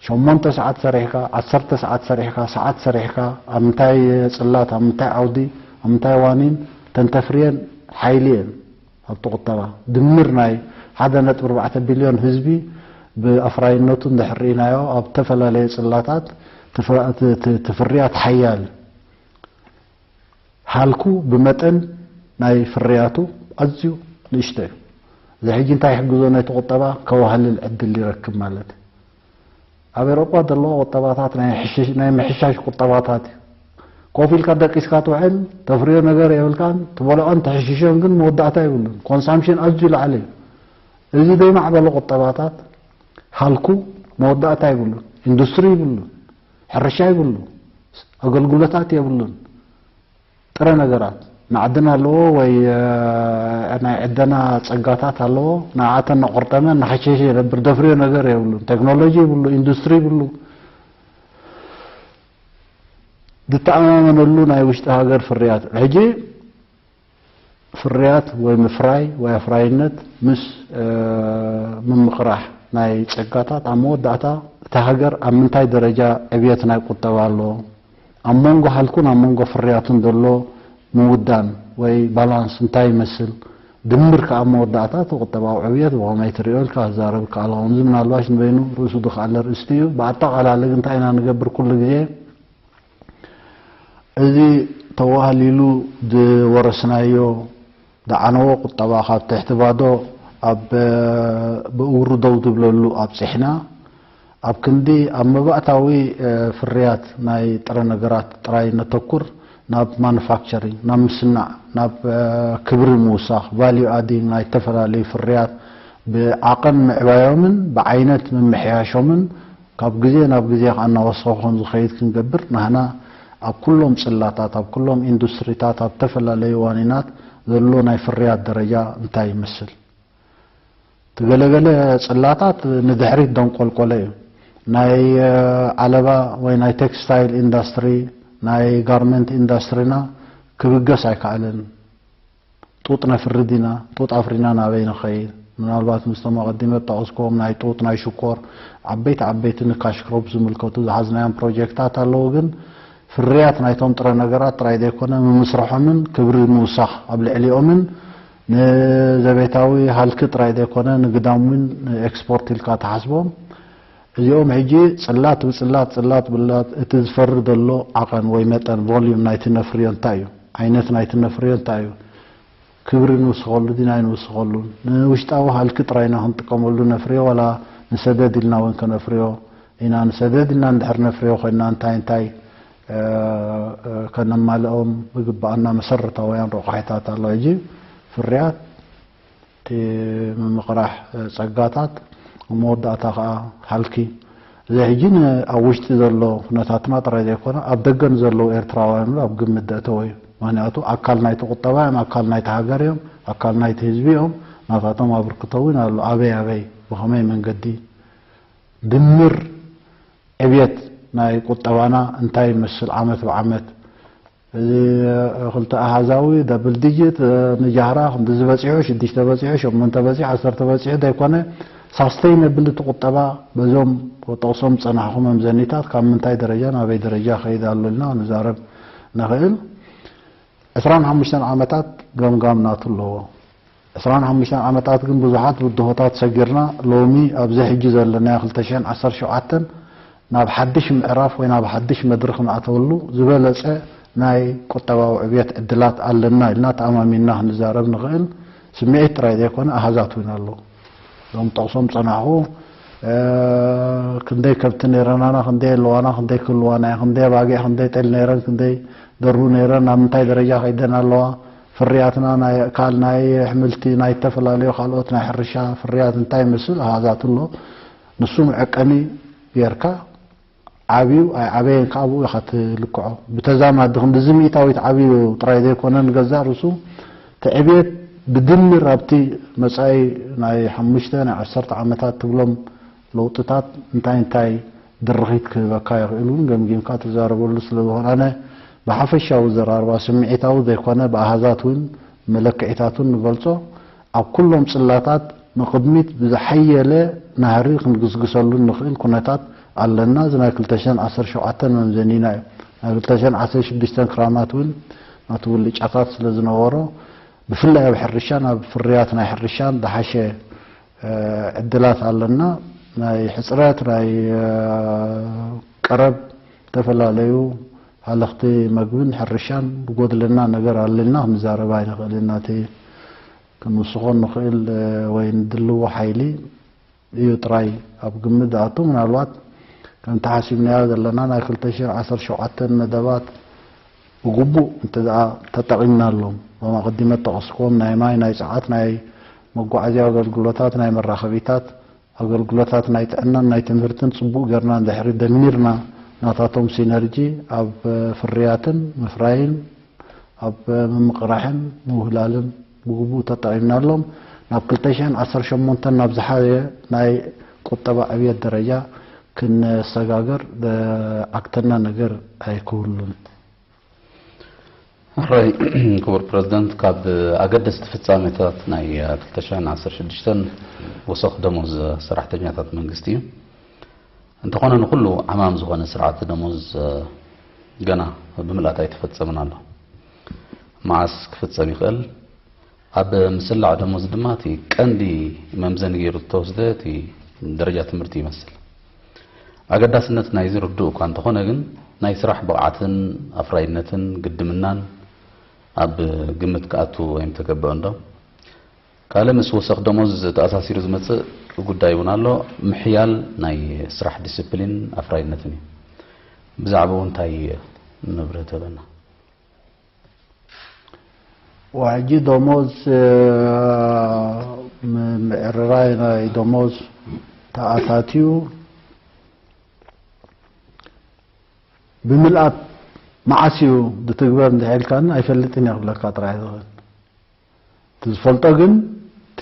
ሸሞንተ ሰዓት ሰሪሕካ፣ ዓሰርተ ሰዓት ሰሪሕካ፣ ሰዓት ሰሪሕካ፣ ኣብ ምንታይ ጽላት፣ ኣብ ምንታይ ዓውዲ፣ ኣብ ምንታይ ዋኒን ተንተፍርየን ሓይሊ እየን ኣብቲ ቁጠባ። ድምር ናይ ሓደ ነጥቢ ኣርባዕተ ቢልዮን ህዝቢ ብኣፍራይነቱ እንድሕር ርኢናዮ፣ ኣብ ዝተፈላለየ ጽላታት ትፍራ-፣ ት-፣ ት-፣ ትፍርያት ሓያል እዩ። ሃልኩ ብመጠን ናይ ፍርያቱ ኣዝዩ ንእሽቶ እዩ። እዚ ሕጂ እንታይ ይሕግዞ ነቲ ቁጠባ? ከዋህልል ዕድል ይረክብ ማለት እዩ። ኣብ ኤውሮጳ ዘለዋ ቁጠባታት ናይ ሕሽሽ-፣ ናይ ምሕሻሽ ቁጠባታት እዩ። ኮፍ ኢልካ ደቂስካ ትውዕል፣ ተፍርዮ ነገር የብልካን፣ ትበልዖን ተሕሽሾን ግን መወዳእታ የብሉን። ኮንሳምፕሽን ኣዝዩ ላዕሊ እዩ። እዚ ዘይማዕበለ ቁጠባታት ሃልኩ መወዳእታ የብሉን። ኢንዱስትሪ ይብሉ፣ ሕርሻ ይብሉ፣ ኣገልግሎታት የብሉን። ጥረ ነገራት፣ ማዕድን ኣለዎ ወይ፣ እ፣ ናይ ዕደና ጸጋታት ኣለዎ፣ ንዓተን እናቆርጠመ እናሓሸሸ ይነብር። ዘፍርዮ ነገር የብሉን። ቴክኖሎጂ ይብሉ፣ ኢንዱስትሪ ይብሉ። ዝተኣማመነሉ ናይ ውሽጢ ሃገር ፍርያት። ሕጂ ፍርያት ወይ ምፍራይ ወይ ኣፍራይነት ምስ ምምቕራሕ ናይ ጸጋታት፣ ኣብ መወዳእታ እታ ሃገር ኣብ ምንታይ ደረጃ ዕብየት ናይ ቁጠባ ኣሎ፣ ኣብ መንጎ ሃልኩን ኣብ መንጎ ፍርያቱን ዘሎ ምውዳን ወይ ባላንስ እንታይ ይመስል፣ ድምር ከኣ ኣብ መወዳእታ እቲ ቁጠባዊ ዕብየት ብኸመይ ትሪኦ ኢልካ ክዛረብ ይከኣል። ከምዚ ምናልባሽ ንበይኑ ርእሱ ዝኸኣል ኣርእስቲ እዩ። ብኣጠቓላሊ ግን እንታይ ኢና ንገብር ኩሉ ግዜ? እዚ ተዋህሊሉ ዝወረስናዮ ዝዓነወ ቁጠባ ካብ ትሕቲ ባዶ ኣብ ብእግሩ ደው ዝብለሉ ኣብጺሕና፣ ኣብ ክንዲ ኣብ መባእታዊ ፍርያት ናይ ጥረ ነገራት ጥራይ ነተኩር፣ ናብ ማኑፋክቸሪንግ፣ ናብ ምስናዕ፣ ናብ ክብሪ ምውሳኽ፣ ቫልዩ ኣዲንግ ናይ ዝተፈላለዩ ፍርያት ብዓቐን ምዕባዮምን ብዓይነት ምምሕያሾምን ካብ ግዜ ናብ ግዜ ከኣ እናወሰኹ ከም ዝኸይድ ክንገብር፣ ናህና ኣብ ኩሎም ጽላታት፣ ኣብ ኩሎም ኢንዱስትሪታት፣ ኣብ ዝተፈላለዩ ዋኒናት ዘሎ ናይ ፍርያት ደረጃ እንታይ ይመስል? እቲ ገለገለ ጽላታት ንድሕሪት ደንቆልቆለ እዩ። ናይ ዓለባ ወይ ናይ ቴክስታይል ኢንዳስትሪ፣ ናይ ጋርመንት ኢንዳስትሪና ክብገስ ኣይከኣለን። ጡጥ ነፍሪ ዲና? ጡጥ ኣፍሪና ናበይ ንኸይድ? ምናልባት ምስቶም ኣቐዲመ ዝጠቐስክዎም ናይ ጡጥ፣ ናይ ሽኮር፣ ዓበይቲ ዓበይቲ ንካሽ ክሮፕ ዝምልከቱ ዝሓዝናዮም ፕሮጀክታት ኣለዉ። ግን ፍርያት ናይቶም ጥረ ነገራት ጥራይ ዘይኮነ፣ ምምስርሖምን ክብሪ ምውሳኽ ኣብ ልዕሊኦምን ንዘቤታዊ ሃልኪ ጥራይ ዘይኮነ፣ ንግዳም እውን ንኤክስፖርት ኢልካ ትሓስቦም። እዚኦም ሕጂ ጽላት ብጽላት፣ ጽላት ብጽላት፣ እቲ ዝፈሪ ዘሎ ዓቐን ወይ መጠን፣ ቮልዩም ናይቲ ነፍርዮ እንታይ እዩ? ዓይነት ናይቲ ነፍርዮ እንታይ እዩ? ክብሪ ንውስኸሉ ዲና ኣይንውስኸሉን? ንውሽጣዊ ሃልኪ ጥራይ ኢና ክንጥቀመሉ ነፍርዮ፣ ዋላ ንሰደድ ኢልና እውን ከነፍርዮ ኢና? ንሰደድ ኢልና እንድሕር ነፍርዮ ኮይንና እንታይ እንታይ ከነማልኦም ዝግብኣና መሰረታውያን ረቋሒታት ኣሎ። ሕጂ ፍርያት፣ እቲ ምምቕራሕ ጸጋታት፣ ኣብ መወዳእታ ከኣ ሃልኪ። እዚ ሕጂ ን-፣ ኣብ ውሽጢ ዘሎ ኩነታትና ጥራይ ዘይኮነ፣ ኣብ ደገ ንዘለዉ ኤርትራውያን እውን ኣብ ግምት ዘእተወ እዩ። ምኽንያቱ ኣካል ናይቲ ቁጠባ እዮም፣ ኣካል ናይቲ ሃገር እዮም፣ ኣካል ናይቲ ህዝቢ እዮም። ናታቶም ኣበርክቶ እውን ኣሎ። ኣበይ ኣበይ፣ ብኸመይ መንገዲ፣ ድምር ዕብየት ናይ ቁጠባና እንታይ ይመስል ዓመት ብዓመት? እዚ ክልተ ኣሃዛዊ፣ ደብል ዲጂት፣ ንጃህራ ክንዲ ዝበጺሑ፣ ሽዱሽተ በጺሑ፣ ሸሞንተ በጺሑ፣ ዓሰርተ በጺሑ ዘይኮነ፣ ሳስተይነብል እቲ ቁጠባ በዞም ጠቕሶም ዝጸናሕኩ መምዘኒታት ካብ ምንታይ ደረጃ ናበይ ደረጃ ከይድ ኣሎ ኢልና ክንዛረብ ንኽእል። ዕስራን ሓሙሽተን ዓመታት ገምጋም ናቱ ኣለዎ። ዕስራን ሓሙሽተን ዓመታት ግን ብዙሓት ብድሆታት ሰጊርና፣ ሎሚ ኣብዚ ሕጂ ዘለናዮ ክልተ ሽሕን ዓሰርተ ሸውዓተን ናብ ሓድሽ ምዕራፍ ወይ ናብ ሓድሽ መድረኽ ንኣተወሉ ዝበለጸ ናይ ቁጠባዊ ዕብየት ዕድላት ኣለና ኢልና ተኣማሚንና ክንዛረብ ንኽእል። ስምዒት ጥራይ ዘይኮነ ኣሃዛት እውን ኣሎ። እዞም ጠቕሶም ጸናሕኩ፣ እ፣ ክንደይ ከብቲ ነይረናና፣ ክንደይ ኣለዋና፣ ክንደይ ክህልዋና እየን፣ ክንደይ ኣባጊዕ፣ ክንደይ ጤል ነይረን፣ ክንደይ ደርሁ ነይረን፣ ናብ ምንታይ ደረጃ ከይደን ኣለዋ፣ ፍርያትና ናይ ኣእካል፣ ናይ ኣሕምልቲ፣ ናይ ዝተፈላለዩ ካልኦት ናይ ሕርሻ ፍርያት እንታይ ይመስል፣ ኣሃዛት ኣሎ። ንሱ መዐቀኒ ጌርካ ዓብዩ ኣይዓበየን ከኣ ብኡ ኢኻ ትልክዖ። ብተዛማዲ ክንድዚ ሚእታዊት ዓብዩ ጥራይ ዘይኮነ፣ ንገዛእ ርእሱ እቲ ዕብየት ብድምር ኣብቲ መጻኢ ናይ ሓሙሽተ ናይ ዓሰርተ ዓመታት ትብሎም ለውጥታት እንታይ እንታይ ድርኺት ክህበካ ይኽእል እውን ገምጊምካ ትዛረበሉ ስለ ዝኾነ፣ ኣነ ብሓፈሻዊ ዘራርባ ስምዒታዊ ዘይኮነ ብኣሃዛት እውን መለክዒታት እውን ንገልጾ። ኣብ ኩሎም ጽላታት ንቕድሚት ብዝሓየለ ናህሪ ክንግስግሰሉ እንኽእል ኩነታት ኣለና። እዚ ናይ ክልተ ሽሕን ዓሰርተ ሸውዓተን መምዘኒና እዩ። ናይ ክልተ ሽሕን ዓሰርተ ሽዱሽተን ክራማት እውን ናቱ ብልጫታት ስለ ዝነበሮ፣ ብፍላይ ኣብ ሕርሻን ኣብ ፍርያት ናይ ሕርሻን ዝሓሸ፣ እ፣ ዕድላት ኣለና። ናይ ሕጽረት፣ ናይ፣ እ፣ ቀረብ፣ ዝተፈላለዩ ሃለኽቲ መግብን ሕርሻን ዝጎድለና ነገር ኣለና ክንዛረብ ኣይንኽእልን። ናቲ ክንውስኾ ንኽእል ወይ ንድልዎ ሓይሊ እዩ ጥራይ ኣብ ግምት ዝኣቱ። ምናልባት ከምቲ ሓሲብናዮ ዘለና ናይ ክልተ ሽሕን ዓሰርተ ሸውዓተን መደባት ብግቡእ እንተ ደኣ ተጠቒምናሎም፣ እዞም ኣቐዲመ ዝጠቐስክዎም ናይ ማይ፣ ናይ ጸዓት፣ ናይ መጓዓዝያ ኣገልግሎታት፣ ናይ መራኸቢታት ኣገልግሎታት፣ ናይ ጥዕናን ናይ ትምህርትን ጽቡቕ ጌርና እንድሕሪ ደሚርና፣ ናታቶም ሲነርጂ ኣብ ፍርያትን ምፍራይን ኣብ ምምቕራሕን ምውህላልን ብግቡእ ተጠቒምናሎም፣ ናብ ክልተ ሽሕን ዓሰርተ ሸሞንተን ናብ ዝሓየ ናይ ቁጠባ ዕብየት ደረጃ ክንሰጋገር ዝዓግተና ነገር ኣይክህሉን። ሕራይ ክቡር ፕረዚደንት፣ ካብ ኣገደስቲ ፍጻሜታት ናይ ክልተ ሽሕን ዓሰርተ ሽዱሽተን ወሰኽ ደሞዝ ሰራሕተኛታት መንግስቲ እዩ። እንተኾነ ንኹሉ ዓማም ዝኾነ ስርዓት ደሞዝ ገና ብምልኣት ኣይተፈጸመን ኣሎ። መዓስ ክፍጸም ይኽእል? ኣብ ምስላዕ ደሞዝ ድማ እቲ ቀንዲ መምዘኒ ገይሩ ዝተወስደ እቲ ደረጃ ትምህርቲ ይመስል። ኣገዳስነት ናይዚ ርዱእ እኳ እንተኾነ ግን ናይ ስራሕ ብቕዓትን ኣፍራይነትን ግድምናን ኣብ ግምት ክኣቱ ኣይምተገብኦን ዶ? ካልእ ምስ ወሰኽ ደሞዝ ተኣሳሲሩ ዝመጽእ ጉዳይ እውን ኣሎ። ምሕያል ናይ ስራሕ ዲስፕሊን ኣፍራይነትን እዩ። ብዛዕባኡ እንታይ መብርሂ ትህበና? ሕጂ ደሞዝ ምዕርራይ ናይ ደሞዝ ተኣታትዩ ብምልኣት መዓስ እዩ ዝትግበር እንድሕልካን ኣይፈልጥን እየ ክብለካ ጥራይ ዝኽእል። እቲ ዝፈልጦ ግን እቲ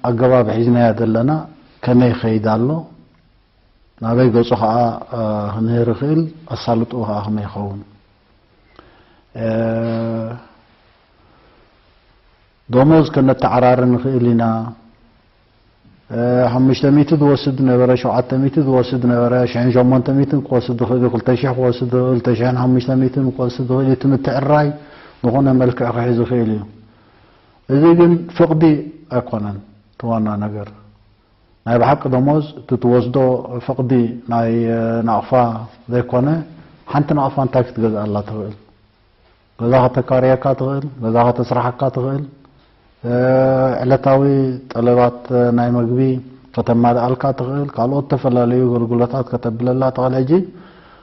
ኣገባብ ሒዝናዮ ዘለና ከመይ ይኸይድ ኣሎ፣ ናበይ ገጹ ከዓ ክንህር ይኽእል፣ ኣሳልጥኡ ከዓ ከመይ ይኸውን። ደሞዝ ከነተዓራሪ ንኽእል ኢና። ሓሙሽተ ሚእቲ ዝወስድ ነበረ፣ ሸውዓተ ሚእቲ ዝወስድ ነበረ፣ ሽሕን ሸሞንተ ሚእትን ክወስድ ዝኽእል እዩ፣ ክልተ ሽሕ ክወስድ ዝኽእል፣ ክልተ ሽሕን ሓሙሽተ ሚእትን ክወስድ ዝኽእል እዩ። እቲ ምትዕራይ ዝኾነ መልክዕ ክሕዝ ይኽእል እዩ። እዚ ግን ፍቕዲ ኣይኮነን እቲ ዋና ነገር። ናይ ብሓቂ ደሞዝ እቲ ትወስዶ ፍቕዲ ናይ ናቕፋ ዘይኮነ፣ ሓንቲ ናቕፋ እንታይ ክትገዝኣላ ትኽእል? ገዛ ከተካርየካ ትኽእል፣ ገዛ ከተስርሓካ ትኽእል፣ ዕለታዊ ጠለባት ናይ መግቢ ከተማልኣልካ ትኽእል፣ ካልኦት ዝተፈላለዩ ኣገልግሎታት ከተብለላ ትኽእል። ሕጂ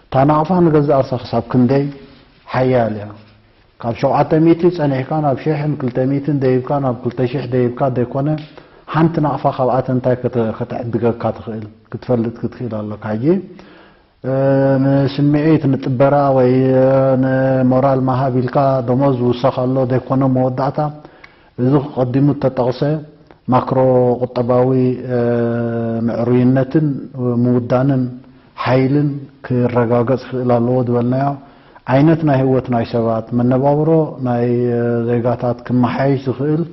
እታ ናቕፋ ንገዛእ ርእሳ ክሳብ ክንደይ ሓያል እያ? ካብ ሸውዓተ ሚእቲ ጸኒሕካ ናብ ሽሕን ክልተ ሚእትን ደይብካ ናብ ክልተ ሽሕ ደይብካ ዘይኮነ፣ ሓንቲ ናቕፋ ካብኣተን እንታይ ከተ- ከተዕድገካ ትኽእል ክትፈልጥ ክትክእል ኣለካ። ሕጂ ንስምዒት ንጥበራ ወይ ንሞራል ማሃብ ኢልካ ደሞዝ ዝውሰኽ ኣሎ ዘይኮነ መወዳእታ፣ እዚ ቀዲሙ እተጠቕሰ ማክሮ ቁጠባዊ ምዕሩይነትን ምውዳንን ሓይልን ክረጋገጽ ክኽእል ኣለዎ ዝበልናዮ ዓይነት ናይ ህይወት ናይ ሰባት መነባብሮ ናይ ዜጋታት ክመሓየሽ ዝኽእል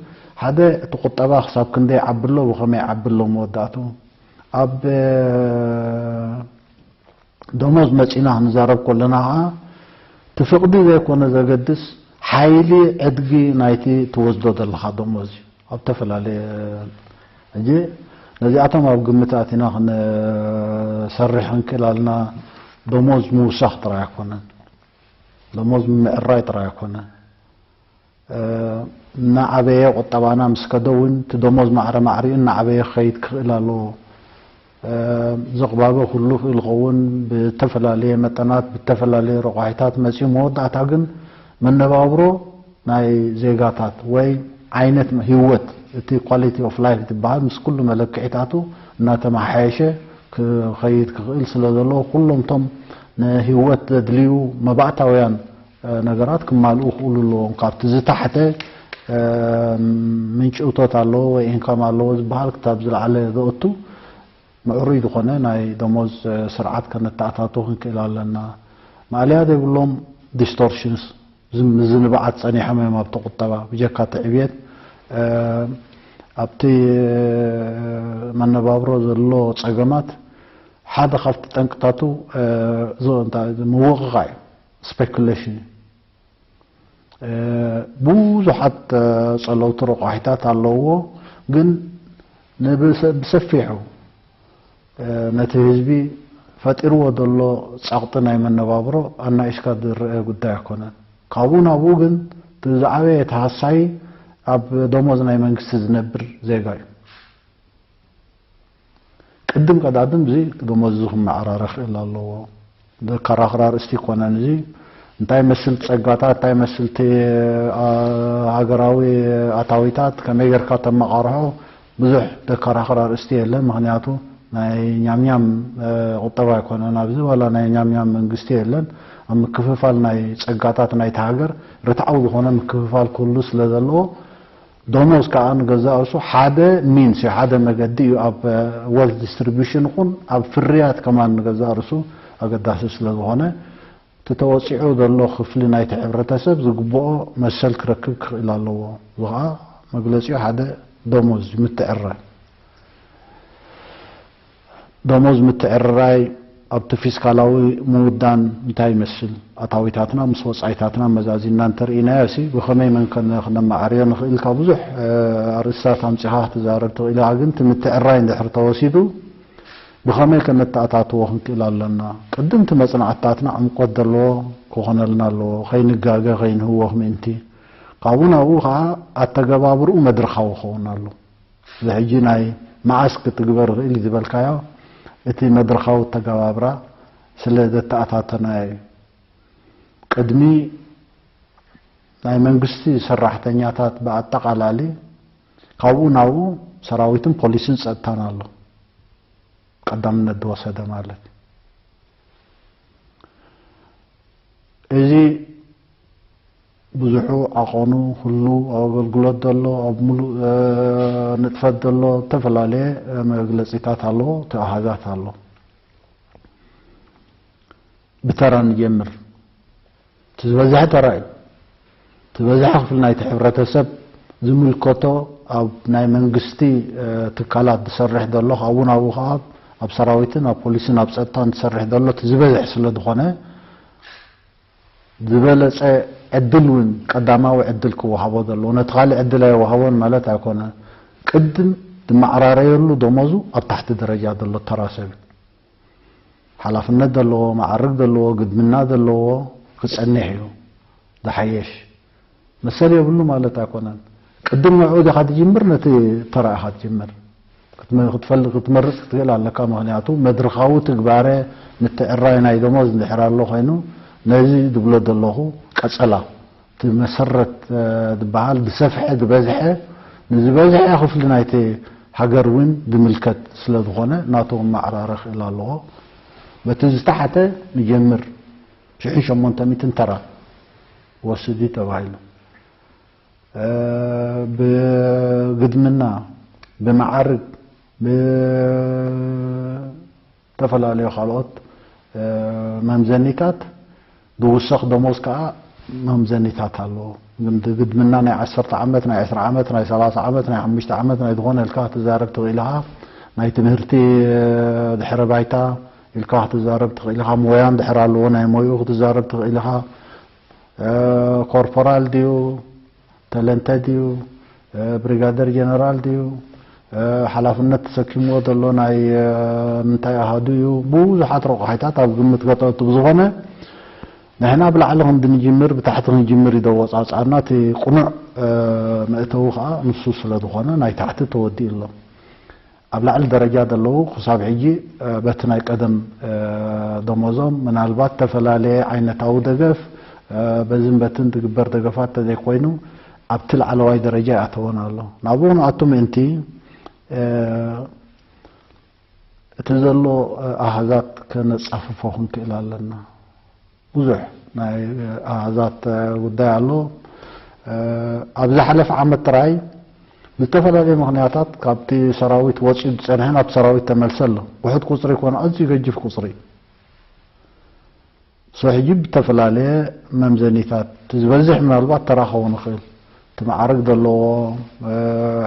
ሓደ እቲ ቁጠባ ክሳብ ክንደይ ዓቢ ኣሎ ብኸመይ ዓቢ ኣሎ መወዳእትኡ ኣብ ደሞዝ መጺና ክንዛረብ ከለና ኸዓ እቲ ፍቕዲ ዘይኮነ ዘገድስ ሓይሊ ዕድጊ ናይቲ ትወስዶ ዘለኻ ደሞዝ እዩ ኣብ ዝተፈላለየ ሕጂ ነዚኣቶም ኣብ ግምት ኣቲና ክንሰርሕ ክንክእል ኣለና። ደሞዝ ምውሳኽ ጥራይ ኣይኮነን፣ ደሞዝ ምምዕራይ ጥራይ ኣይኮነን። እናዓበየ ቁጠባና ምስ ከደ እውን እቲ ደሞዝ ማዕረ ማዕሪኡ እናዓበየ ክኸይድ ክኽእል ኣለዎ። ዝቕባበ ኩሉ ክእል ኸውን ብተፈላለየ መጠናት ብተፈላለየ ረቋሒታት መፂኡ መወዳእታ ግን መነባብሮ ናይ ዜጋታት ወይ ዓይነት ህይወት እቲ quality of life ዝበሃል ምስ ኩሉ መለክዒታቱ እናተመሓየሸ ክኸይድ ክኽእል ስለ ዘለዎ ኩሎም እቶም ንህይወት ዘድልዩ መባእታውያን ነገራት ክማልኡ ክኽእሉ ኣለዎም። ካብቲ ዝተሓተ ምንጪ እቶት ኣለዎ ወይ income ኣለዎ ዝበሃል ክታብ ዝለዓለ ዘእቱ ምዕሩይ ዝኾነ ናይ ደሞዝ ስርዓት ከነተኣታቱ ክንክእል ኣለና። ማእለያ ዘይብሎም distortions ምዝንባዓት ጸኒሖም እዮም ኣብቲ ቁጠባ ብጀካ እቲ ዕብየት ኣብቲ መነባብሮ ዘሎ ጸገማት ሓደ ካብቲ ጠንቅታቱ ምውቕቓ እዩ። Speculation ብዙሓት ጸለውቲ ረቋሒታት ኣለውዎ ግን ብሰፊሑ ነቲ ህዝቢ ፈጢርዎ ዘሎ ጸቕጢ ናይ መነባብሮ ኣናኢስካ ዝረአ ጉዳይ ኣይኮነን። ካብኡ ናብኡ ግን እቲ ዝዓበየ ተሃሳዪ ኣብ ደሞዝ ናይ መንግስቲ ዝነብር ዜጋ እዩ። ቅድም ቀዳድም እዚ ደሞዝ እዚ ክመዓራረ ክእል ኣለዎ። ዘከራኽር ኣርእስቲ ይኮነን እዚ እንታይ መስል ጸጋታት እንታይ መስልቲ ሃገራዊ ኣታዊታት ከመይ ጌርካ ተመቃርሖ ብዙሕ ዘከራኽር ኣርእስቲ የለን። ምክንያቱ ናይ ኛምኛም ቁጠባ ኣይኮነን ኣብዚ ዋላ ናይ ኛምኛም መንግስቲ የለን። ኣብ ምክፍፋል ናይ ጸጋታት ናይቲ ሃገር ርትዓዊ ዝኾነ ምክፍፋል ክህሉ ስለ ዘለዎ ደሞዝ ከዓ ንገዛእ ርእሱ ሓደ means እዩ፣ ሓደ መገዲ እዩ ኣብ wealth distribution ይኹን ኣብ ፍርያት ከማን ንገዛእ ርእሱ ኣገዳሲ ስለ ዝኾነ እቲ ተወጺዑ ዘሎ ክፍሊ ናይቲ ሕብረተሰብ ዝግብኦ መሰል ክረክብ ክኽእል ኣለዎ። እዚ ኸኣ መግለጺኡ ሓደ ደሞዝ ምትዕረ ደሞዝ ምትዕርራይ ኣብቲ ፊስካላዊ ምውዳን እንታይ ይመስል? ኣታዊታትና ምስ ወጻኢታትና መዛዚና እንተርኢናዮ ሲ ብኸመይ መን ከነ-፣ ክነመዓርዮ ንኽእል? ካብ ብዙሕ፣ እ፣ ኣርእስታት ኣምጺኻ ክትዛረብ ትኽእል ኢኻ፣ ግን እቲ ምትዕራይ እንድሕር ተወሲዱ ብኸመይ ከነተኣታትዎ ክንክእል ኣለና? ቅድም እቲ መጽናዕትታትና ዕምቆት ዘለዎ ክኾነልና ኣለዎ፣ ከይንጋገ፣ ከይንህወኽ ምእንቲ። ካብኡ ናብኡ ኸኣ ኣተገባብርኡ መድረኻዊ ክኸውን ኣሎ። እዚ ሕጂ ናይ መዓስ ክትግበር ይኽእል ዝበልካዮ፣ እቲ መድረኻዊ ኣተገባብራ ስለ ዘተኣታተናዮ እዩ። ቅድሚ ናይ መንግስቲ ሰራሕተኛታት ብኣጠቓላሊ ካብኡ ናብኡ ሰራዊትን ፖሊስን ጸጥታን ኣሎ። ቀዳምነት ዝወሰደ ማለት እዩ። እዚ ብዙሑ ዓቐኑ ኩሉ ኣብ ኣገልግሎት ዘሎ፣ ኣብ ሙሉእ፣ እ፣ ንጥፈት ዘሎ ዝተፈላለየ፣ እ፣ መግለጺታት ኣለዎ፣ እቲ ኣሃዛት ኣሎ። ብተራ ንጀምር። እቲ ዝበዝሐ ተራ እዩ። እቲ ዝበዝሐ ክፍሊ ናይቲ ሕብረተሰብ ዝምልከቶ ኣብ ናይ መንግስቲ፣ እ፣ ትካላት ዝሰርሕ ዘሎ፣ ካብኡ ናብኡ ኸዓ ኣብ ሰራዊትን ኣብ ፖሊስን ኣብ ጸጥታን ዝሰርሕ ዘሎ እቲ ዝበዝሕ ስለ ዝኾነ፣ ዝበለጸ ዕድል እውን ቀዳማዊ ዕድል ክወሃቦ ዘለዎ። ነቲ ካልእ ዕድል ኣይወሃቦን ማለት ኣይኮነ። ቅድም ዝመዓራረየሉ ደሞዙ ኣብ ታሕቲ ደረጃ ዘሎ ተራ ሰብ እዩ። ሓላፍነት ዘለዎ፣ መዓርግ ዘለዎ፣ ግድምና ዘለዎ ክጸንሕ እዩ ዝሓየሽ። መሰል የብሉ ማለት ኣይኮነን። ቅድም ንዕኡ ዲኻ ትጅምር፣ ነቲ ተራ ኢኻ ትጅምር። ክትመ-፣ ክትፈል-፣ ክትመርጽ ክትክእል ኣለካ። ምኽንያቱ መድረኻዊ ትግባረ ምትዕራይ ናይ ደሞዝ እንድሕር ኣሎ ኮይኑ፣ ነዚ ዝብሎ ዘለኹ ቀጸላ፣ እቲ መሰረት፣ እ፣ ዝበሃል ዝሰፍሐ፣ ዝበዝሐ፣ ንዝበዝሐ ክፍሊ ናይቲ ሃገር እውን ዝምልከት ስለ ዝኾነ፣ ናቱ ክመዓራረ ክእል ኣለዎ። በቲ ዝተሓተ ንጀምር፣ ሽሕን ሸሞንተ ሚእትን ተራ ወስድ እዩ ተባሂሉ። እ፣ ብግድምና፣ ብመዓርግ፣ ብተፈላለዩ ካልኦት፣ እ፣ መምዘኒታት ዝውሰኽ ደሞዝ ከኣ መምዘኒታት ኣለዎ። ግን ግድምና ናይ ዓሰርተ ዓመት፣ ናይ ዕስራ ዓመት፣ ናይ ሰላሳ ዓመት፣ ናይ ሓሙሽተ ዓመት፣ ናይ ዝኾነ ኢልካ ክትዛረብ ትኽእል ኢኻ። ናይ ትምህርቲ፣ እ፣ ድሕረ ባይታ ኢልካ ክትዛረብ ትኽእል ኢኻ። ሞያ እንድሕር ኣለዎ፣ ናይ ሞይኡ ክትዛረብ ትኽእል ኢኻ። እ፣ ኮርፖራል ድዩ፣ ተለንተ ድዩ፣ እ፣ ብሪጋደር ጀነራል ድዩ፣ እ፣ ሓላፍነት ተሰኪምዎ ዘሎ ናይ፣ እ፣ ምንታይ ኣሃዱ እዩ፣ ብዙሓት ረቑሒታት ኣብ ግምት ከተእቱ። ብዝኾነ ንሕና ብላዕሊ ክንዲ ንጅምር፣ ብታሕቲ ክንጅምር እዩ ዘወጻጽኣና። እቲ ቅኑዕ፣ እ፣ መእተዊ ከኣ ንሱ ስለ ዝኾነ ናይ ታሕቲ ተወዲኡ ኣሎ። ኣብ ላዕሊ ደረጃ ዘለዉ ክሳብ ሕጂ፣ እ፣ በቲ ናይ ቀደም፣ እ፣ ደሞዞም ምናልባት ዝተፈላለየ ዓይነታዊ ደገፍ፣ እ፣ በዝን በትን ዝግበር ደገፋት ተዘይኮይኑ ኣብቲ ላዕለዋይ ደረጃ ይኣተወን ኣሎ። ናብኡ ክንኣቱ ምእንቲ፣ እ፣ እቲ ዘሎ፣ እ፣ ኣሃዛት ከነጻፍፎ ክንክእል ኣለና። ብዙሕ ናይ ኣሃዛት ጉዳይ ኣሎ። ኣብ ዝሓለፈ ዓመት ጥራይ ብዝተፈላለየ ምኽንያታት ካብቲ ሰራዊት ወጺኡ ዝጸንሐ ናብ ሰራዊት ተመልሰ ኣሎ። ውሑድ ቁጽሪ ይኮነ፣ ኣዝዩ ገጅፍ ቁጽሪ። ሶ ሕጂ ብተፈላለየ መምዘኒታት፣ እቲ ዝበዝሕ ምናልባት ተራ ክኸውን ይኽእል። እቲ መዓርግ ዘለዎ፣ እ፣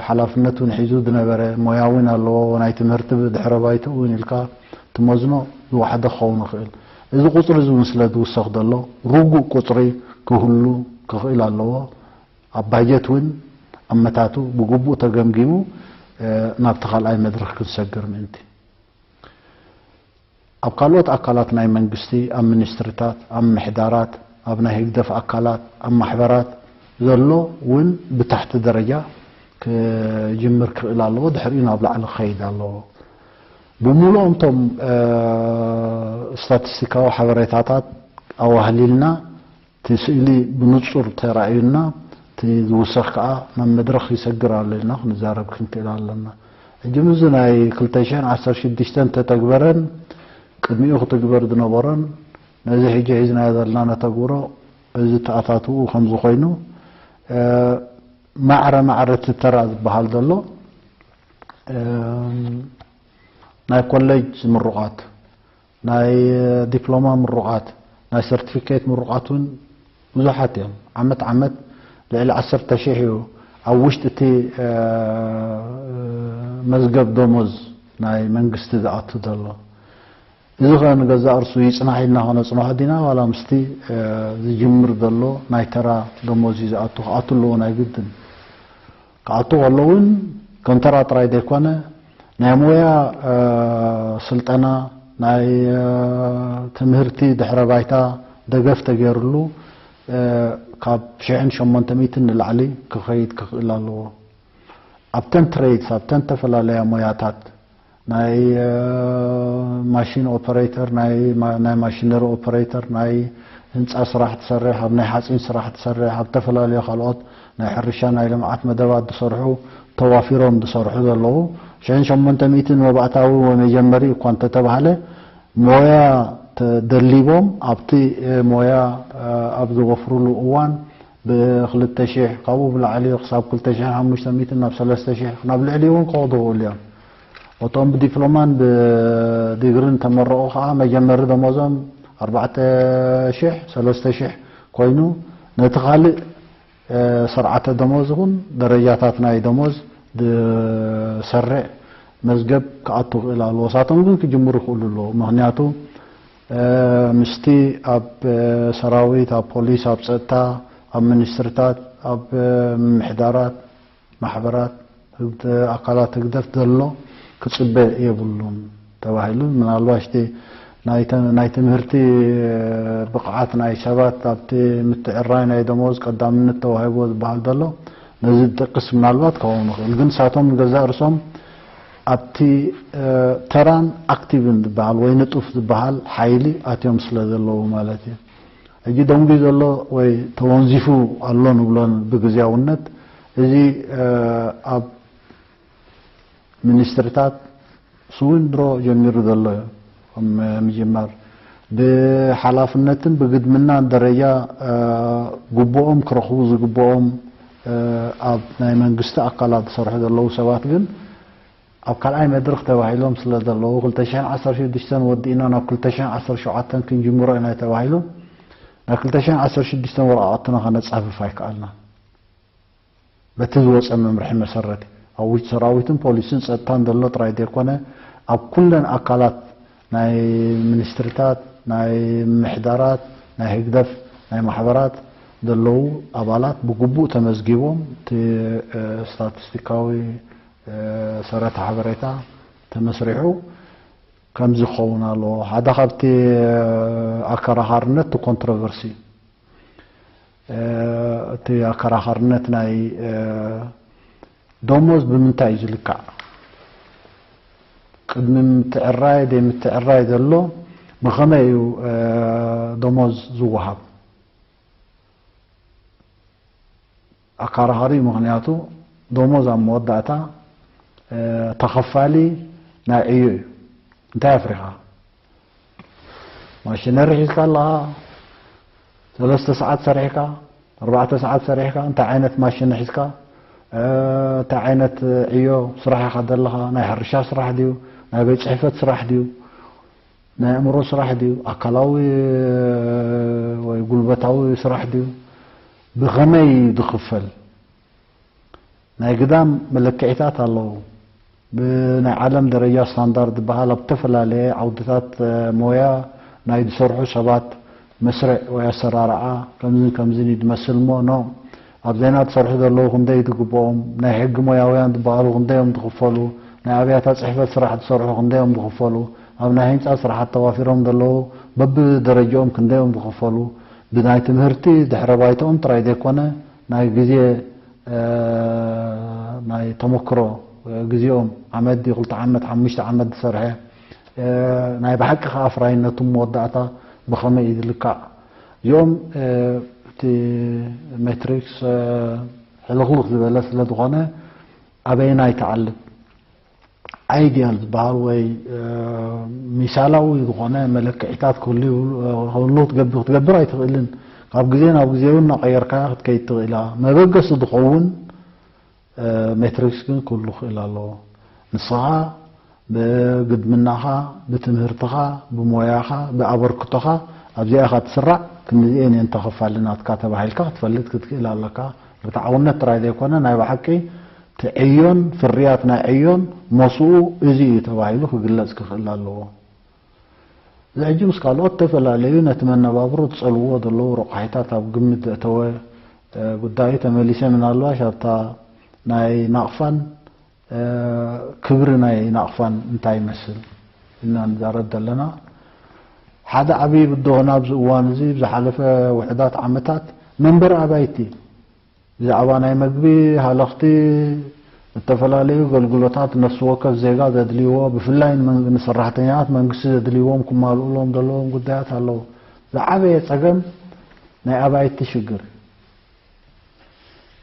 ሓላፍነት እውን ሒዙ ዝነበረ፣ ሞያ እውን ኣለዎ፣ ናይ ትምህርቲ ድሕረ ባይትኡ እውን ኢልካ ትመዝኖ ዝወሓደ ክኸውን ይኽእል። እዚ ቁጽሪ እዚ እውን ስለ ዝውሰኽ ዘሎ፣ ርጉእ ቁጽሪ ክህሉ ክኽእል ኣለዎ። ኣብ ባጀት እውን ኣመታቱ ብግቡእ ተገምጊሙ፣ እ፣ ናብቲ ካልኣይ መድረኽ ክንሰግር ምእንቲ። ኣብ ካልኦት ኣካላት ናይ መንግስቲ፣ ኣብ ሚኒስትሪታት፣ ኣብ ምሕዳራት፣ ኣብ ናይ ህግደፍ ኣካላት፣ ኣብ ማሕበራት ዘሎ እውን ብታሕቲ ደረጃ ክጅምር ክኽእል ኣለዎ፣ ድሕሪኡ ናብ ላዕሊ ክኸይድ ኣለዎ። ብምሉኦም እቶም፣ እ፣ ስታቲስቲካዊ ሓበሬታታት ኣዋህሊልና፣ እቲ ስእሊ ብንጹር ተራእዩና፣ እቲ ዝውሰኽ ከኣ ናብ መድረኽ ይሰግር ኣሎ ኢልና ክንዛረብ ክንክእል ኣለና። ሕጂ ምስዚ ናይ ክልተ ሽሕን ዓሰርተ ሽዱሽተን ተተግበረን ቅድሚኡ ክትግበር ዝነበሮን ነዚ ሕጂ ሒዝናዮ ዘለና ነተግብሮ፣ እዚ ተኣታትውኡ ከምዚ ኮይኑ፣ እ፣ ማዕረ ማዕረ እቲ ተራ ዝበሃል ዘሎ፣ እ፣ ናይ ኮሌጅ ምሩቓት፣ ናይ ዲፕሎማ ምሩቓት፣ ናይ ሰርቲፊኬት ምሩቓት እውን ብዙሓት እዮም። ዓመት ዓመት ልዕሊ ዓሰርተ ሽሕ እዩ ኣብ ውሽጢ እቲ መዝገብ ደሞዝ ናይ መንግስቲ ዝኣቱ ዘሎ። እዚ ኸ ንገዛእ ርእሱ ይጽናሕ ኢልና ኸነጽንሖ ዲና ዋላ ምስቲ ዝጅምር ዘሎ ናይ ተራ ደሞዝ እዩ ዝኣቱ? ክኣቱ ኣለዎ ናይ ግድን። ክኣቱ ከሎ እውን ከም ተራ ጥራይ ዘይኮነ ናይ ሞያ ስልጠና፣ ናይ ትምህርቲ ድሕረ ባይታ ደገፍ ተገይርሉ ካብ ሽሕን ሸሞንተ ሚእትን ንላዕሊ ክኸይድ ክኽእል ኣለዎ። ኣብተን ትሬድስ፣ ኣብተን ዝተፈላለያ ሞያታት ናይ ማሽን ኦፐሬተር፣ ናይ ማሽነሪ ኦፐሬተር፣ ናይ ህንፃ ስራሕ ትሰርሕ፣ ኣብ ናይ ሓፂን ስራሕ ትሰርሕ፣ ኣብ ዝተፈላለዩ ካልኦት ናይ ሕርሻ ናይ ልምዓት መደባት ዝሰርሑ ተዋፊሮም ዝሰርሑ ዘለዉ ሽሕን ሸሞንተ ሚእትን መባእታዊ ወይ መጀመሪ እኳ እንተተባህለ ሞያ ተደሊቦም ኣብቲ ሞያ ኣብ ዝወፍሩሉ እዋን ብክልተ ሽሕ ካብኡ ብላዕሊ ክሳብ ክልተ ሽሕን ሓሙሽተ ሚእትን ናብ ሰለስተ ሽሕ ናብ ልዕሊ እውን ክኸዱ ይኽእሉ እዮም። እቶም ብዲፕሎማን ብዲግሪን ተመረቑ ከዓ መጀመሪ ደሞዞም ኣርባዕተ ሽሕ ሰለስተ ሽሕ ኮይኑ ነቲ ካልእ ስርዓተ ደሞዝ ይኹን ደረጃታት ናይ ደሞዝ ዝሰርዕ መዝገብ ክኣቱ ክእል ኣለዎ። ሳቶም ግን ክጅምሩ ይኽእሉ ኣለዎ። ምክንያቱ ምስቲ ኣብ ሰራዊት፣ ኣብ ፖሊስ፣ ኣብ ፀጥታ፣ ኣብ ሚኒስትርታት፣ ኣብ ምምሕዳራት፣ ማሕበራት፣ ኣካላት ህግደፍ ዘሎ ክፅበ የብሉን ተባሂሉ። ምናልባሽ እቲ ናይ ትምህርቲ ብቕዓት ናይ ሰባት ኣብቲ ምትዕራይ ናይ ደሞዝ ቀዳምነት ተዋሂብዎ ዝበሃል ዘሎ ነዚ ዝጠቅስ ምናልባት ክኸውን ይኽእል። ግን ንሳቶም ንገዛእ ርእሶም ኣብቲ ተራን ኣክቲቭን ዝበሃል ወይ ንጡፍ ዝበሃል ሓይሊ ኣትዮም ስለ ዘለዉ ማለት እዩ። ሕጂ ደንጉዩ ዘሎ ወይ ተወንዚፉ ኣሎ ንብሎ ብግዝያውነት እዚ ኣብ ሚኒስትሪታት ስውን ድሮ ጀሚሩ ዘሎ እዩ። ምጅማር ብሓላፍነትን ብግድምናን ደረጃ ግቡኦም ክረኽቡ ዝግብኦም ኣብ ናይ መንግስቲ ኣካላት ዝሰርሑ ዘለዉ ሰባት ግን ኣብ ካልኣይ መድረኽ ተባሂሎም ስለ ዘለዉ ክልተ ሽሕን ዓሰርተ ሽዱሽተን ወዲእና ናብ ክልተ ሽሕን ዓሰርተ ሸውዓተን ክንጅምሮ ኢና ተባሂሉ ናብ ክልተ ሽሕን ዓሰርተ ሽዱሽተን ወረቓቕትና ከነጻፍፍ ኣይከኣልናን። በቲ ዝወፀ መምርሒ መሰረት ኣብ ውሽጢ ሰራዊትን ፖሊስን ፀጥታን ዘሎ ጥራይ ዘይኮነ ኣብ ኩለን ኣካላት ናይ ሚኒስትሪታት፣ ናይ ምምሕዳራት፣ ናይ ህግደፍ፣ ናይ ማሕበራት ዘለዉ ኣባላት ብግቡእ ተመዝጊቦም እቲ ስታቲስቲካዊ ሰረተ ሓበሬታ ተመስሪሑ ከምዚ ክኸውን ኣለዎ። ሓደ ካብቲ ኣከራኻርነት እቲ ኮንትሮቨርሲ እቲ ኣከራኻርነት ናይ ደሞዝ ብምንታይ እዩ ዝልካዕ? ቅድሚ ምትዕራይ ዘይምትዕራይ ዘሎ ብኸመይ እዩ ደሞዝ ዝወሃብ? ኣከራኻሪ እዩ። ምኽንያቱ ደሞዝ ኣብ መወዳእታ ተኸፋሊ ናይ ዕዮ እዩ። እንታይ ኣፍሪኻ? ማሽነሪ ሒዝካ ኣለኻ፣ ሰለስተ ሰዓት ሰሪሕካ፣ ኣርባዕተ ሰዓት ሰሪሕካ፣ እንታይ ዓይነት ማሽን ሒዝካ፣ እንታይ ዓይነት ዕዮ ስራሕ ኢኻ ዘለኻ፣ ናይ ሕርሻ ስራሕ ድዩ፣ ናይ ቤት ፅሕፈት ስራሕ ድዩ፣ ናይ ኣእምሮ ስራሕ ድዩ፣ ኣካላዊ ወይ ጉልበታዊ ስራሕ ድዩ፣ ብኸመይ እዩ ዝኽፈል? ናይ ግዳም መለክዒታት ኣለዉ። ብናይ ዓለም ደረጃ ስታንዳርድ ዝበሃል ኣብ ዝተፈላለየ ዓውድታት ሞያ ናይ ዝሰርሑ ሰባት መስርዕ ወይ ኣሰራርዓ ከምዝን ከምዝን እዩ ዝመስል እሞ ኖ ኣብ ዜና ዝሰርሑ ዘለዉ ክንደይ ዝግብኦም፣ ናይ ሕጊ ሞያውያን ዝበሃሉ ክንደይ እዮም ዝኽፈሉ፣ ናይ ኣብያተ ፅሕፈት ስራሕ ዝሰርሑ ክንደይ እዮም ዝኽፈሉ፣ ኣብ ናይ ህንፃ ስራሓት ተዋፊሮም ዘለዉ በብደረጃኦም ክንደይ እዮም ዝኽፈሉ፣ ብናይ ትምህርቲ ድሕረ ባይታኦም ጥራይ ዘይኮነ ናይ ግዜ ናይ ተመክሮ ግዜኦም ዓመት ድዩ ክልተ ዓመት ሓሙሽተ ዓመት ዝሰርሐ ናይ ብሓቂ ከኣ ኣፍራይነቱ መወዳእታ ብኸመይ እዩ ዝልካዕ እዚኦም እቲ ሜትሪክስ ሕልኽልኽ ዝበለ ስለ ዝኾነ ኣበየናይ ትዓልብ ኣይድያል ዝበሃል ወይ ሚሳላዊ ዝኾነ መለክዒታት ክህሉ ክትገብር ኣይትኽእልን። ካብ ግዜ ናብ ግዜ እውን እናቐየርካያ ክትከይድ ትኽእል ኢኻ። መበገሲ ዝኸውን ሜትሪክስ ግን ክህሉ ክእል ኣለዎ። ንስኻ ብግድምናኻ፣ ብትምህርትኻ፣ ብሞያኻ፣ ብኣበርክቶኻ ኣብዚኣ ኢኻ ትስራዕ፣ ክንዲዚኤን እየን ተኸፋሊ ናትካ ተባሂልካ ክትፈልጥ ክትክእል ኣለካ። ርትዓውነት ጥራይ ዘይኮነ፣ ናይ ብሓቂ እቲ ዕዮን ፍርያት ናይ ዕዮን ሞስኡ እዚ እዩ ተባሂሉ ክግለጽ ክኽእል ኣለዎ። እዚ ሕጂ ምስ ካልኦት ዝተፈላለዩ ነቲ መነባብሮ ዝጸልውዎ ዘለዉ ረቋሒታት ኣብ ግምት ዘእተወ፣ እ፣ ጉዳይ ተመሊሰ ምናልባሽ ኣብታ ናይ ናቕፋን፣ እ፣ ክብሪ ናይ ናቕፋን እንታይ ይመስል ኢልና ንዛረብ ዘለና። ሓደ ዓብዪ ብድሆና ኣብዚ እዋን እዚ፣ ብዝሓለፈ ውሑዳት ዓመታት መንበሪ ኣባይቲ፣ ብዛዕባ ናይ መግቢ፣ ሃለኽቲ፣ ዝተፈላለዩ ኣገልግሎታት ነፍሲ ወከፍ ዜጋ ዘድልይዎ፣ ብፍላይ ንመን-፣ ንሰራሕተኛታት መንግስቲ ዘድልይዎም ክማልኡሎም ዘለዎም ጉዳያት ኣለዉ። ዝዓበየ ጸገም ናይ ኣባይቲ ሽግር።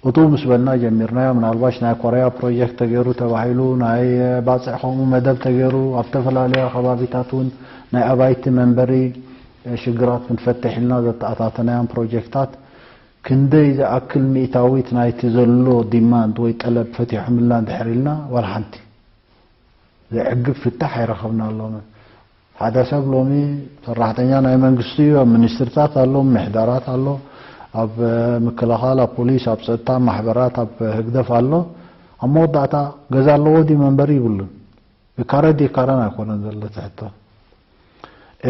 እቱ ምስ በልና ጀሚርናዮ፣ ምናልባሽ ናይ ኮርያ ፕሮጀክት ተገይሩ ተባሂሉ፣ ናይ ባጽዕ ከምኡ መደብ ተገይሩ፣ ኣብ ዝተፈላለዩ ከባቢታት እውን ናይ ኣባይቲ መንበሪ ሽግራት ክንፈትሕ ኢልና ዘተኣታተናዮም ፕሮጀክታት ክንደይ ዝኣክል ሚእታዊት ናይቲ ዘሎ ዲማንድ ወይ ጠለብ ፈቲሖምልና እንድሕር ኢልና፣ ዋላ ሓንቲ ዘዕግብ ፍታሕ ኣይረኸብናሎምን። ሓደ ሰብ ሎሚ ሰራሕተኛ ናይ መንግስቲ እዩ፣ ኣብ ሚኒስትሪታት ኣሎ፣ ምሕዳራት ኣሎ፣ ኣብ ምክልኻል፣ ኣብ ፖሊስ፣ ኣብ ጸጥታ፣ ማሕበራት፣ ኣብ ህግደፍ ኣሎ። ኣብ መወዳእታ ገዛ ኣለዎ ድዩ መንበሪ ይብሉን። ይካረ ድዩ ይካረን ኣይኮነን ዘሎ እቲ ሕቶ።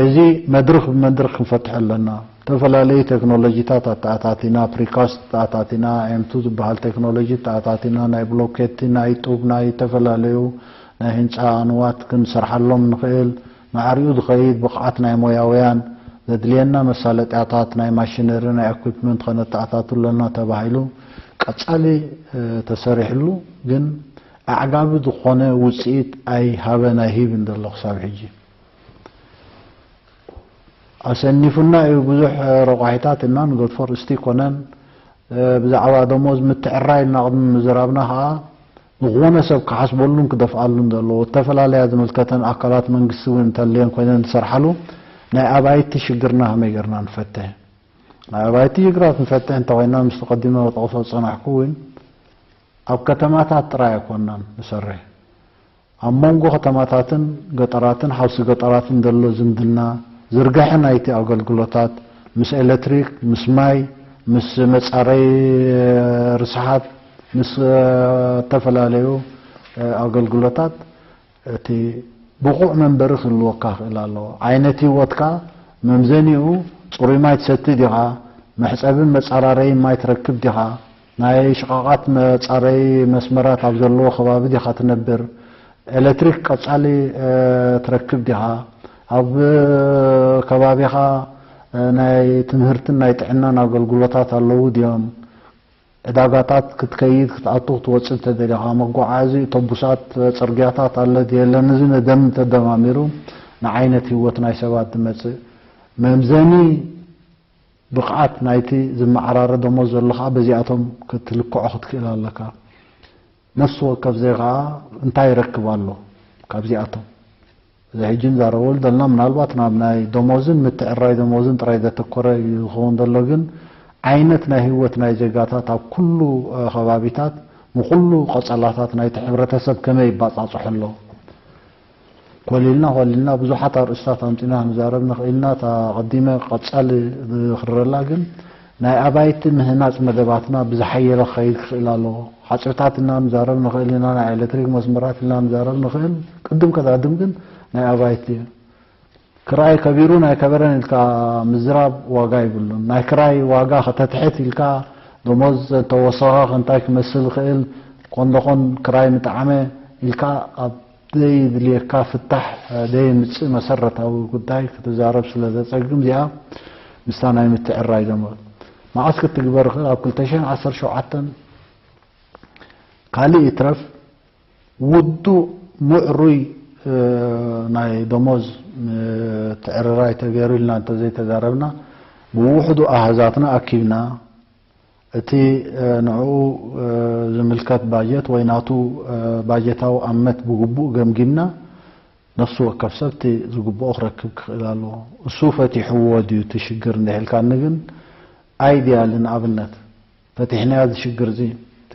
እዚ መድርኽ ብመድርኽ ክንፈትሖ ኣለና። ዝተፈላለዩ ቴክኖሎጂታት ኣተኣታቲና፣ ፕሪካስት ኣተኣታቲና፣ ኤምቱ ዝበሃል ቴክኖሎጂ ኣተኣታቲና፣ ናይ ብሎኬቲ፣ ናይ ጡብ፣ ናይ ዝተፈላለዩ ናይ ህንጻ ኣንዋት ክንሰርሓሎም ንኽእል፣ ማዕሪኡ ዝኸይድ ብቕዓት ናይ ሞያውያን፣ ዘድልየና መሳለጥያታት፣ ናይ ማሽነሪ፣ ናይ ኢኩፕመንት ከነተኣታቱ ኣለና ተባሂሉ ቀጻሊ፣ እ፣ ተሰሪሕሉ፣ ግን ኣዕጋቢ ዝኾነ ውጽኢት ኣይሃበን ኣይሂብን ዘሎ ክሳብ ሕጂ። ኣሰኒፉና እዩ ብዙሕ ረቋሒታት እና ንገድፎ ርእስቲ ይኮነን። እ፣ ብዛዕባ ደሞዝ ምትዕራይ ኢልና ቅድሚ ምዝራብና ኸዓ ዝኾነ ሰብ ክሓስበሉን ክደፍኣሉን ዘለዎ፣ ዝተፈላለያ ዝምልከተን ኣካላት መንግስቲ እውን እንተልየን ኮይነን ዝሰርሓሉ ናይ ኣባይቲ ሽግርና ከመይ ጌርና ንፈትሕ? ናይ ኣባይቲ ሽግራት ንፈትሕ እንተኾይና፣ ምስቲ ቀዲመ ክጠቕሶ ዝጸናሕኩ እውን ኣብ ከተማታት ጥራይ ኣይኮናን ንሰርሕ። ኣብ መንጎ ከተማታትን ገጠራትን ሓውሲ ገጠራትን ዘሎ ዝምድና፣ ዝርጋሐ ናይቲ ኣገልግሎታት፣ ምስ ኤሌክትሪክ፣ ምስ ማይ፣ ምስ መጻረይ ርስሓት፣ ምስ፣ እ፣ እተፈላለዩ፣ እ፣ ኣገልግሎታት፣ እቲ ብቑዕ መንበሪ ክህልወካ ክእል ኣለዎ። ዓይነት ህይወትካ መምዘኒኡ፣ ጽሩይ ማይ ትሰቲ ዲኻ? መሕጸብን መጻራረይን ማይ ትረክብ ዲኻ? ናይ ሽቓቓት መጻረይ መስመራት ኣብ ዘለዎ ከባቢ ዲኻ ትነብር? ኤሌክትሪክ ቀጻሊ፣ እ፣ ትረክብ ዲኻ? ኣብ ከባቢኻ፣ እ፣ ናይ ትምህርትን ናይ ጥዕናን ኣገልግሎታት ኣለዉ ድዮም? ዕዳጋታት ክትከይድ፣ ክትኣቱ፣ ክትወጽእ እንተደሊኻ፣ መጓዓዚ፣ ኣውቶቡሳት፣ ጽርግያታት ኣለ ድየለን? እዚ ነደም ተደማሚሩ ንዓይነት ህይወት ናይ ሰባት ዝመጽእ መምዘኒ ብቕዓት ናይቲ ዝመዓራረ ደሞዝ ዘሎ ኸኣ በዚኣቶም ክትልክዖ ክትክእል ኣለካ። ነፍሲ ወከፍ ዜጋ እንታይ ይረክብ ኣሎ ካብዚኣቶም? እዚ ሕጂ ንዛረበሉ ዘለና ምናልባት ናብ ናይ ደሞዝን ምትዕራይ ደሞዝን ጥራይ ዘተኮረ እዩ ዝኸውን ዘሎ፣ ግን ዓይነት ናይ ህይወት ናይ ዜጋታት ኣብ ኩሉ፣ እ፣ ከባቢታት ንኩሉ ቀጸላታት ናይቲ ሕብረተሰብ ከመይ ይባጻጽሖ ኣሎ? ኮሊልና ኮሊልና ብዙሓት ኣርእስታት ኣምጺና ክንዛረብ ንኽእል ኢና። እታ ቀዲመ ቀጻሊ ዝኽረላ ግን ናይ ኣባይቲ ምህናጽ መደባትና ብዝሓየለ ክኸይድ ክኽእል ኣለዎ። ሓጽብታት ኢልና ንዛረብ ንኽእል ኢና፣ ናይ ኤሌክትሪክ መስመራት ኢልና ንዛረብ ንኽእል። ቅድም ቀዳድም ግን ናይ ኣባይቲ እዩ። ክራይ ከቢሩን ኣይከበረን ኢልካ ምዝራብ ዋጋ ይብሉን። ናይ ክራይ ዋጋ ከተትሕት ኢልካ፣ ደሞዝ እንተወሰኸ እንታይ ክመስል ይኽእል፣ ኮን ደኾን ክራይ ምጠዓመ ኢልካ ኣብ ደይ ድልየካ ፍታሕ ደይ ምጽእ መሰረታዊ ጉዳይ ክትዛረብ ስለ ዘጸግም፣ እዚኣ ምስታ ናይ ምትዕራይ ደሞ መዓስ ክትግበር ይኽእል? ኣብ ክልተ ሽሕን ዓሰርተ ሸውዓተን ካልእ ይትረፍ ውዱእ ምዕሩይ፣ እ፣ ናይ ደሞዝ ምትዕርራይ ተገይሩ ኢልና እንተዘይተዛረብና፣ ብውሕዱ ኣሃዛትና ኣኪብና፣ እቲ፣ እ፣ ንዕኡ፣ እ፣ ዝምልከት ባጀት ወይ ናቱ፣ እ፣ ባጀታዊ ኣመት ብግቡእ ገምጊምና፣ ነፍሲ ወከፍ ሰብ እቲ ዝግብኦ ክረክብ ክኽእል ኣለዎ። እሱ ፈቲሕዎ ድዩ እቲ ሽግር እንድሕልካኒ ግን፣ ኣይድያ ንኣብነት ፈቲሕናዮ እዚ ሽግር እዚ፣ እቲ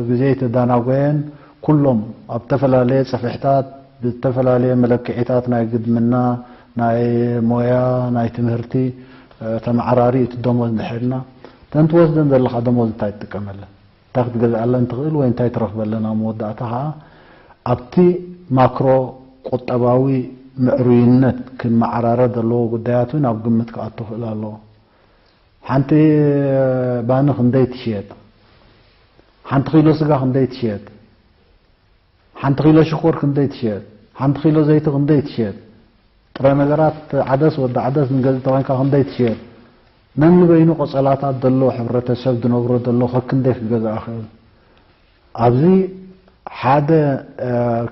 ግዜ ተዳናጎየን ኩሎም ኣብ ዝተፈላለየ ጽፍሕታት ብዝተፈላለየ መለክዒታት ናይ ግድምና፣ ናይ ሞያ፣ ናይ ትምህርቲ ተመዓራሪ እቲ ደሞዝ እንድሕር ኢልና፣ እተን ትወስደን ዘለኻ ደሞዝ እንታይ ትጥቀመለን? እንታይ ክትገዝኣለን ትኽእል ወይ እንታይ ትረኽበለን ኣብ መወዳእታ ከዓ ኣብቲ ማክሮ ቁጠባዊ ምዕሩይነት ክመዓራረ ዘለዎ ጉዳያት እውን ኣብ ግምት ክኣቱ ክእል ኣለዎ። ሓንቲ ባኒ ክንደይ ትሽየጥ? ሓንቲ ኪሎ ስጋ ክንደይ ትሽየጥ? ሓንቲ ኪሎ ሽኮር ክንደይ ትሽየጥ? ሓንቲ ኪሎ ዘይቲ ክንደይ ትሽየጥ? ጥረ ነገራት ዓደስ ወዲ ዓደስ ንገዝእ ተኾይንካ ክንደይ ትሽየጥ? ነንበይኑ ቆጸላታት ዘሎ ሕብረተሰብ ዝነብሮ ዘሎ ከክንደይ ክገዝኣ ክእል? ኣብዚ ሓደ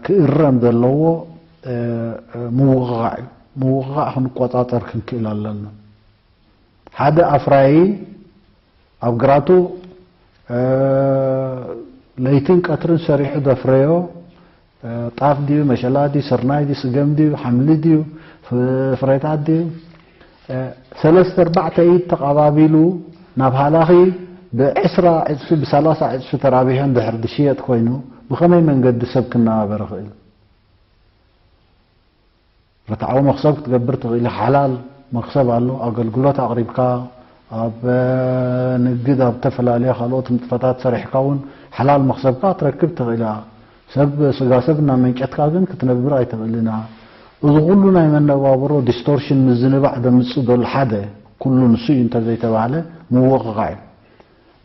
ክእረም ዘለዎ ምውቕቓዕ እዩ። ምውቕቓዕ ክንቆጻጸር ክንክእል ኣለና። ሓደ ኣፍራዪ ኣብ ግራቱ ለይትን ቀትርን ሰሪሑ ዘፍረዮ ጣፍ ድዩ፣ መሸላ ድዩ፣ ስርናይ ድዩ፣ ስገም ድዩ፣ ሓምሊ ድዩ፣ ፍረታት ድዩ፣ ሰለስተ ኣርባዕተ ኢድ ተቐባቢሉ ናብ ሃላኺ ብዕስራ ዕጽፊ ብሰላሳ ዕጽፊ ተራቢሑ እንድሕር ዝሽየጥ ኮይኑ ብኸመይ መንገዲ ሰብ ክነባበር ይኽእል? ርትዓዊ መኽሰብ ክትገብር ትኽእል። ሓላል መኽሰብ ኣሎ። ኣገልግሎት ኣቕሪብካ ኣብ ንግድ ኣብ ተፈላለየ ካልኦት ንጥፈታት ሰሪሕካ እውን ሓላል መኽሰብካ ክትረክብ ትኽእል። ሰብ ስጋ ሰብ እናመንጨትካ ግን ክትነብር ኣይትኽእልን። እዚ ኩሉ ናይ መነባብሮ ዲስቶርሽን ምዝንባዕ ዘምጽእ ዘሎ ሓደ ኩሉ ንሱ እዩ እንተዘይተባህለ ምውቕቓዕ እዩ።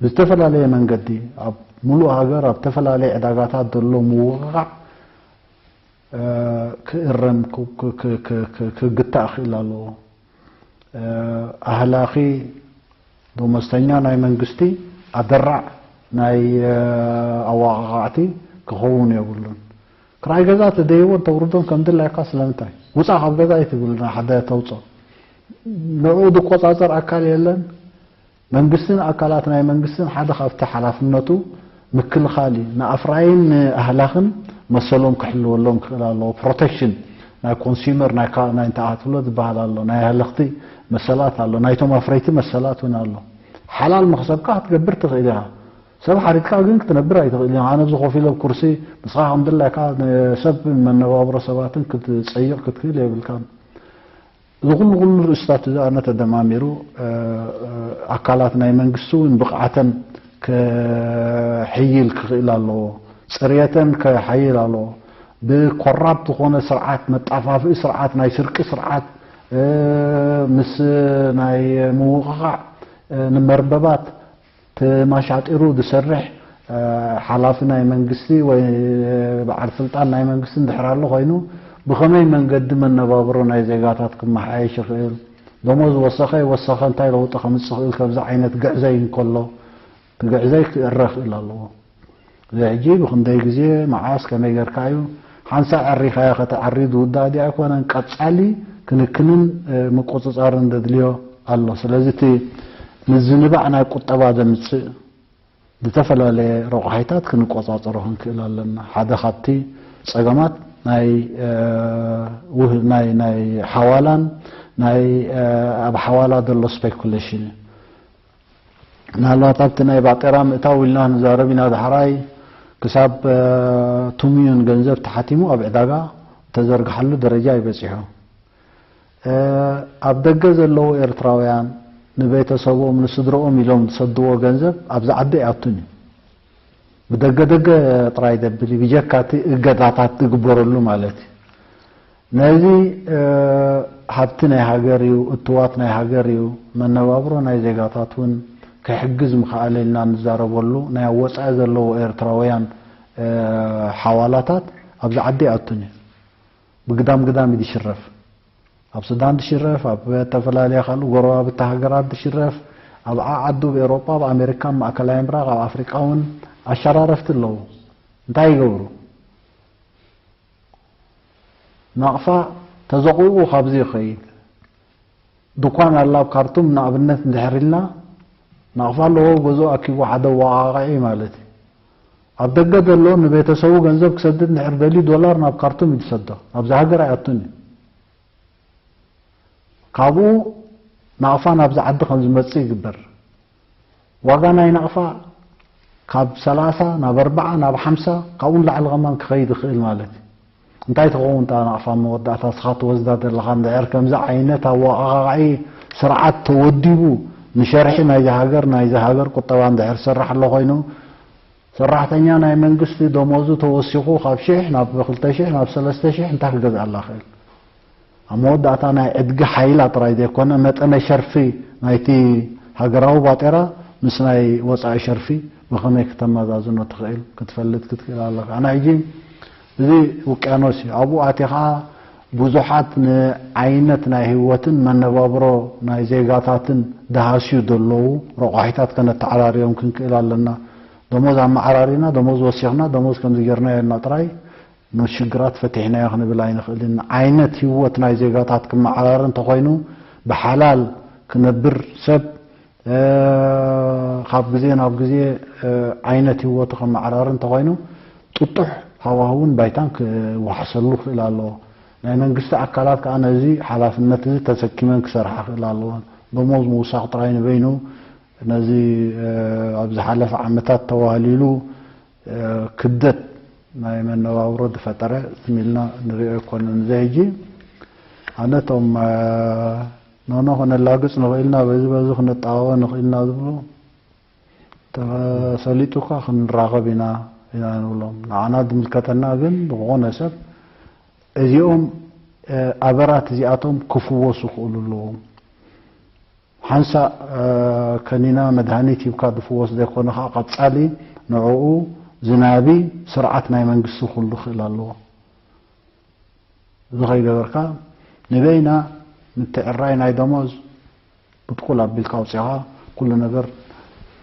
ብዝተፈላለየ መንገዲ ኣብ ሙሉእ ሃገር ኣብ ዝተፈላለየ ዕዳጋታት ዘሎ ምውቕቓዕ ክእረም ክግታእ ክእል ኣለዎ። ኣህላኺ ደሞዝተኛ ናይ መንግስቲ ኣደራዕ ናይ ኣዋቓቓዕቲ ክኸውን የብሉን። ክራይ ገዛ ተደይቦ እንተውርዶም ከም ድላይካ ስለምንታይ ውፃ ካብ ገዛ ኣይትብልና ሓደ ተውፅኦ ንኡ ዝቆፃፀር ኣካል የለን። መንግስትን ኣካላት ናይ መንግስትን ሓደ ካብቲ ሓላፍነቱ ምክልኻል እዩ። ንኣፍራይን ንኣህላኽን መሰሎም ክሕልወሎም ክኽእል ኣለዎ። ፕሮቴክሽን ናይ ኮንሱመር ናይ እንታይ ኣትብሎ ዝበሃል ኣሎ። ናይ ኣህለኽቲ መሰላት ኣሎ። ናይቶም ኣፍረይቲ መሰላት እውን ኣሎ። ሓላል መኽሰብካ ክትገብር ትኽእል ኢኻ። ሰብ ሓሪድካ ግን ክትነብር ኣይትኽእል ኢኻ። ኣነ ኣብዚ ኮፍ ኢለ ኣብ ኩርሲ ንስኻ ከም ድላይካ ንሰብ መነባብሮ ሰባትን ክትጸይቕ ክትክእል የብልካን። እዚ ኩሉ ኩሉ ርእስታት እዚ ኣነ ተደማሚሩ ኣካላት ናይ መንግስቲ እውን ብቕዓተን ክሕይል ክኽእል ኣለዎ። ፅርየተን ክሓይል ኣለዎ። ብኮራፕት ዝኾነ ስርዓት መጣፋፍኢ ስርዓት ናይ ስርቂ ስርዓት ምስ ናይ ምውቕቓዕ ንመርበባት ተማሻጢሩ ዝሰርሕ ሓላፊ ናይ መንግስቲ ወይ በዓል ስልጣን ናይ መንግስቲ እንድሕር ኣሎ ኮይኑ ብኸመይ መንገዲ መነባብሮ ናይ ዜጋታት ክመሓየሽ ይኽእል? ደሞዝ ወሰኸ ይወሰኸ እንታይ ለውጢ ከምፅእ ይኽእል? ከብዚ ዓይነት ግዕዘይ እንከሎ ግዕዘይ ክእረ ክእል ኣለዎ። እዚ ሕጂ ብኽንደይ ግዜ መዓስ ከመይ ጌርካ እዩ ሓንሳእ ዕሪኻዮ ከተዕሪ ዝውዳእ ድዩ ኣይኮነን። ቀጻሊ ክንክንን ምቁፅፃርን ዘድልዮ ኣሎ። ስለዚ እቲ ምዝንባዕ ናይ ቁጠባ ዘምፅእ ዝተፈላለየ ረቑሓይታት ክንቆፃፀሮ ክንክእል ኣለና። ሓደ ካብቲ ፀገማት ናይ ውህ ናይ ናይ ሓዋላን ናይ ኣብ ሓዋላ ዘሎ ስፔኩሌሽን እዩ። ምናልባት ኣብቲ ናይ ባጤራ ምእታው ኢልና ንዛረብ ኢና። ዳሕራይ ክሳብ ቱ ሚልዮን ገንዘብ ተሓቲሙ ኣብ ዕዳጋ ተዘርግሓሉ ደረጃ ይበፂሑ። ኣብ ደገ ዘለዉ ኤርትራውያን ንቤተሰቦም ንስድረኦም ኢሎም ዝሰድዎ ገንዘብ ኣብዚ ዓዲ ኣይኣቱን እዩ። ብደገ ደገ ጥራይ ደብል እዩ፣ ብጀካ እቲ እገዳታት ዝግበረሉ ማለት እዩ። ነዚ ሃብቲ ናይ ሃገር እዩ፣ እትዋት ናይ ሃገር እዩ፣ መነባብሮ ናይ ዜጋታት እውን ክሕግዝ ምኽኣለ ኢልና ንዛረበሉ ናይ ኣብ ወፃኢ ዘለዉ ኤርትራውያን ሓዋላታት ኣብዚ ዓዲ ኣይኣቱን እዩ። ብግዳም ግዳም እዩ ዝሽረፍ። ኣብ ሱዳን ዝሽረፍ፣ ኣብ ዝተፈላለያ ካልእ ጎረባብቲ ሃገራት ዝሽረፍ፣ ኣብ ዓዓዱ ኣብ ኤሮጳ፣ ኣብ ኣሜሪካ፣ ኣብ ማእከላይ ምብራቕ፣ ኣብ ኣፍሪቃ እውን ኣሸራረፍቲ ኣለዉ። እንታይ ይገብሩ? ናቕፋ ተዘቑቑ ካብዚ ይኸይድ። ድኳን ኣላ ኣብ ካርቱም ንኣብነት እንድሕር ኢልና ናቕፋ ኣለዎ ገዝኡ ኣኪቡ ሓደ ኣወቓቕዒ ማለት እዩ። ኣብ ደገ ዘሎ ንቤተሰቡ ገንዘብ ክሰድድ እንድሕር ደልዩ ዶላር ናብ ካርቱም እዩ ዝሰዶ። ኣብዚ ሃገር ኣይኣቱን እዩ። ካብኡ ናቕፋ ናብዚ ዓዲ ከም ዝመጽእ ይግበር። ዋጋ ናይ ናቕፋ ካብ ሰላሳ ናብ ኣርብዓ ናብ ሓምሳ ካብኡ ንላዕሊ ከማን ክኸይድ ይኽእል ማለት እዩ። እንታይ ትኸውን እታ ናቕፋ መወዳእታ እስኻ ትወስዳ ዘለኻ? እንድሕር ከምዚ ዓይነት ኣወቓቓዒ ስርዓት ተወዲቡ ንሸርሒ ናይዚ ሃገር፣ ናይዚ ሃገር ቁጠባ እንድሕር ዝሰርሕ ኣሎ ኮይኑ፣ ሰራሕተኛ ናይ መንግስቲ ደሞዙ ተወሲኹ ካብ ሽሕ ናብ ክልተ ሽሕ ናብ ሰለስተ ሽሕ እንታይ ክገዝኣላ ክእል? ኣብ መወዳእታ ናይ ዕድጊ ሓይላ ጥራይ ዘይኮነ፣ መጠነ ሸርፊ ናይቲ ሃገራዊ ባጤራ ምስ ናይ ወጻኢ ሸርፊ ብኸመይ ክተመዛዝኖ ትኽእል ክትፈልጥ ክትክእል ኣለካ። ኣነ ሕጂ እዚ ውቅያኖስ እዩ። ኣብኡ ኣቲኻ ብዙሓት ንዓይነት ናይ ህይወትን መነባብሮ ናይ ዜጋታትን ደሃስዩ ዘለዉ ረቋሒታት ከነተዓራርዮም ክንክእል ኣለና። ደሞዝ ኣመዓራሪና፣ ደሞዝ ወሲኽና፣ ደሞዝ ከምዚ ጌርናዮ ኢልና ጥራይ ንሽግራት ፈቲሕናዮ ክንብል ኣይንኽእልን። ዓይነት ህይወት ናይ ዜጋታት ክመዓራር እንተኾይኑ፣ ብሓላል ክነብር ሰብ፣ እ፣ ካብ ግዜ ናብ ግዜ፣ እ፣ ዓይነት ህይወቱ ከመዓራር እንተኾይኑ፣ ጥጡሕ ሃዋህውን ባይታን ክወሓሰሉ ክኽእል ኣለዎ። ናይ መንግስቲ ኣካላት ከኣ ነዚ ሓላፍነት እዚ ተሰኪመን ክሰርሓ ክኽእል ኣለዎን። ደሞዝ ምውሳኽ ጥራይ ንበይኑ ነዚ፣ እ፣ ኣብ ዝሓለፈ ዓመታት ተዋህሊሉ፣ እ፣ ክብደት ናይ መነባብሮ ዝፈጠረ ዝም ኢልና ንሪኦ ኣይኮነን። እዚ ሕጂ ኣነ እቶም፣ እ፣ ኖኖ ክነላግጽ ንኽእልና፣ በዚ በዚ ክንጠዋወ ንኽእልና ዝብሉ ተሰሊጡካ ክንራኸብ ኢና ኢና ንብሎም። ንዓና ዝምልከተና ግን ዝኾነ ሰብ እዚኦም፣ እ፣ ኣበራት እዚኣቶም ክፍወሱ ክኽእሉ ኣለዎም። ሓንሳእ፣ እ፣ ከኒና መድሃኒት ሂብካ ዝፍወስ ዘይኮነ ከዓ ቀጻሊ ንዕኡ ዝናቢ ስርዓት ናይ መንግስቲ ክህሉ ክኽእል ኣለዎ። እዚ ከይገበርካ ንበይና ምትዕራይ ናይ ደሞዝ ብጥቁል ኣቢልካ ኣውጺኻ ኩሉ ነገር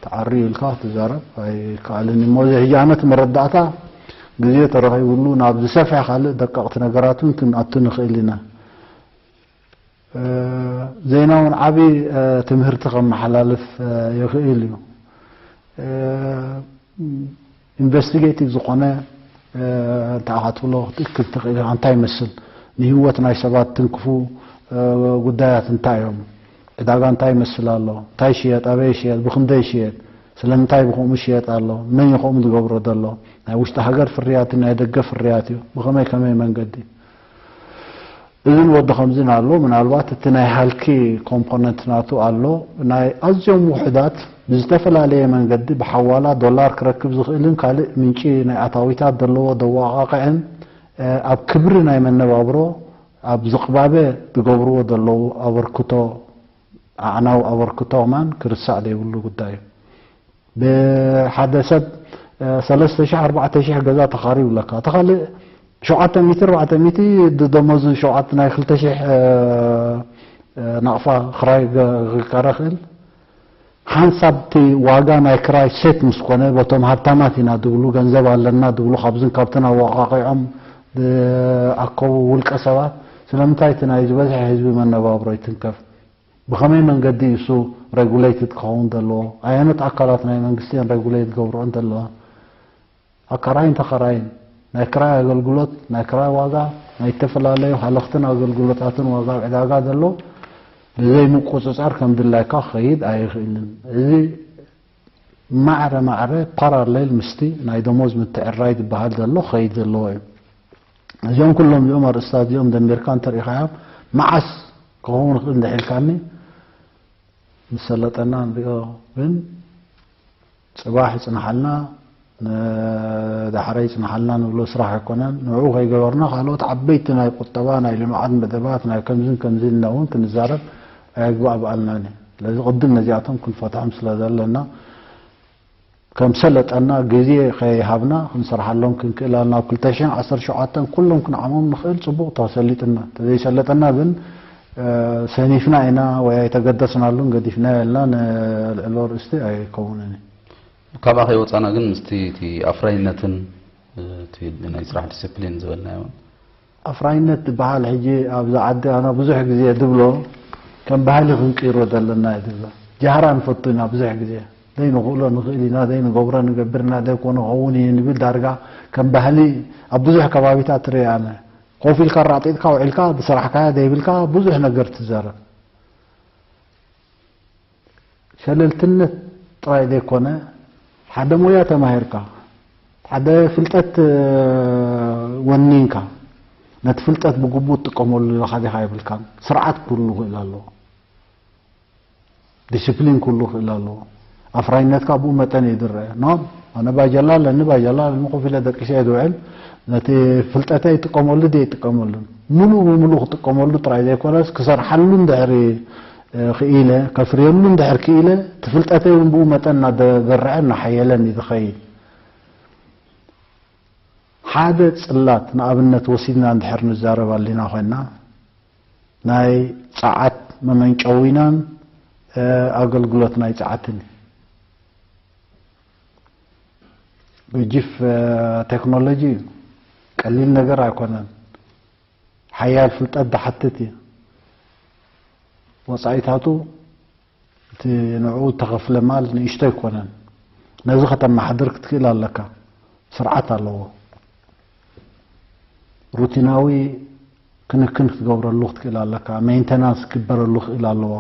ተዓርዩ ኢልካ ክትዛረብ ኣይከኣልን እዩ። እሞ እዚ ሕጂ ኣነ እቲ መረዳእታ ግዜ ተረኺብሉ ናብ ዝሰፍሐ ካልእ ደቀቕቲ ነገራት እውን ክንኣቱ ንኽእል ኢና። እ፣ ዜና እውን ዓቢ፣ እ፣ ትምህርቲ ከመሓላልፍ፣ እ፣ ይኽእል እዩ። እ፣ ኢንቨስቲጌቲቭ ዝኾነ፣ እ፣ እንተ ኣኻ ትብሎ ክትእክብ ትኽእል ኢኻ። እንታይ ይመስል? ንህይወት ናይ ሰባት ትንክፉ፣ እ፣ ጉዳያት እንታይ እዮም? ዕዳጋ እንታይ ይመስል ኣሎ? እንታይ ይሽየጥ? ኣበይ ይሽየጥ? ብኽንደይ ይሽየጥ? ስለምንታይ ብኸምኡ ይሽየጥ ኣሎ? መን እዩ ከምኡ ዝገብሮ ዘሎ? ናይ ውሽጢ ሃገር ፍርያት እዩ፣ ናይ ደገ ፍርያት እዩ? ብኸመይ ከመይ መንገዲ? እዝን ወዲ ከምዝን ኣሎ። ምናልባት እቲ ናይ ሃልኪ ኮምፖነንት ናቱ ኣሎ። ናይ ኣዝዮም ውሑዳት ብዝተፈላለየ መንገዲ ብሓዋላ ዶላር ክረክብ ዝኽእልን ካልእ ምንጪ ናይ ኣታዊታት ዘለዎ ዘወቓቕዕን፣ እ፣ ኣብ ክብሪ ናይ መነባብሮ ኣብ ዝቕባበ ዝገብርዎ ዘለዉ ኣበርክቶ፣ ኣዕናዊ ኣበርክቶ ከማን ክርሳዕ ዘይብሉ ጉዳይ እዩ። ብሓደ ሰብ፣ እ፣ ሰለስተ ሽሕ ኣርባዕተ ሽሕ ገዛ ተኻርዩ ኣለካ። እቲ ካልእ ሸውዓተ ሚእቲ ኣርባዕተ ሚእቲ ድ-፣ ደሞዝ ሸውዓተ ናይ ክልተ ሽሕ፣ እ፣ እ፣ ናቕፋ ክራይ ገ-፣ ክካረ ክእል። ሓንሳብ እቲ ዋጋ ናይ ክራይ ሴት ምስ ኮነ፣ በቶም ሃብታማት ኢና ዝብሉ፣ ገንዘብ ኣለና ዝብሉ፣ ካብዝን ካብትን ኣወቓቒዖም ዝኣከቡ ውልቀ ሰባት፣ ስለምንታይ እቲ ናይ ዝበዝሐ ህዝቢ መነባብሮ ይትንከፍ? ብኸመይ መንገዲ እዩ እሱ ሬጉሌትድ ክኸውን ዘለዎ? ኣየኖት ኣካላት ናይ መንግስቲ እየን ሬጉሌት ዝገብርኦ ዘለዋ? ኣካራይን ተኻራይን፣ ናይ ክራይ ኣገልግሎት፣ ናይ ክራይ ዋጋ፣ ናይ ዝተፈላለዩ ሃለኽትን ኣገልግሎታትን ዋጋ ኣብ ዕዳጋ ዘሎ ብዘይ ምቁጽጻር ከም ድላይካ ክኸይድ ኣይኽእልን። እዚ ማዕረ ማዕረ ፓራሌል ምስቲ ናይ ደሞዝ ምትዕራይ ዝበሃል ዘሎ ክኸይድ ዘለዎ እዩ። እዚኦም ኩሎም እዚኦም ኣርእስታት እዚኦም ደሚርካ እንተሪኢኻዮም፣ መዓስ ክኸውን ይኽእል እንድሕር ኢልካኒ፣ ምስ ሰለጠና ንሪኦ። ግን ጽባሕ ይጽንሓልና፣ ንዳሕረይ ይጽንሓልና ንብሎ ስራሕ ኣይኮነን። ንዕኡ ከይገበርና ካልኦት ዓበይቲ ናይ ቁጠባ፣ ናይ ልምዓት መደባት፣ ናይ ከምዝን ከምዝን ኢልና እውን ክንዛረብ ኣየግባእ በኣልናን እዩ። ስለዚ ቅድም ነዚኣቶም ክንፈትሖም ስለ ዘለና፣ ከም ሰለጠና ግዜ ከይሃብና ክንሰርሓሎም ክንክእል ኣለና። ኣብ ክልተ ሽሕን ዓሰርተ ሸውዓተን ኩሎም ክንዓሞም ንኽእል፣ ጽቡቕ ተሰሊጥና። ተዘይሰለጠና ግን፣ እ፣ ሰኒፍና ኢና ወይ ኣይተገደስናሉን ገዲፍናዮ ኢልና ንልዕሎ ርእስቲ ኣይከውንን እዩ። ካብኣ ከይወጻና ግን ምስቲ እቲ ኣፍራይነትን፣ እ፣ እቲ ናይ ስራሕ ዲስፕሊን ዝበልናዮ እውን ኣፍራይነት ዝበሃል ሕጂ ኣብዚ ዓዲ ኣነ ብዙሕ ግዜ ዝብሎ ከም ባህሊ ክንቅይሮ ዘለና እዩ ዝብሎ። ጃህራ ንፈቱ ኢና ብዙሕ ግዜ። ዘይንኽእሎ ንኽእል ኢና፣ ዘይንገብሮ ንገብር ኢና፣ ዘይኮነ ክኸውን እዩ ንብል ዳርጋ ከም ባህሊ ኣብ ብዙሕ ከባቢታት ትርኢ ኣነ። ኮፍ ኢልካ ኣራጢጥካ ውዒልካ፣ ዝሰራሕካዮ ዘይብልካ ብዙሕ ነገር ትዛረብ። ሸለልትነት ጥራይ ዘይኮነ፣ ሓደ ሞያ ተማሂርካ፣ ሓደ ፍልጠት፣ እ፣ ወኒንካ፣ ነቲ ፍልጠት ብግቡእ ትጥቀመሉ ኢኻ ዲኻ የብልካን። ስርዓት ክህሉ ይኽእል ኣለዎ። ዲስፕሊን ክህሉ ይኽእል ኣለዎ። ኣፍራይነትካ ብኡ መጠን እዩ ዝረአ። ኖ፣ ኣነ ባጀላ ኣለኒ፣ ባጀላ ኣለኒ፣ ኮፍ ኢለ ደቂሰ እየ ዝውዕል። ነቲ ፍልጠተይ ይጥቀመሉ ድየ ይጥቀመሉን? ምሉእ ብምሉእ ክጥቀመሉ ጥራይ ዘይኮነስ፣ ክሰርሓሉ እንድሕር፣ እ፣ ክኢለ፣ ከፍርየሉ እንድሕር ክኢለ፣ እቲ ፍልጠተይ እውን ብኡ መጠን እናተበርዐ እናሓየለን እዩ ዝኸይድ። ሓደ ጽላት ንኣብነት ወሲድና እንድሕር ንዛረብ ኣሊና ኮይና፣ ናይ ጸዓት መመንጨዊናን፣ እ፣ ኣገልግሎት ናይ ጸዓትን እዩ። ገጂፍ፣ እ፣ ቴክኖሎጂ እዩ። ቀሊል ነገር ኣይኮነን። ሓያል ፍልጠት ዝሓትት እዩ። ወጻኢታቱ እቲ ንዕኡ እተኸፍለ ማል ንእሽቶ ኣይኮነን። ነዚ ከተመሓድር ክትክእል ኣለካ። ስርዓት ኣለዎ። ሩቲናዊ ክንክን ክትገብረሉ ክትክእል ኣለካ። ሜንተናንስ ክግበረሉ ክእል ኣለዎ።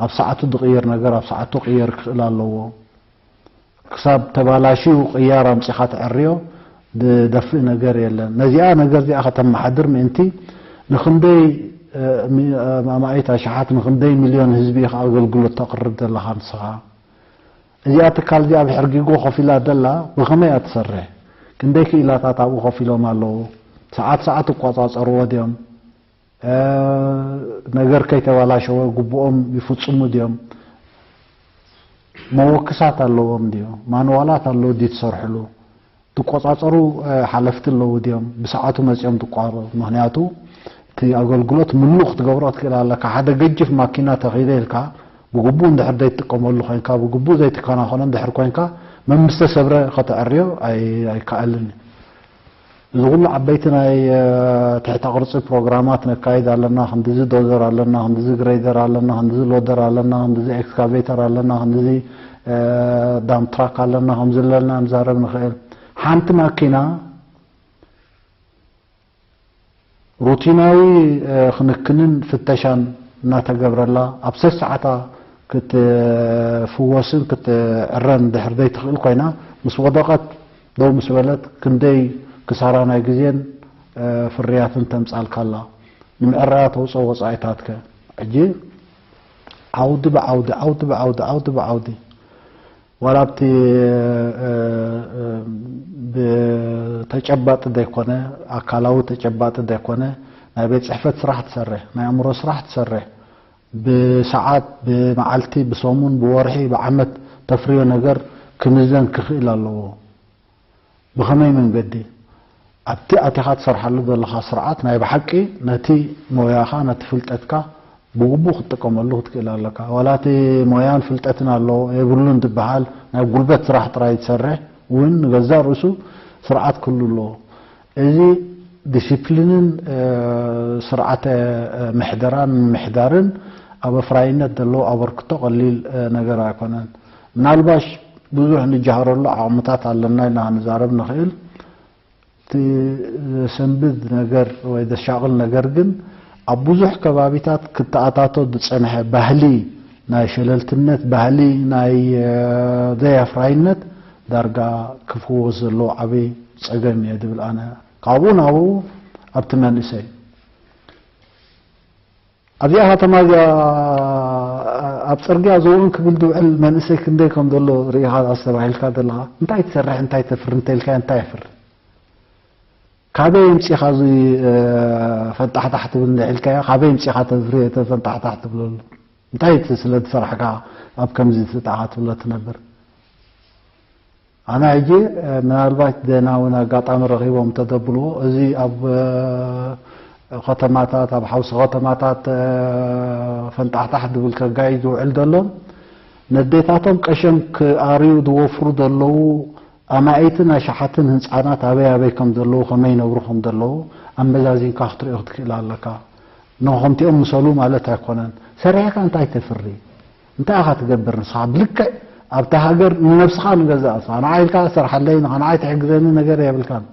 ኣብ ሰዓቱ ዝቕየር ነገር ኣብ ሰዓቱ ክቕየር ክኽእል ኣለዎ። ክሳብ ተባላሽዩ ቅያር ኣምጺኻ ተዕርዮ ዝደፍእ ነገር የለን። ነዚኣ ነገር እዚኣ ከተመሓድር ምእንቲ ንኽንደይ፣ እ፣ ሚ-፣ እ፣ ኣማኢት ኣሽሓት ንኽንደይ ሚልዮን ህዝቢ ኢኻ ኣገልግሎት ተቕርብ ዘለኻ ንስኻ። እዚኣ ትካል እዚኣ ብሕርጊጎ ኮፍ ኢላ ደላ ብኸመይ እያ ትሰርሕ? ክንደይ ክኢላታት ኣብኡ ኮፍ ኢሎም ኣለዉ? ሰዓት ሰዓት ይቆጻጸርዎ ድዮም? እ፣ ነገር ከይተባላሸወ ግቡኦም ይፍጽሙ ድዮም? መወክሳት ኣለዎም ድዮ? ማንዋላት ኣለዉ ድዩ ትሰርሕሉ? ትቆጻጸሩ፣ እ፣ ሓለፍቲ ኣለዉ ድዮም? ብሰዓቱ መጺኦም ትቋሩ? ምኽንያቱ እቲ ኣገልግሎት ምሉእ ክትገብሮ ትክእል ኣለካ። ሓደ ገጅፍ ማኪና ተኺለ ኢልካ ብግቡእ እንድሕር ዘይትጥቀመሉ ኮይንካ፣ ብግቡእ ዘይትከናኸኖ እንድሕር ኮይንካ፣ መምስ ተሰብረ ከተዕርዮ ኣይ-፣ ኣይከኣልን እዩ። እዚ ኩሉ ዓበይቲ ናይ፣ እ፣ ትሕተ ቅርጺ ፕሮግራማት ነካይድ ኣለና፣ ክንድዚ ዶዘር ኣለና፣ ክንድዚ ግሬደር ኣለና፣ ክንድዚ ሎደር ኣለና፣ ክንድዚ ኤክስካቬተር ኣለና፣ ክንድዚ፣ እ፣ ዳምፕ ትራክ ኣለና፣ ከምዚ ኣለና ንዛረብ ንኽእል። ሓንቲ ማኪና ሩቲናዊ፣ እ፣ ክንክንን ፍተሻን እናተገብረላ፣ ኣብ ሰሰዓታ ክትፍወስን ክትዕረን እንድሕር ዘይትኽእል ኮይና፣ ምስ ወደቐት፣ ደው ምስ በለት፣ ክንደይ ክሳራ ናይ ግዜን፣ እ፣ ፍርያትን ተምጻልካ ኣላ። ንምዕራያ ተውፅኦ ወፃኢታትከ? ሕጂ ዓውዲ ብዓውዲ፣ ዓውዲ ብዓውዲ፣ ዓውዲ ብዓውዲ። ዋላ ኣብቲ፣ እ፣ እ፣ ብተጨባጢ ዘይኮነ፣ ኣካላዊ ተጨባጢ ዘይኮነ፣ ናይ ቤት ጽሕፈት ስራሕ ትሰርሕ፣ ናይ ኣእምሮ ስራሕ ትሰርሕ፣ ብሰዓት፣ ብመዓልቲ፣ ብሰሙን፣ ብወርሒ፣ ብዓመት ተፍርዮ ነገር ክምዘን ክኽእል ኣለዎ። ብኸመይ መንገዲ? ኣብቲ ኣቲኻ ትሰርሓሉ ዘለኻ ስርዓት ናይ ብሓቂ ነቲ ሞያኻ፣ ነቲ ፍልጠትካ ብግቡእ ክትጥቀመሉ ክትክእል ኣለካ። ዋላ እቲ ሞያን ፍልጠትን ኣሎ የብሉን ዝበሃል ናይ ጉልበት ስራሕ ጥራይ ትሰርሕ እውን ንገዛእ ርእሱ ስርዓት ክህሉ ኣለዎ። እዚ ዲሲፕሊንን፣ እ፣ ስርዓተ፣ እ፣ ምሕደራን ምምሕዳርን ኣብ ኣፍራይነት ዘለዎ ኣበርክቶ ቀሊል፣ እ፣ ነገር ኣይኮነን። ምናልባሽ ብዙሕ ንጀሃረሉ ዓቕምታት ኣለና ኢልና ክንዛረብ ንኽእል። እቲ ዘሰንብድ ነገር ወይ ዘሻቕል ነገር ግን ኣብ ብዙሕ ከባቢታት ክተኣታቶ ዝጸንሐ ባህሊ ናይ ሸለልትነት፣ ባህሊ ናይ፣ እ፣ ዘይኣፍራይነት ዳርጋ ክፍወስ ዘለዎ ዓቢ ጸገም እየ ዝብል ኣነ። ካብኡ ናብኡ ኣብቲ መንእሰይ ኣብዚኣ ከተማ እዚኣ ኣብ ጽርግያ ዘውእን ክብል ዝውዕል መንእሰይ ክንደይ ከም ዘሎ ርኢኻ ኣስተባሂልካ ዘለኻ፣ እንታይ ትሰርሕ፣ እንታይ ተፍሪ እንተኢልካ እንታይ የፍሪ? ካበይ ኣምጺኻ እዚ፣ እ፣ ፈንጣሕታሕ ትብል እንድዒ ኢልካዮ፣ ካበይ ኣምጺኻ ተፍሪ፣ ፈንጣሕታሕ ትብለሉ? እንታይ እቲ ስለ ዝሰራሕካ ኣብ ከምዚ ትጣዓ ትብሎ ትነብር? ኣነ ሕጂ፣ እ፣ ምናልባት ዜና እውን ኣጋጣሚ ረኺቦም እንተደብልዎ፣ እዚ ኣብ፣ እ፣ ከተማታት፣ ኣብ ሓውሲ ከተማታት፣ እ፣ ፈንጣሕታሕ ዝብል ከጋይሽ ዝውዕል ዘሎ፣ ነዴታቶም ቀሸም ክኣርዩ ዝወፍሩ ዘለዉ ኣማኢትን ኣሽሓትን ህንጻናት ኣበይ ኣበይ ከም ዘለዉ፣ ከመይ ይነብሩ ከም ዘለዉ ኣመዛዚንካ ክትሪኦ ክትክእል ኣለካ። ንኸምቲኦም ምሰሉ ማለት ኣይኮነን። ሰሪሕካ እንታይ ተፍሪ? እንታይ ኢኻ ትገብር ንስኻ? ብልክዕ ኣብታ ሃገር ንነብስኻ ንገዛእ ርእስኻ። ንዓይ ኢልካ ሰርሓለይ፣ ንኻ ንዓይ ትሕግዘኒ ነገር የብልካን።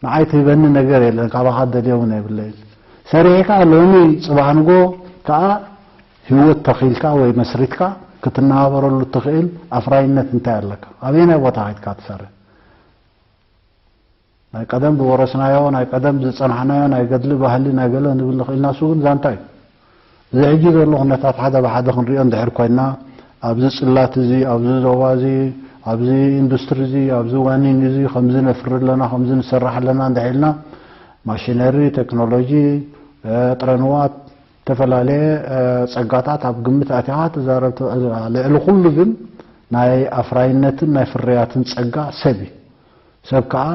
ንዓይ ትህበኒ ነገር የለን፣ ካባኻ ደልዮ እውን የብለይን። ሰሪሕካ ሎሚ ጽባሕ ንጎ ከኣ ህይወት ተኺልካ ወይ መስሪትካ ክትነባበረሉ እትኽእል ኣፍራይነት እንታይ ኣለካ? ኣበየናይ ቦታ ኸይድካ ትሰርሕ? ናይ ቀደም ዝወረስናዮ፣ ናይ ቀደም ዝጸናሕናዮ ናይ ገድሊ ባህሊ ናይ ገለ ንብል ንኽእል ኢና። እሱ ግን ዛንታ እዩ። እዚ ሕጂ ዘሎ ኩነታት ሓደ ብሓደ ክንሪኦ እንድሕር ኮይና፣ ኣብዚ ጽላት እዚ፣ ኣብዚ ዞባ እዚ፣ ኣብዚ ኢንዱስትሪ እዚ፣ ኣብዚ ዋኒን እዚ ከምዚ ነፍሪ ኣለና፣ ከምዚ ንሰርሕ ኣለና እንድሕር ኢልና፣ ማሽነሪ፣ ቴክኖሎጂ፣ እ፣ ጥረንዋት፣ ዝተፈላለየ፣ እ፣ ጸጋታት ኣብ ግምት ኣቲኻ ትዛረብ ትውዕል። ልዕሊ ኩሉ ግን ናይ ኣፍራይነትን ናይ ፍርያትን ጸጋ ሰብ እዩ። ሰብ ከኣ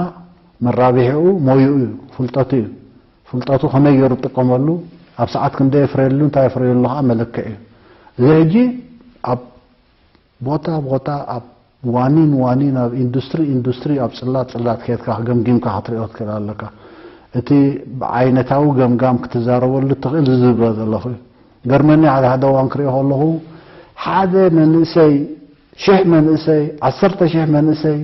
መራብሒኡ ሞይኡ እዩ፣ ፍልጠቱ እዩ። ፍልጠቱ ከመይ ገይሩ ዝጥቀመሉ፣ ኣብ ሰዓት ክንደይ የፍረየሉ፣ እንታይ የፍረየሉ ከኣ መለክዒ እዩ። እዚ ሕጂ ኣብ ቦታ ቦታ፣ ኣብ ዋኒን ዋኒን፣ ኣብ ኢንዱስትሪ ኢንዱስትሪ፣ ኣብ ጽላት ጽላት ከይድካ ገምጊምካ ክትሪኦ ትክእል ኣለካ። እቲ ብዓይነታዊ ገምጋም ክትዛረበሉ እትኽእል እዚ ዝብሎ ዘለኹ እዩ። ገርመኒ ሓደ ሓደ እዋን ክሪኦ ከለኹ ሓደ መንእሰይ፣ ሽሕ መንእሰይ፣ ዓሰርተ ሽሕ መንእሰይ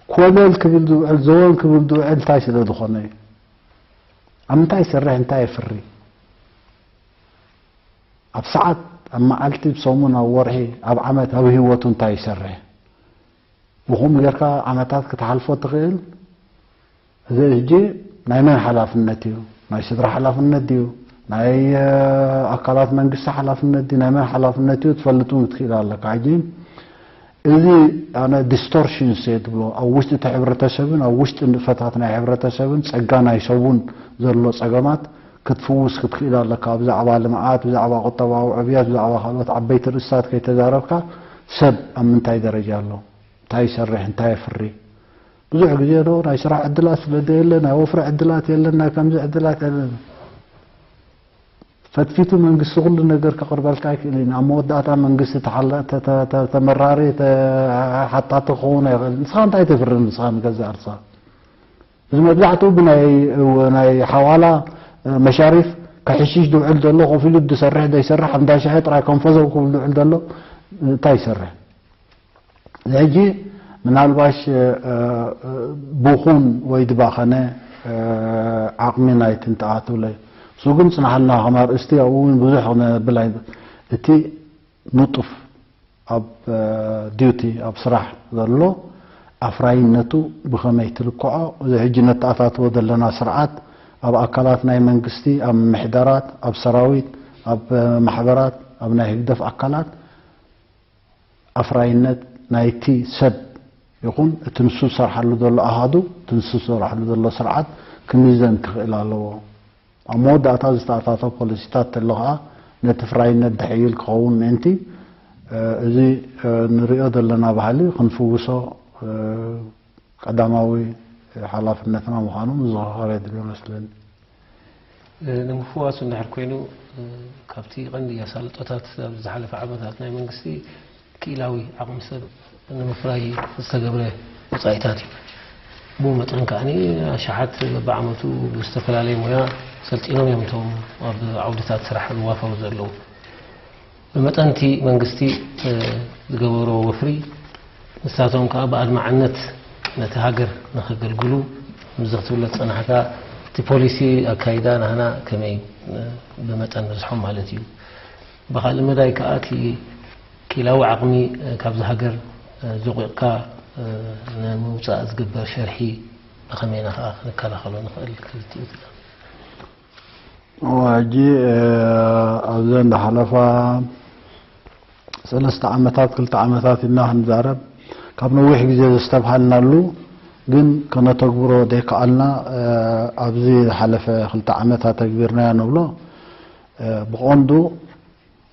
ኮለል ክብል ዝውዕል፣ ዘወን ክብል ዝውዕል እንታይ ስለ ዝኾነ እዩ? ኣብ ምንታይ ይሰርሕ፣ እንታይ የፍሪ? ኣብ ሰዓት፣ ኣብ መዓልቲ፣ ኣብ ሰሙን፣ ኣብ ወርሒ፣ ኣብ ዓመት፣ ኣብ ህይወቱ እንታይ ይሰርሕ? ብኹም ጌርካ ዓመታት ክትሓልፎ ትኽእል። እዚ ሕጂ ናይ መን ሓላፍነት እዩ? ናይ ስድራ ሓላፍነት ድዩ? ናይ፣ እ፣ ኣካላት መንግስቲ ሓላፍነት ድዩ? ናይ መን ሓላፍነት እዩ? ትፈልጥ እውን ክትክእል ኣለካ። ሕጂ እዚ ኣነ ዲስቶርሽንስ እየ ትብሎ። ኣብ ውሽጢ እቲ ሕብረተሰብን ኣብ ውሽጢ ንጥፈታት ናይ ሕብረተሰብን ጸጋ ናይ ሰቡን ዘሎ ጸገማት ክትፍውስ ክትክእል ኣለካ። ብዛዕባ ልምዓት፣ ብዛዕባ ቁጠባዊ ዕብየት፣ ብዛዕባ ካልኦት ዓበይቲ ርእስታት ከይተዛረብካ ሰብ ኣብ ምንታይ ደረጃ ኣሎ? እንታይ ይሰርሕ? እንታይ የፍሪ? ብዙሕ ግዜ ዶ ናይ ስራሕ ዕድላት ስለ ዘየለ፣ ናይ ወፍሪ ዕድላት የለን፣ ናይ ከምዚ ዕድላት የለን። ፈትፊቱ መንግስቲ ኩሉ ነገር ከቕርበልካ ኣይክእልን። ኣብ መወዳእታ መንግስቲ ተሓላ-፣ ተ-፣ ተ-፣ ተ-፣ ተመራሪ፣ ተ-፣ ሓታቲ ክኸውን ኣይኽእልን። ንስኻ እንታይ ተፍሪ ንስኻ ንገዛእ ርእስኻ? እዚ መብዛሕትኡ ብናይ፣ ናይ ሓዋላ መሻሪፍ ከሕሽሽ ዝውዕል ዘሎ፣ ኮፍ ኢሉ ዝሰርሕ ዘይሰርሕ፣ ኣብ እንዳ ሻሂ ጥራይ ከንፈዘው ክብል ዝውዕል ዘሎ እንታይ ይሰርሕ? እዚ ሕጂ ምናልባሽ፣ እ፣ እ፣ ብኹን ወይ ዝባኸነ፣ እ፣ ዓቕሚ ናይቲ እንተኣትውለ፣ እሱ ግን ጽናሕልና ከም ኣርእስቲ ኣብኡ እውን ብዙሕ ክነብል ኣይ-፣ እቲ ንጡፍ ኣብ፣ እ፣ ዲዩቲ፣ ኣብ ስራሕ ዘሎ ኣፍራይነቱ ብኸመይ ትልክዖ፣ እዚ ሕጂ ነተኣታትዎ ዘለና ስርዓት ኣብ ኣካላት ናይ መንግስቲ፣ ኣብ ምምሕዳራት፣ ኣብ ሰራዊት፣ ኣብ፣ እ፣ ማሕበራት፣ ኣብ ናይ ህግደፍ ኣካላት ኣፍራይነት ናይቲ ሰብ ይኹን እቲ ንሱ ዝሰርሓሉ ዘሎ ኣሃዱ፣ እቲ ንሱ ዝሰርሓሉ ዘሎ ስርዓት ክምዘን ክኽእል ኣለዎ። ኣብ መወዳእታ ዝተኣታቶ ፖሊሲታት ተሎ ኸኣ ነቲ ፍራይነት ድሕይል ክኸውን ምእንቲ፣ እ፣ እዚ፣ እ፣ ንሪኦ ዘለና ባህሊ ክንፍውሶ፣ እ፣ ቀዳማዊ ሓላፍነትና ምዃኑ ምዝኽኻር የድልዮ መስለኒ። ንምፍዋሱ እንድሕር ኮይኑ፣ ካብቲ ቀንዲ ኣሳልጦታት ኣብዚ ዝሓለፈ ዓመታት ናይ መንግስቲ ክኢላዊ ዓቕሚ ሰብ ንምፍራይ ዝተገብረ ወጻኢታት እዩ። ብኡ መጠን ከኣ ኣሽሓት በብዓመቱ ብዝተፈላለየ ሞያ ሰልጢኖም እዮም እቶም ኣብ ዓውድታት ስራሕ ዝዋፈሩ ዘለዉ። ብመጠን እቲ መንግስቲ፣ እ፣ ዝገበሮ ወፍሪ፣ ንሳቶም ከኣ ብኣድማዕነት ነቲ ሃገር ንኸገልግሉ ምስዚ ክትብሎ ዝጸናሕካ፣ እቲ ፖሊሲ ኣካይዳ ናህና ከመይ፣ እ፣ ብመጠን በዝሖም ማለት እዩ። ብኻልእ መዳይ ከኣ እቲ ክኢላዊ ዓቕሚ፣ እ፣ ካብዚ ሃገር፣ እ፣ ዘቑቕካ፣ እ፣ ንምውጻእ ዝግበር ሸርሒ ብኸመይ ኢና ከኣ ክንከላኸሎ ንኽእል? ክልቲኡ ትብል። እወ፣ ሕጂ፣ እ፣ ኣብዘን ዝሓለፋ ሰለስተ ዓመታት፣ ክልተ ዓመታት ኢልና ክንዛረብ፣ ካብ ነዊሕ ግዜ ዘስተብሃልናሉ፣ ግን ከነተግብሮ ዘይከኣልና፣ እ፣ ኣብዚ ዝሓለፈ ክልተ ዓመት ኣተግቢርናዮ ንብሎ፣ እ፣ ብቐንዱ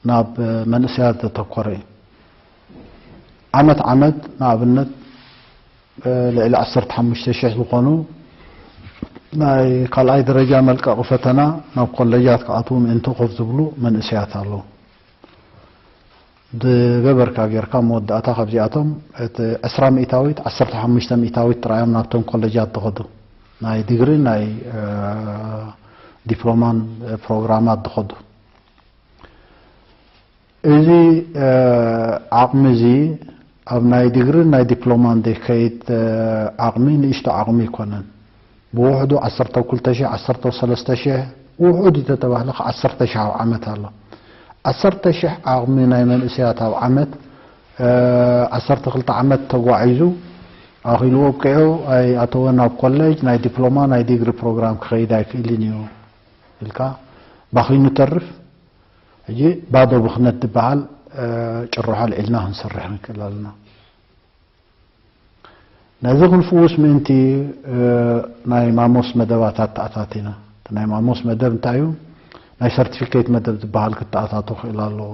ናብ መንእሰያት ዘተኮረ እዩ። ዓመት ዓመት ንኣብነት፣ እ፣ ልዕሊ ዓሰርተ ሓሙሽተ ሽሕ ዝኾኑ ናይ ካልኣይ ደረጃ መልቀቒ ፈተና ናብ ኮለጃት ክኣትዉ ምእንቲ ኮፍ ዝብሉ መንእሰያት ኣለዉ። ዝገበርካ ጌርካ መወዳእታ ካብዚኣቶም እቲ ዕስራ ሚእታዊት፣ ዓሰርተ ሓሙሽተ ሚእታዊት ጥራይ እዮም ናብቶም ኮለጃት ዝኸዱ። ናይ ዲግሪ፣ ናይ፣ እ፣ ዲፕሎማን፣ እ፣ ፕሮግራማት ዝኸዱ። እዚ፣ እ፣ ዓቕሚ እዚ ኣብ ናይ ዲግሪን ናይ ዲፕሎማን ዘይከይድ፣ እ፣ ዓቕሚ ንእሽቶ ዓቕሚ ኣይኮነን። ብውሕዱ ዓሰርተ ክልተ ሽሕ፣ ዓሰርተ ሰለስተ ሽሕ፣ ውሑድ እንተተባህለ ዓሰርተ ሽሕ ኣብ ዓመት ኣሎ። ዓሰርተ ሽሕ ዓቕሚ ናይ መንእሰያት ኣብ ዓመት፣ እ፣ ዓሰርተ ክልተ ዓመት ተጓዒዙ፣ ኣኺልዎ ኣብቂዑ ኣይኣተወን ናብ ኮሌጅ፣ ናይ ዲፕሎማ ናይ ዲግሪ ፕሮግራም ክኸይድ ኣይክእልን እዩ ኢልካ ባኺኑ ተርፍ። ሕጂ ባዶ ብኽነት ዝበሃል ጭርሖ ኣልዒልና ክንሰርሕ ንክእል ኣለና። ነዚ ክንፍውስ ምእንቲ ናይ ማሞስ መደባት ኣተኣታቲና። እቲ ናይ ማሞስ መደብ እንታይ እዩ? ናይ ሰርቲፊኬት መደብ ዝበሃል ክተኣታቶ ክእል ኣለዎ።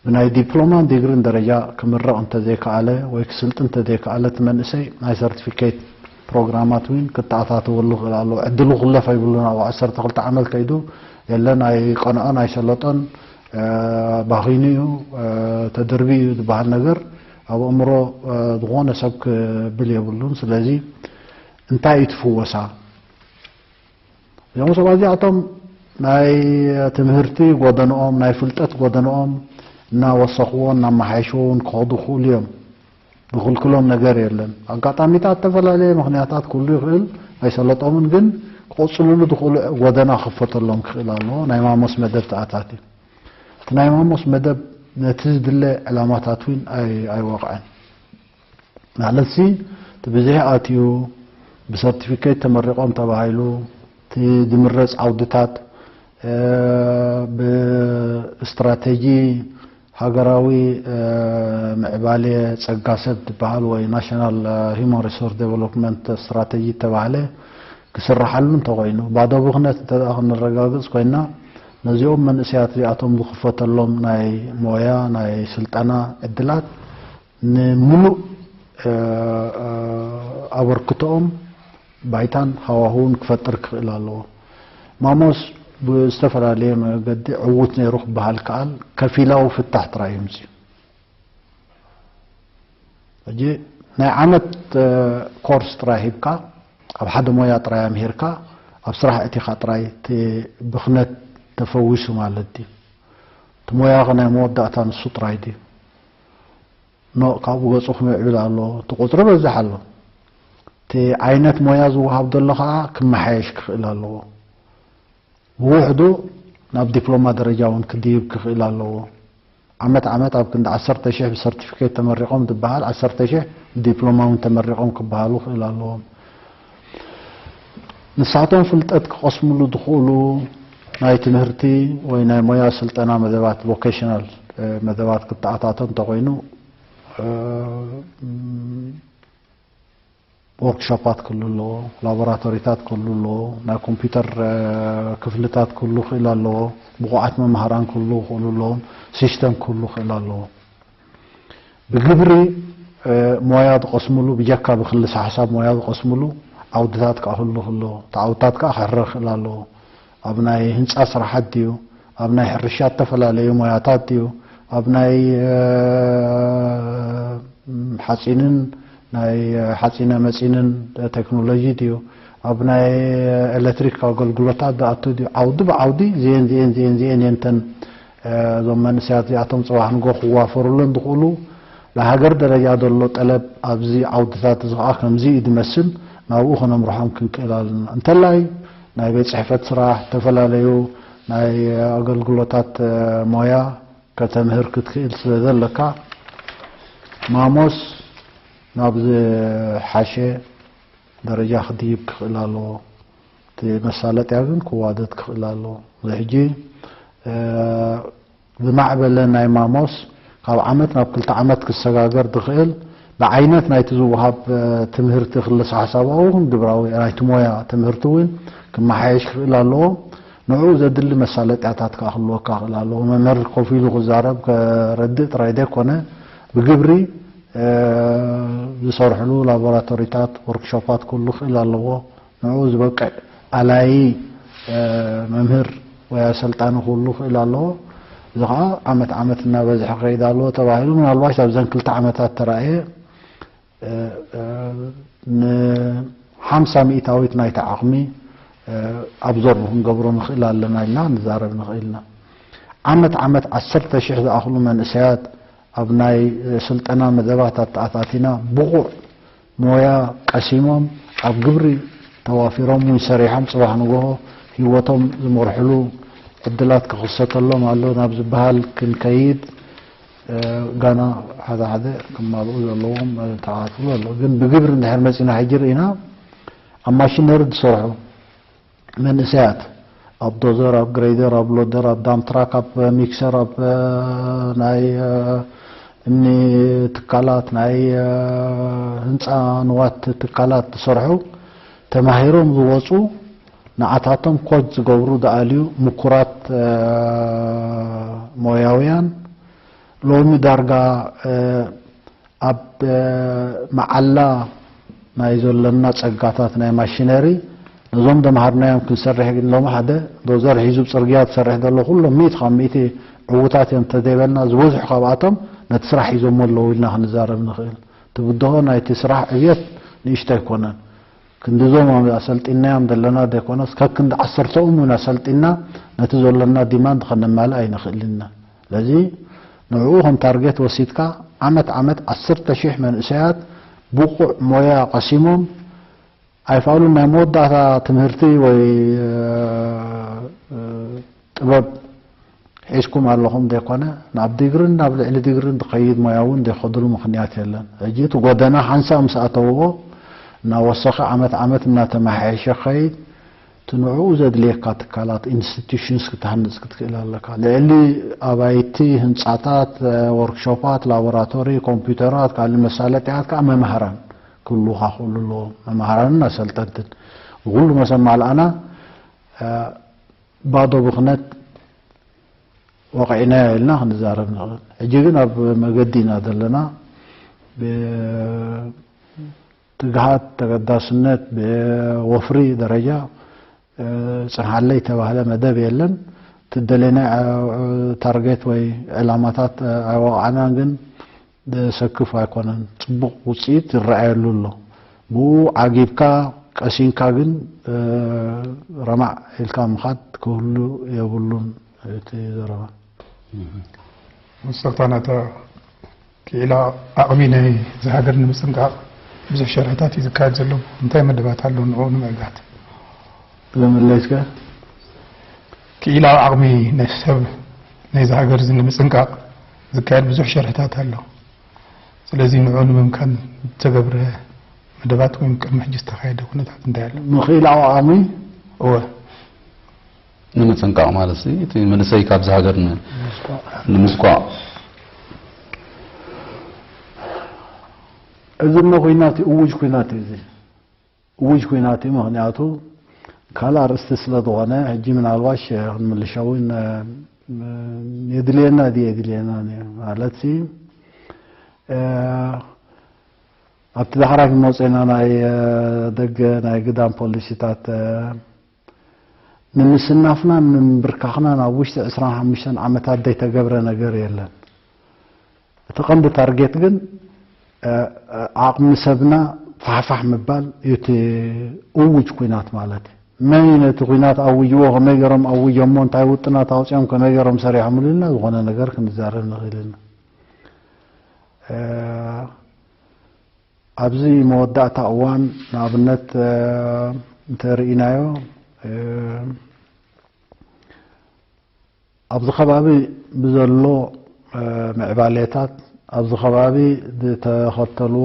ብናይ ዲፕሎማን ዲግሪን ደረጃ ክምረቕ እንተዘይከኣለ ወይ ክስልጥን እንተዘይከኣለ እቲ መንእሰይ ናይ ሰርቲፊኬት ፕሮግራማት እውን ክተኣታተወሉ ክእል ኣለዎ። ዕድሉ ክለፍ ኣይብሉን። ኣብ ዓሰርተ ክልተ ዓመት ከይዱ የለን ኣይቀንዖን ኣይሰለጦን ባኺኑ እዩ ተደርቢ እዩ ዝበሃል ነገር ኣብ ኣእምሮ ዝኾነ ሰብ ክብል የብሉን። ስለዚ እንታይ እዩ ትፍወሳ? እዞም ሰባት እዚኣቶም ናይ ትምህርቲ ጎደንኦም ናይ ፍልጠት ጎደንኦም እናወሰኽዎ እናመሓየሽዎ እውን ክኸዱ ክኽእሉ እዮም። ዝኽልክሎም ነገር የለን። ኣጋጣሚታት ዝተፈላለየ ምኽንያታት ክህሉ ይኽእል ኣይሰለጦምን፣ ግን ክቕፅልሉ ዝኽእሉ ጎደና ክፈተሎም ክኽእል ኣለዎ። ናይ ማሞስ መደብ ተኣታትዩ እቲ ናይ ማሞስ መደብ ነቲ ዝድለ ዕላማታት እውን ኣይወቕዐን። ማለትሲ እቲ ብዝሒ ኣትዩ ብሰርቲፊኬት ተመሪቖም ተባሂሉ እቲ ዝምረፅ ዓውድታት ብስትራቴጂ ሃገራዊ ምዕባሌ ጸጋ ሰብ ዝበሃል ወይ ናሽናል ሂማን ሪሶርስ ዴቨሎፕመንት ስትራቴጂ ዝተባህለ ክስርሓሉ እንተኾይኑ ባዶ ብኽነት እንተ ክንረጋግፅ ኮይና ነዚኦም መንእሰያት እዚኣቶም ዝኽፈተሎም ናይ ሞያ ናይ ስልጠና ዕድላት ንምሉእ ኣበርክቶኦም ባይታን ሃዋህውን ክፈጥር ክኽእል ኣለዎ። ማሞስ ብዝተፈላለየ መገዲ ዕዉት ነይሩ ክበሃል ከኣል ከፊላዊ ፍታሕ ጥራይ ይምፅእ። ሕጂ ናይ ዓመት ኮርስ ጥራይ ሂብካ ኣብ ሓደ ሞያ ጥራይ ኣምሂርካ ኣብ ስራሕ እቲኻ ጥራይ እቲ ብኽነት ተፈዊሱ ማለት ድዩ? እቲ ሞያኸ ናይ መወዳእታ ንሱ ጥራይ ድዩ? ኖ ካብኡ ገጹ ክምዕብል ኣለዎ። እቲ ቁጽሪ በዝሕ ኣሎ። እቲ ዓይነት ሞያ ዝወሃብ ዘሎ ከኣ ክመሓየሽ ክኽእል ኣለዎ። ብውሕዱ ናብ ዲፕሎማ ደረጃ እውን ክድይብ ክኽእል ኣለዎ። ዓመት ዓመት ኣብ ክንዲ ዓሰርተ ሽሕ ብሰርቲፊኬት ተመሪቖም ዝበሃል ዓሰርተ ሽሕ ብዲፕሎማ እውን ተመሪቖም ክበሃሉ ክኽእል ኣለዎም። ንሳቶም ፍልጠት ክቐስምሉ ዝኽእሉ ናይ ትምህርቲ ወይ ናይ ሞያ ስልጠና መደባት ቮኬሽናል መደባት ክተኣታቶ እንተኾይኑ ወርክሾፓት ክህሉ ኣለዎ፣ ላቦራቶሪታት ክህሉ ኣለዎ፣ ናይ ኮምፒውተር ክፍልታት ክህሉ ክእል ኣለዎ፣ ብቑዓት መምሃራን ክህሉ ክእሉ ኣለዎም፣ ሲስተም ክህሉ ክእል ኣለዎ። ብግብሪ ሞያ ዝቐስምሉ ብጀካ ብክልሰ ሓሳብ ሞያ ዝቐስምሉ ዓውድታት ከዓ ክህሉ ክእሎ እቲ ዓውድታት ከዓ ክሕረ ክእል ኣለዎ። ኣብ ናይ ህንፃ ስራሓት ድዩ፣ ኣብ ናይ ሕርሻ ዝተፈላለዩ ሞያታት ድዩ፣ ኣብ ናይ ሓፂንን ናይ ሓፂነ መፂንን ቴክኖሎጂ ድዩ፣ ኣብ ናይ ኤሌክትሪክ ኣገልግሎታት ዝኣቱ ድዩ፣ ዓውዲ ብዓውዲ ዚኤን ዚኤን ዚኤን ዚኤን የንተን እዞም መንእሰያት እዚኣቶም ፅባሕ ንጎ ክዋፈሩለን ዝኽእሉ ብሃገር ደረጃ ዘሎ ጠለብ ኣብዚ ዓውድታት እዚ ከዓ ከምዚ እዩ ዝመስል ናብኡ ከነምርሖም ክንክእል ኣለና። እንተላይ ናይ ቤት ፅሕፈት ስራሕ ዝተፈላለዩ ናይ ኣገልግሎታት ሞያ ከተምህር ክትክእል ስለ ዘለካ ማሞስ ናብ ዝሓሸ ደረጃ ክድይብ ክኽእል ኣለዎ። እቲ መሳለጥያ ግን ክዋደድ ክኽእል ኣለዎ። እዚ ሕጂ ብማዕበለ ናይ ማሞስ ካብ ዓመት ናብ ክልተ ዓመት ክሰጋገር ዝኽእል ብዓይነት ናይቲ ዝወሃብ ትምህርቲ ክልሰ ሓሳባዊ እውን ግብራዊ ናይቲ ሞያ ትምህርቲ እውን ክመሓየሽ ክኽእል ኣለዎ። ንዕኡ ዘድሊ መሳለጥያታት ከዓ ክህልወካ ክእል ኣለዎ። መምህር ኮፍ ኢሉ ክዛረብ ከረድእ ጥራይ ዘይኮነ ብግብሪ ዝሰርሕሉ ላቦራቶሪታት ወርክሾፓት ክህሉ ክእል ኣለዎ። ንዕኡ ዝበቅዕ ኣላዪ መምህር ወይ ኣሰልጣኒ ክህሉ ክእል ኣለዎ። እዚ ከዓ ዓመት ዓመት እናበዝሐ ክኸይድ ኣለዎ ተባሂሉ ምናልባሽ ኣብዘን ክልተ ዓመታት ተራእየ ንሓምሳ ሚእታዊት ናይቲ ዓቕሚ ኣብዞርብ ክንገብሮ ንኽእል ኣለና ኢልና ንዛረብ ንኽእል ኢና። ዓመት ዓመት ዓሰርተ ሽሕ ዝኣኽሉ መንእሰያት ኣብ ናይ ስልጠና መደባት ኣተኣታቲና ብቑዕ ሞያ ቀሲሞም ኣብ ግብሪ ተዋፊሮም እውን ሰሪሖም ፅባሕ ንግሆ ህይወቶም ዝመርሕሉ ዕድላት ክኽሰተሎም ኣሎ ናብ ዝበሃል ክንከይድ ጋና ሓደ ሓደ ክማልኡ ዘለዎም ተዓትሎ ኣሎ። ግን ብግብሪ እንድሕር መፂና ሕጂ ርኢና ኣብ ማሽነሪ ዝሰርሑ መንእሰያት ኣብ ዶዘር፣ ኣብ ግሬደር፣ ኣብ ሎደር፣ ኣብ ዳምትራክ፣ ኣብ ሚክሰር፣ ኣብ ናይ እምኒ ትካላት፣ ናይ ህንፃ ንዋት ትካላት ዝሰርሑ ተማሂሮም ዝወፁ ንዓታቶም ኮች ዝገብሩ ዝኣልዩ ምኩራት ሞያውያን ሎሚ ዳርጋ ኣብ መዓላ ናይ ዘለና ጸጋታት ናይ ማሽነሪ ነዞም ደምሃርናዮም ክንሰርሕ ግን ሎሚ ሓደ ዶዘር ሒዙ ጽርግያ ትሰርሕ ዘሎ ኩሎም ሚእቲ ካብ ሚእቲ ዕዉታት እዮም እንተዘይበልና ዝበዝሑ ካብኣቶም ነቲ ስራሕ ሒዞሞ ኣለዉ ኢልና ክንዛረብ ንኽእል። ትብድሆ ናይቲ ስራሕ ዕብየት ንእሽቶ ኣይኮነን። ክንዲዞም ኣሰልጢናዮም ዘለና ዘይኮነስ ከክንዲ ዓሰርተኦም እውን ኣሰልጢና ነቲ ዘለና ዲማንድ ከነማልእ ኣይንኽእልን ኢና። ስለዚ ንዕኡ ከም ታርጌት ወሲድካ ዓመት ዓመት ዓሰርተ ሺሕ መንእሰያት ብቑዕ ሞያ ቀሲሞም ኣይፋሉን ናይ መወዳእታ ትምህርቲ ወይ ጥበብ ሒዝኩም ኣለኹም ዘይኮነ ናብ ዲግርን ናብ ልዕሊ ዲግርን ዝኸይድ ሞያ እውን ዘይኸድሉ ምኽንያት የለን። ሕጂ እቲ ጎደና ሓንሳእ ምስ ኣተውዎ እናወሰኸ ዓመት ዓመት እናተመሓየሸ ኸይድ እቲ ንዕኡ ዘድልየካ ትካላት ኢንስቲትዩሽንስ ክትሃንፅ ክትክእል ኣለካ። ልዕሊ ኣባይቲ፣ ህንፃታት፣ ወርክሾፓት፣ ላቦራቶሪ፣ ኮምፒውተራት፣ ካልእ መሳለጥያት ከዓ መማህራን ክህልውኻ ክኽእሉ ኣለዎም። መማህራንን ኣሰልጠንትን ብኩሉ መሰማልኣና ባዶ ብኽነት ወቒዕናዮ ኢልና ክንዛረብ ንኽእል። ሕጂ ግን ኣብ መገዲ ኢና ዘለና። ብትግሃት፣ ተገዳስነት፣ ብወፍሪ ደረጃ ጽንሓለይ ተባህለ መደብ የለን። ትደለና ታርጌት ወይ ዕላማታት ኣይወቕዓናን፣ ግን ዘሰክፍ ኣይኮነን። ጽቡቕ ውጽኢት ይረኣየሉ ኣሎ። ብኡ ዓጊብካ ቀሲንካ ግን ረማዕ ኢልካ ምኻድ ክህሉ የብሉን። እቲ ዘረባ መሰልታ ናታ ክኢላ ዓቕሚ ናይ እዚ ሃገር ንምጽንቃቕ ብዙሕ ሸርሕታት እዩ ዝካየድ ዘሎ። እንታይ መደባት ኣሎ ንኡ ንምዕጋት? ለመለስከ ክኢላዊ ዓቕሚ ናይ ሰብ ናይዚ ሃገር እዚ ንምጽንቃቕ ዝካየድ ብዙሕ ሸርሕታት ኣሎ። ስለዚ ንኡ ንምምካን ዝተገብረ መደባት ወይም ቅድሚ ሕጂ ዝተኻየደ ኩነታት እንታይ ኣሎ? ምኽኢላዊ ዓቕሚ እወ ንምጽንቃቕ ማለት ሲ እቲ መንእሰይ ካብዚ ሃገር ን- ንምስቋዕ እዚ እሞ ኩናት እዩ፣ እውጅ ኩናት እዩ። እዚ እውጅ ኩናት እዩ። ምኽንያቱ ካልእ ኣርእስቲ ስለ ዝኾነ ሕጂ ምናልባሽ ክንምልሾ እውን የድልየና ድዩ የድልየና ማለት ሲ ኣብቲ ዳሕራይ ክንመፅና ናይ ደገ ናይ ግዳም ፖሊሲታት ንምስናፍናን ምንብርካኽናን ኣብ ውሽጢ ዕስራን ሓሙሽተን ዓመታት ዘይተገብረ ነገር የለን። እቲ ቀንዲ ታርጌት ግን ዓቕሚ ሰብና ፋሕፋሕ ምባል እዩ እቲ እውጅ ኩናት ማለት እዩ። መን ነቲ ኩናት ኣውጅዎ፣ ከመይ ገይሮም ኣውጀሞ፣ እንታይ ውጥናት ኣውፅኦም፣ ከመይ ገይሮም ሰሪሖምሉ ኢልና ዝኾነ ነገር ክንዛረብ ንኽእል ኢና። ኣብዚ መወዳእታ እዋን ንኣብነት እንተርኢናዮ ኣብዚ ከባቢ ብዘሎ ምዕባሌታት ኣብዚ ከባቢ ዝተኸተልዎ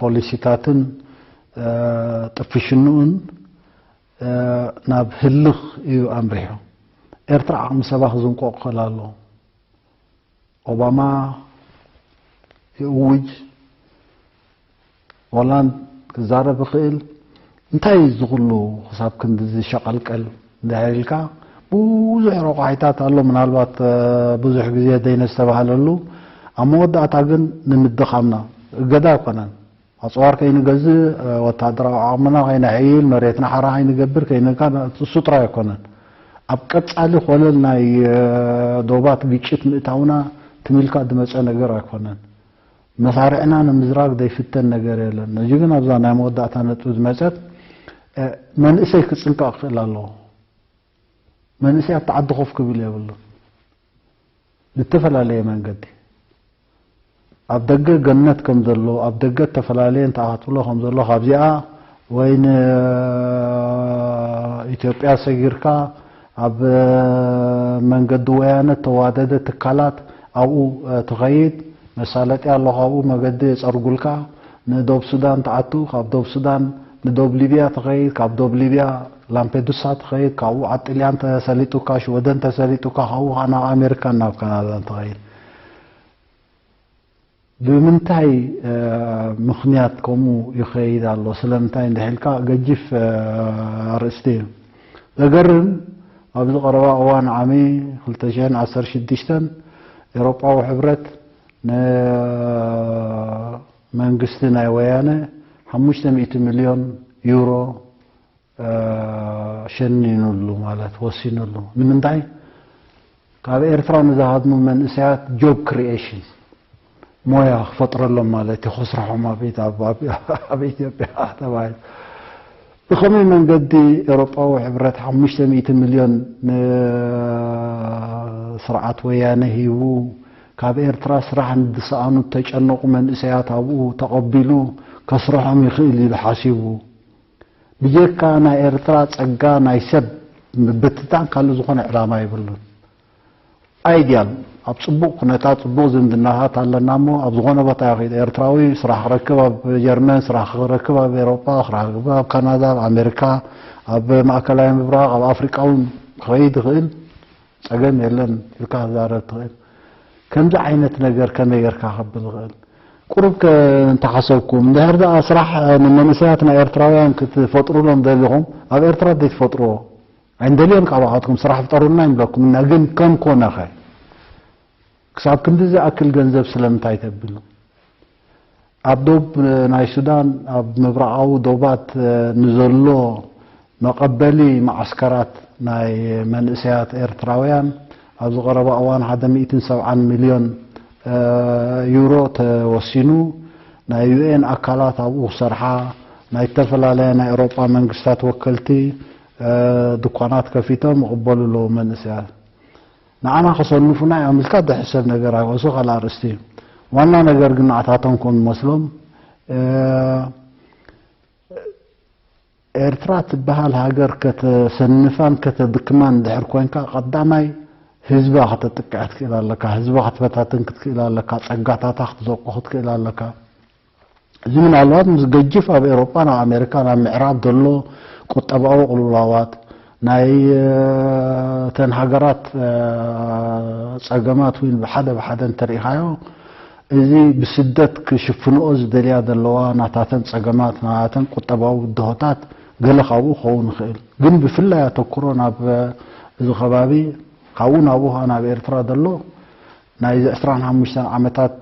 ፖሊሲታትን ጥፍሽንኡን ናብ ህልኽ እዩ ኣምሪሑ። ኤርትራ ዓቕሚ ሰባ ክዝንቆ ክኽእል ኣለዎ። ኦባማ ይእውጅ፣ ሆላንድ ክዛረብ ይኽእል። እንታይ እዩ እዚ ኩሉ ክሳብ ክንድዚ ዝሸቐልቀል እንድሕር ኢልካ ብዙሕ ረቋሒታት ኣሎ። ምናልባት ብዙሕ ግዜ ዘይነስተባህለሉ ኣብ መወዳእታ ግን ንምድኻምና እገዳ ኣይኮነን። ኣፅዋር ከይንገዝእ፣ ወታደራዊ ዓቕምና ከይነሕይል፣ መሬትና ሓራ ከይንገብር፣ ከይንካ እሱ ጥራይ ኣይኮነን። ኣብ ቀጻሊ ኮለል ናይ ዶባት ግጭት ምእታውና ትሚልካ ዝመጸ ነገር ኣይኮነን። መሳርዕና ንምዝራግ ዘይፍተን ነገር የለን። ነዚ ግን ኣብዛ ናይ መወዳእታ ነጥቢ ዝመጸት መንእሰይ ክጽንቀቕ ክኽእል ኣለዎ። መንእሰይ ኣብቲ ዓዲ ኮፍ ክብል የብሉን። ብተፈላለየ መንገዲ ኣብ ደገ ገነት ከም ዘሎ ኣብ ደገ እተፈላለየ እንታይ ክትብሎ ከም ዘሎ ካብዚኣ ወይ ንኢትዮጵያ ሰጊርካ ኣብ መንገዲ ወያነ እተዋደደ ትካላት ኣብኡ ትኸይድ፣ መሳለጥያ ኣሎ፣ ካብኡ መገዲ የጸርጉልካ። ንዶብ ሱዳን ትኣቱ፣ ካብ ዶብ ሱዳን ንዶብ ሊብያ ትኸይድ፣ ካብ ዶብ ሊብያ ላምፔዱሳ ትኸይድ፣ ካብኡ ኣብ ጥልያን ተሰሊጡካ፣ ሽወደን ተሰሊጡካ፣ ካብኡ ከዓ ናብ ኣሜሪካን ናብ ካናዳን ትኸይድ። ብምንታይ ምኽንያት ከምኡ ይኸይድ ኣሎ? ስለምንታይ እንድሕልካ ገጅፍ ኣርእስቲ እዩ። ዘገርም፣ ኣብዚ ቀረባ እዋን ዓሚ ክልተ ሽሕን ዓሰርተ ሽዱሽተን ኤሮጳዊ ሕብረት ንመንግስቲ ናይ ወያነ ሓሙሽተ ሚእቲ ሚልዮን ዩሮ ሸኒኑሉ፣ ማለት ወሲኑሉ። ንምንታይ? ካብ ኤርትራ ንዝሃድሙ መንእሰያት ጆብ ክሪኤሽን፣ ሞያ ክፈጥረሎም ማለት እዩ፣ ከስርሖም ኣብ ኣብ ኢትዮጵያ ተባሂሉ። ብኸመይ መንገዲ ኤውሮጳዊ ሕብረት ሓሙሽተ ሚእቲ ሚልዮን ንስርዓት ወያነ ሂቡ፣ ካብ ኤርትራ ስራሕ ንዝሰኣኑ ዝተጨነቑ መንእሰያት ኣብኡ ተቐቢሉ ከስርሖም ይኽእል ኢሉ ሓሲቡ? ብጀካ ናይ ኤርትራ ጸጋ ናይ ሰብ ምብትታን ካልእ ዝኾነ ዕላማ የብሉን። ኣይድያል ኣብ ጽቡቕ ኩነታት ጽቡቕ ዝምድናታት ኣለና እሞ ኣብ ዝኾነ ቦታ ይኸይድ ኤርትራዊ ስራሕ ክረክብ፣ ኣብ ጀርመን ስራሕ ክረክብ፣ ኣብ ኤሮጳ ስራሕ ክረክብ፣ ኣብ ካናዳ፣ ኣብ ኣሜሪካ፣ ኣብ ማእከላይ ምብራቕ፣ ኣብ ኣፍሪቃ እውን ክኸይድ ይኽእል። ጸገም የለን ኢልካ ክዛረብ ትኽእል። ከምዚ ዓይነት ነገር ከመይ ጌርካ ከብል ይኽእል? ቁሩብ ከ እንተሓሰብኩም፣ እንድሕር ደኣ ስራሕ ንመንእሰያት ናይ ኤርትራውያን ክትፈጥሩሎም ደሊኹም፣ ኣብ ኤርትራ ዘይትፈጥርዎ? ኣይንደልዮን ካባኻትኩም፣ ስራሕ ፍጠሩልና ይብለኩም እና፣ ግን ከም ኮነኸ? ክሳብ ክንዲ ዝኣክል ገንዘብ ስለምንታይ ተብሉ? ኣብ ዶብ ናይ ሱዳን፣ ኣብ ምብራቓዊ ዶባት ንዘሎ መቐበሊ መዓስከራት ናይ መንእሰያት ኤርትራውያን፣ ኣብዚ ቀረባ እዋን ሓደ ሚእትን ሰብዓን ሚልዮን ዩሮ ተወሲኑ፣ ናይ ዩ ኤን ኣካላት ኣብኡ ክሰርሓ፣ ናይ ዝተፈላለያ ናይ ኤውሮጳ መንግስታት ወከልቲ ድኳናት ከፊቶም ይቕበሉ ኣለዉ መንእሰያት። ንዓና ከሰንፉና እዮም ኢልካ ዝሕሰብ ነገር ኣይኮነን፣ እሱ ካልእ ኣርእስቲ እዩ። ዋና ነገር ግን ንዓታቶም ከም ዝመስሎም፣ ኤርትራ ትበሃል ሃገር ከተሰንፋን ከተድክማን እንድሕር ኮይንካ፣ ቀዳማይ ህዝባ ከተጥቅዕ ክትክእል ኣለካ፣ ህዝባ ክትበታትን ክትክእል ኣለካ፣ ጸጋታታ ክትዘቁ ክትክእል ኣለካ። እዚ ምናልባት ምስ ገጅፍ ኣብ ኤውሮጳን ኣብ ኣሜሪካን ኣብ ምዕራብ ዘሎ ቁጠባዊ ቅልውላዋት፣ ናይ እተን ሃገራት ጸገማት እውን ብሓደ ብሓደ እንተሪኢኻዮ፣ እዚ ብስደት ክሽፍንኦ ዝደልያ ዘለዋ ናታተን ጸገማት፣ ናታተን ቁጠባዊ ብድሆታት ገለ ካብኡ ክኸውን ይኽእል። ግን ብፍላይ ኣተኩሮ ናብ እዚ ከባቢ፣ ካብኡ ናብኡ ከኣ ናብ ኤርትራ ዘሎ ናይዚ ዕስራን ሓሙሽተን ዓመታት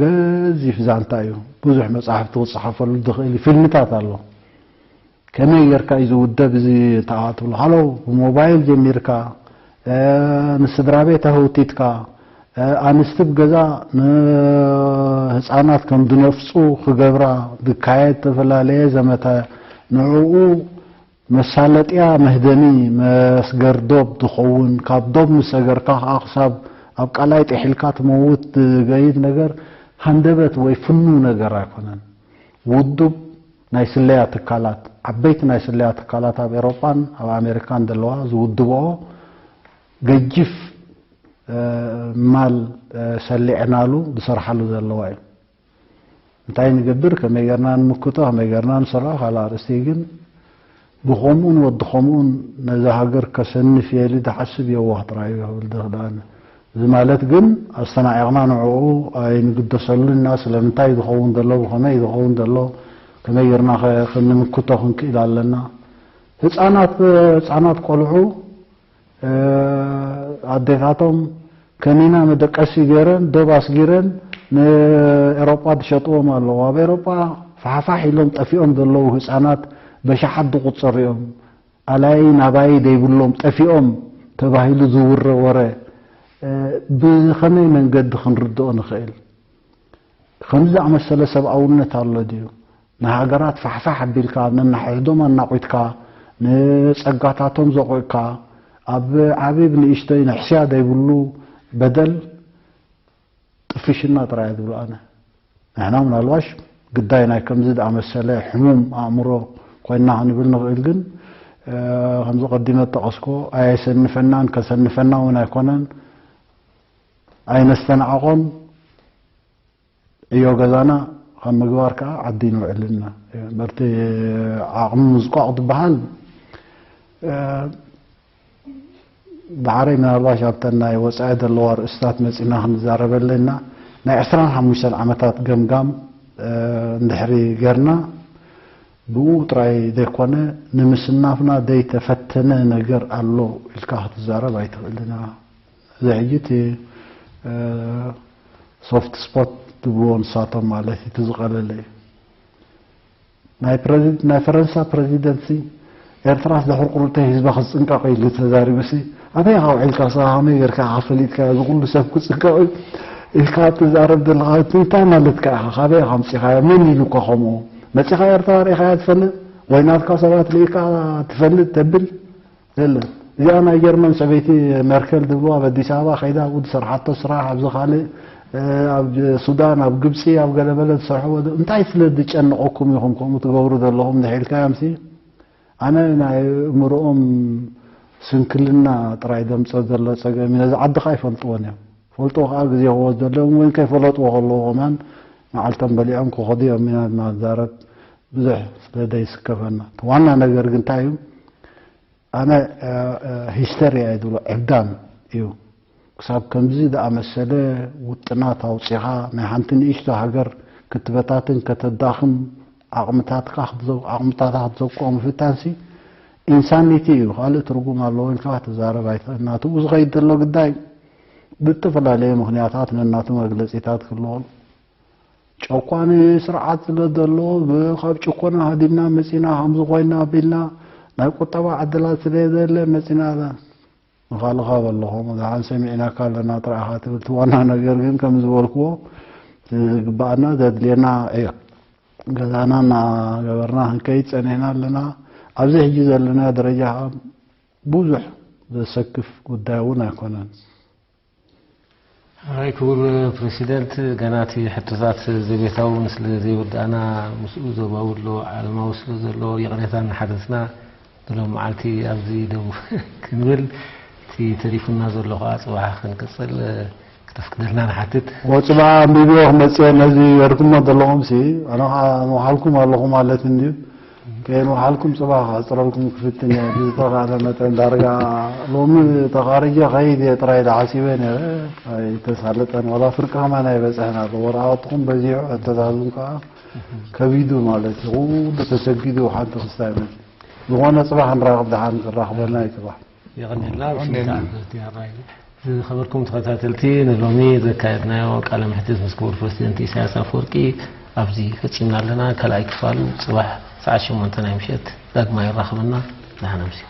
ገዚፍ ዛንታ እዩ። ብዙሕ መጻሕፍቲ ክጸሓፈሉ ዝኽእል እዩ። ፊልምታት ኣሎ። ከመይ ጌርካ እዩ ዝውደብ እዚ? ተኣትብሉ ሃሎ፣ ብሞባይል ጀሚርካ፣ ንስድራ ቤት ኣህውቲትካ፣ ኣንስቲ ብገዛ ንህፃናት ከም ዝነፍፁ ክገብራ ዝካየድ ዝተፈላለየ ዘመተ፣ ንዕኡ መሳለጥያ መህደሚ መስገር ዶብ ዝኸውን፣ ካብ ዶብ ምስ ሰገርካ ከዓ ክሳብ ኣብ ቃላይ ጥሒልካ ትመውት ዝገይድ ነገር ሃንደበት ወይ ፍኑው ነገር ኣይኮነን። ውዱብ ናይ ስለያ ትካላት፣ ዓበይቲ ናይ ስለያ ትካላት ኣብ ኤሮጳን ኣብ ኣሜሪካን ዘለዋ ዝውድብኦ ገጅፍ ማል ሰሊዕናሉ ዝሰርሓሉ ዘለዋ እዩ። እንታይ ንገብር፣ ከመይ ጌርና ንምክቶ፣ ከመይ ጌርና ንሰርዖ ካልእ ኣርእስቲ እዩ። ግን ብኸምኡን ወዲ ኸምኡን ነዛ ሃገር ከሰንፍ እየ ኢሉ ዝሓስብ የዋህ ጥራይ እዩ ክብል ዝኽእል ኣነ። እዚ ማለት ግን ኣስተናዒቕና ንዕኡ ኣይንግደሰሉን ኢና። ስለምንታይ ዝኸውን ዘሎ፣ ብኸመይ ዝኸውን ዘሎ፣ ከመይ ጌርና ከ-፣ ክንምክቶ ክንክእል ኣለና። ህፃናት፣ ህፃናት ቆልዑ፣ እ፣ ኣዴታቶም ከኒና መደቀሲ ገይረን፣ ዶብ ኣስጊረን ንኤሮጳ ዝሸጥዎም ኣለዉ። ኣብ ኤሮጳ ፋሕፋሕ ኢሎም ጠፊኦም ዘለዉ ህፃናት በሽሓት ዝቑጸሩ እዮም። ኣላዪ ናባዪ ዘይብሎም ጠፊኦም ተባሂሉ ዝውረ ወረ፣ እ፣ ብኸመይ መንገዲ ክንርድኦ ንኽእል? ከምዚ ዝኣመሰለ ሰብኣውነት ኣሎ ድዩ? ንሃገራት ፋሕፋሕ ኣቢልካ፣ ነናሕድሕዶም ኣናቒትካ፣ ንጸጋታቶም ዘቑዕካ፣ ኣብ ዓቢ ብንእሽቶይ ንሕስያ ዘይብሉ በደል ጥፍሽና ጥራይ እየ ዝብሎ ኣነ። ንሕና ምናልባሽ ግዳይ ናይ ከምዚ ዝኣመሰለ ሕሙም ኣእምሮ ኮይንና ክንብል ንኽእል፣ ግን፣ እ፣ ከምዚ ቀዲመ ዝጠቐስኩዎ ኣየሰንፈናን ከሰንፈና እውን ኣይኮነን። ኣይነስተናዕቖን። ዕዮ ገዛና ካብ ምግባር ከዓ ዓዲ ንውዕል ኢና። እምበርቲ ዓቕሚ ምዝቋቕ ዝበሃል፣ እ፣ ዳሕረይ ምናልባሽ ኣብተን ናይ ወፃኢ ዘለዋ ርእስታት መፂና ክንዛረበለን ኢና። ናይ ዕስራን ሓሙሽተን ዓመታት ገምጋም፣ እ፣ እንድሕሪ ገርና፣ ብኡ ጥራይ ዘይኮነ፣ ንምስናፍና ዘይተፈተነ ነገር ኣሎ ኢልካ ክትዛረብ ኣይትኽእልን ኢኻ። እዚ ሕጂ እቲ፣ እ፣ ሶፍት ስፖት ዝብልዎ ንሳቶም ማለት እዩ፣ እቲ ዝቐለለ እዩ። ናይ ፕረዚ-፣ ናይ ፈረንሳ ፕረዚደንትሲ ኤርትራስ ድሕሪ ቁሩብተይ ህዝባ ክጽንቀቕ ኢሉ ተዛሪቡሲ፣ ኣበይ ኢኻ ውዒልካ? ስኻ ከመይ ጌርካ ኢኻ ፈሊጥካዮ? እዚ ኩሉ ሰብ ክጽንቀቕ እዩ ኢልካ ትዛረብ ዘለኻ፣ እቲ እንታይ ማለትካ ኢኻ? ካበይ ኢኻ ኣምጺኻዮ? መን ኢሉካ ከምኡ? መጺኻ ኤርትራ ርኢኻያ ትፈልጥ? ወይ ናትካ ሰባት ርኢካ ትፈልጥ ተብል? የለን። እዚኣ ናይ ጀርመን ሰበይቲ ሜርከል ዝብልዋ ኣብ ኣዲስ ኣበባ ከይዳ ኣብኡ ዝሰርሓቶ ስራሕ፣ ኣብዚ ካልእ፣ እ፣ ኣብ ሱዳን፣ ኣብ ግብጺ፣ ኣብ ገለበለ ዝሰርሕዎ ዶ-፣ እንታይ ስለ ዝጨንቐኩም ኢኹም ከምኡ ትገብሩ ዘለኹም እንድሕር ኢልካዮምሲ፣ ኣነ ናይ እምርኦም ስንክልና ጥራይ ዘምጽኦ ዘሎ ጸገም እዩ። ነዚ ዓዲ ከኣ ይፈልጥዎን እዮም። ፈልጥዎ ከኣ ግዜ ክወስደሎም ወይ ከይፈለጥዎ ከለዉ ከማን መዓልቶም በሊዖም ክኸዱ እዮም ኢና እናዛረብ ብዙሕ ስለ ዘይስከፈና። እቲ ዋና ነገር ግን እንታይ እዩ? ኣነ፣ እ፣ እ፣ ሂስተሪ እየ ዝብሎ፣ ዕብዳን እዩ። ክሳብ ከምዚ ዝኣመሰለ ውጥናት ኣውጺኻ ናይ ሓንቲ ንእሽቶ ሃገር ክትበታትን ከተዳኽም ዓቕምታትካ ክትዘው-፣ ዓቕምታታ ክትዘብቆ ምፍታንሲ ኢንሳኒቲ እዩ። ካልእ ትርጉም ኣለዎ ኢልካ ክትዛረብ ኣይትኽእልን። ናትኡ ዝኸይድ ዘሎ ግዳይ ብዝተፈላለየ ምኽንያታት ነናቱ መግለጺታት ክህልዎ። ጨቋኒ ስርዓት ስለ ዘሎ፣ ብ-፣ ካብ ጭኮና ሃዲምና መጺና፣ ከምዚ ኮይና ኣቢልና፣ ናይ ቁጠባ ዕድላት ስለ ዘየለ መጺና። ንኻልኻ በለኹም፣ ደሓን ሰሚዕናካ ኣለና ጥራይ ኢኻ ትብል። እቲ ዋና ነገር ግን ከም ዝበልክዎ፣ እቲ ዝግባኣና ዘድልየና ዕዮ ገዛና እናገበርና ክንከይድ ጸኒሕና ኣለና። ኣብዚ ሕጂ ዘለናዮ ደረጃ ከኣ ብዙሕ ዘሰክፍ ጉዳይ እውን ኣይኮነን። ኣይ ክቡር ፕረሲደንት፣ ገና እቲ ሕቶታት ዘቤታዊ እውን ስለ ዘይወዳእና፣ ምስኡ ዞባዊ ኣሎ፣ ዓለማዊ ስለ ዘሎ፣ ይቕሬታ እናሓተትና ንሎም መዓልቲ ኣብዚ ደው ክንብል፣ እቲ ተሪፉና ዘሎ ከዓ ጽባሕ ክንቅጽል ክተፍቅደልና ንሓትት። ወጽባሕ ኣንቢብዮ ክመጽእ ነዚ ገርኩሞ ዘለኹም ሲ ኣነ ከዓ ንውሓልኩም ኣለኹ ማለት እንድዩ። ከይንውሓልኩም ጽባሕ ክሕጽረልኩም ክፍትን እየ። ብዝተኻእለ መጠን ዳርጋ ሎሚ ተኻርጀ ከይድ እየ ጥራይ ዝሓሲበ ነይረ። ኣይተሳለጠን፣ ዋላ ፍርቂ ከማን ኣይበጽሐን ኣሎ። ወረቓቕትኹም በዚሑ፣ ሕቶታትኩም ከዓ ከቢዱ ማለት እዩ። ኩሉ ተሰጊዱ ሓንቲ ክስታይ መጽእ። ዝኾነ ጽባሕ ንራኸብ፣ ደሓን ክራኽበና እዩ ጽባሕ። የቐንየልና። የቐንየልና። ብስምካ ኣንፈት ያራይ። ዝኸበርኩም ተኸታተልቲ፣ ንሎሚ ዘካየድናዮ ቃለ መሕትት ምስ ክቡር ፕረሲደንት ኢሳያስ ኣፈወርቂ ኣብዚ ፈጺምና ኣለና። ካልኣይ ክፋሉ ጽባሕ ሰዓት ሸሞንተ ናይ ምሸት ዳግማይ የራኽበና። ደሓን ኣምስዩ።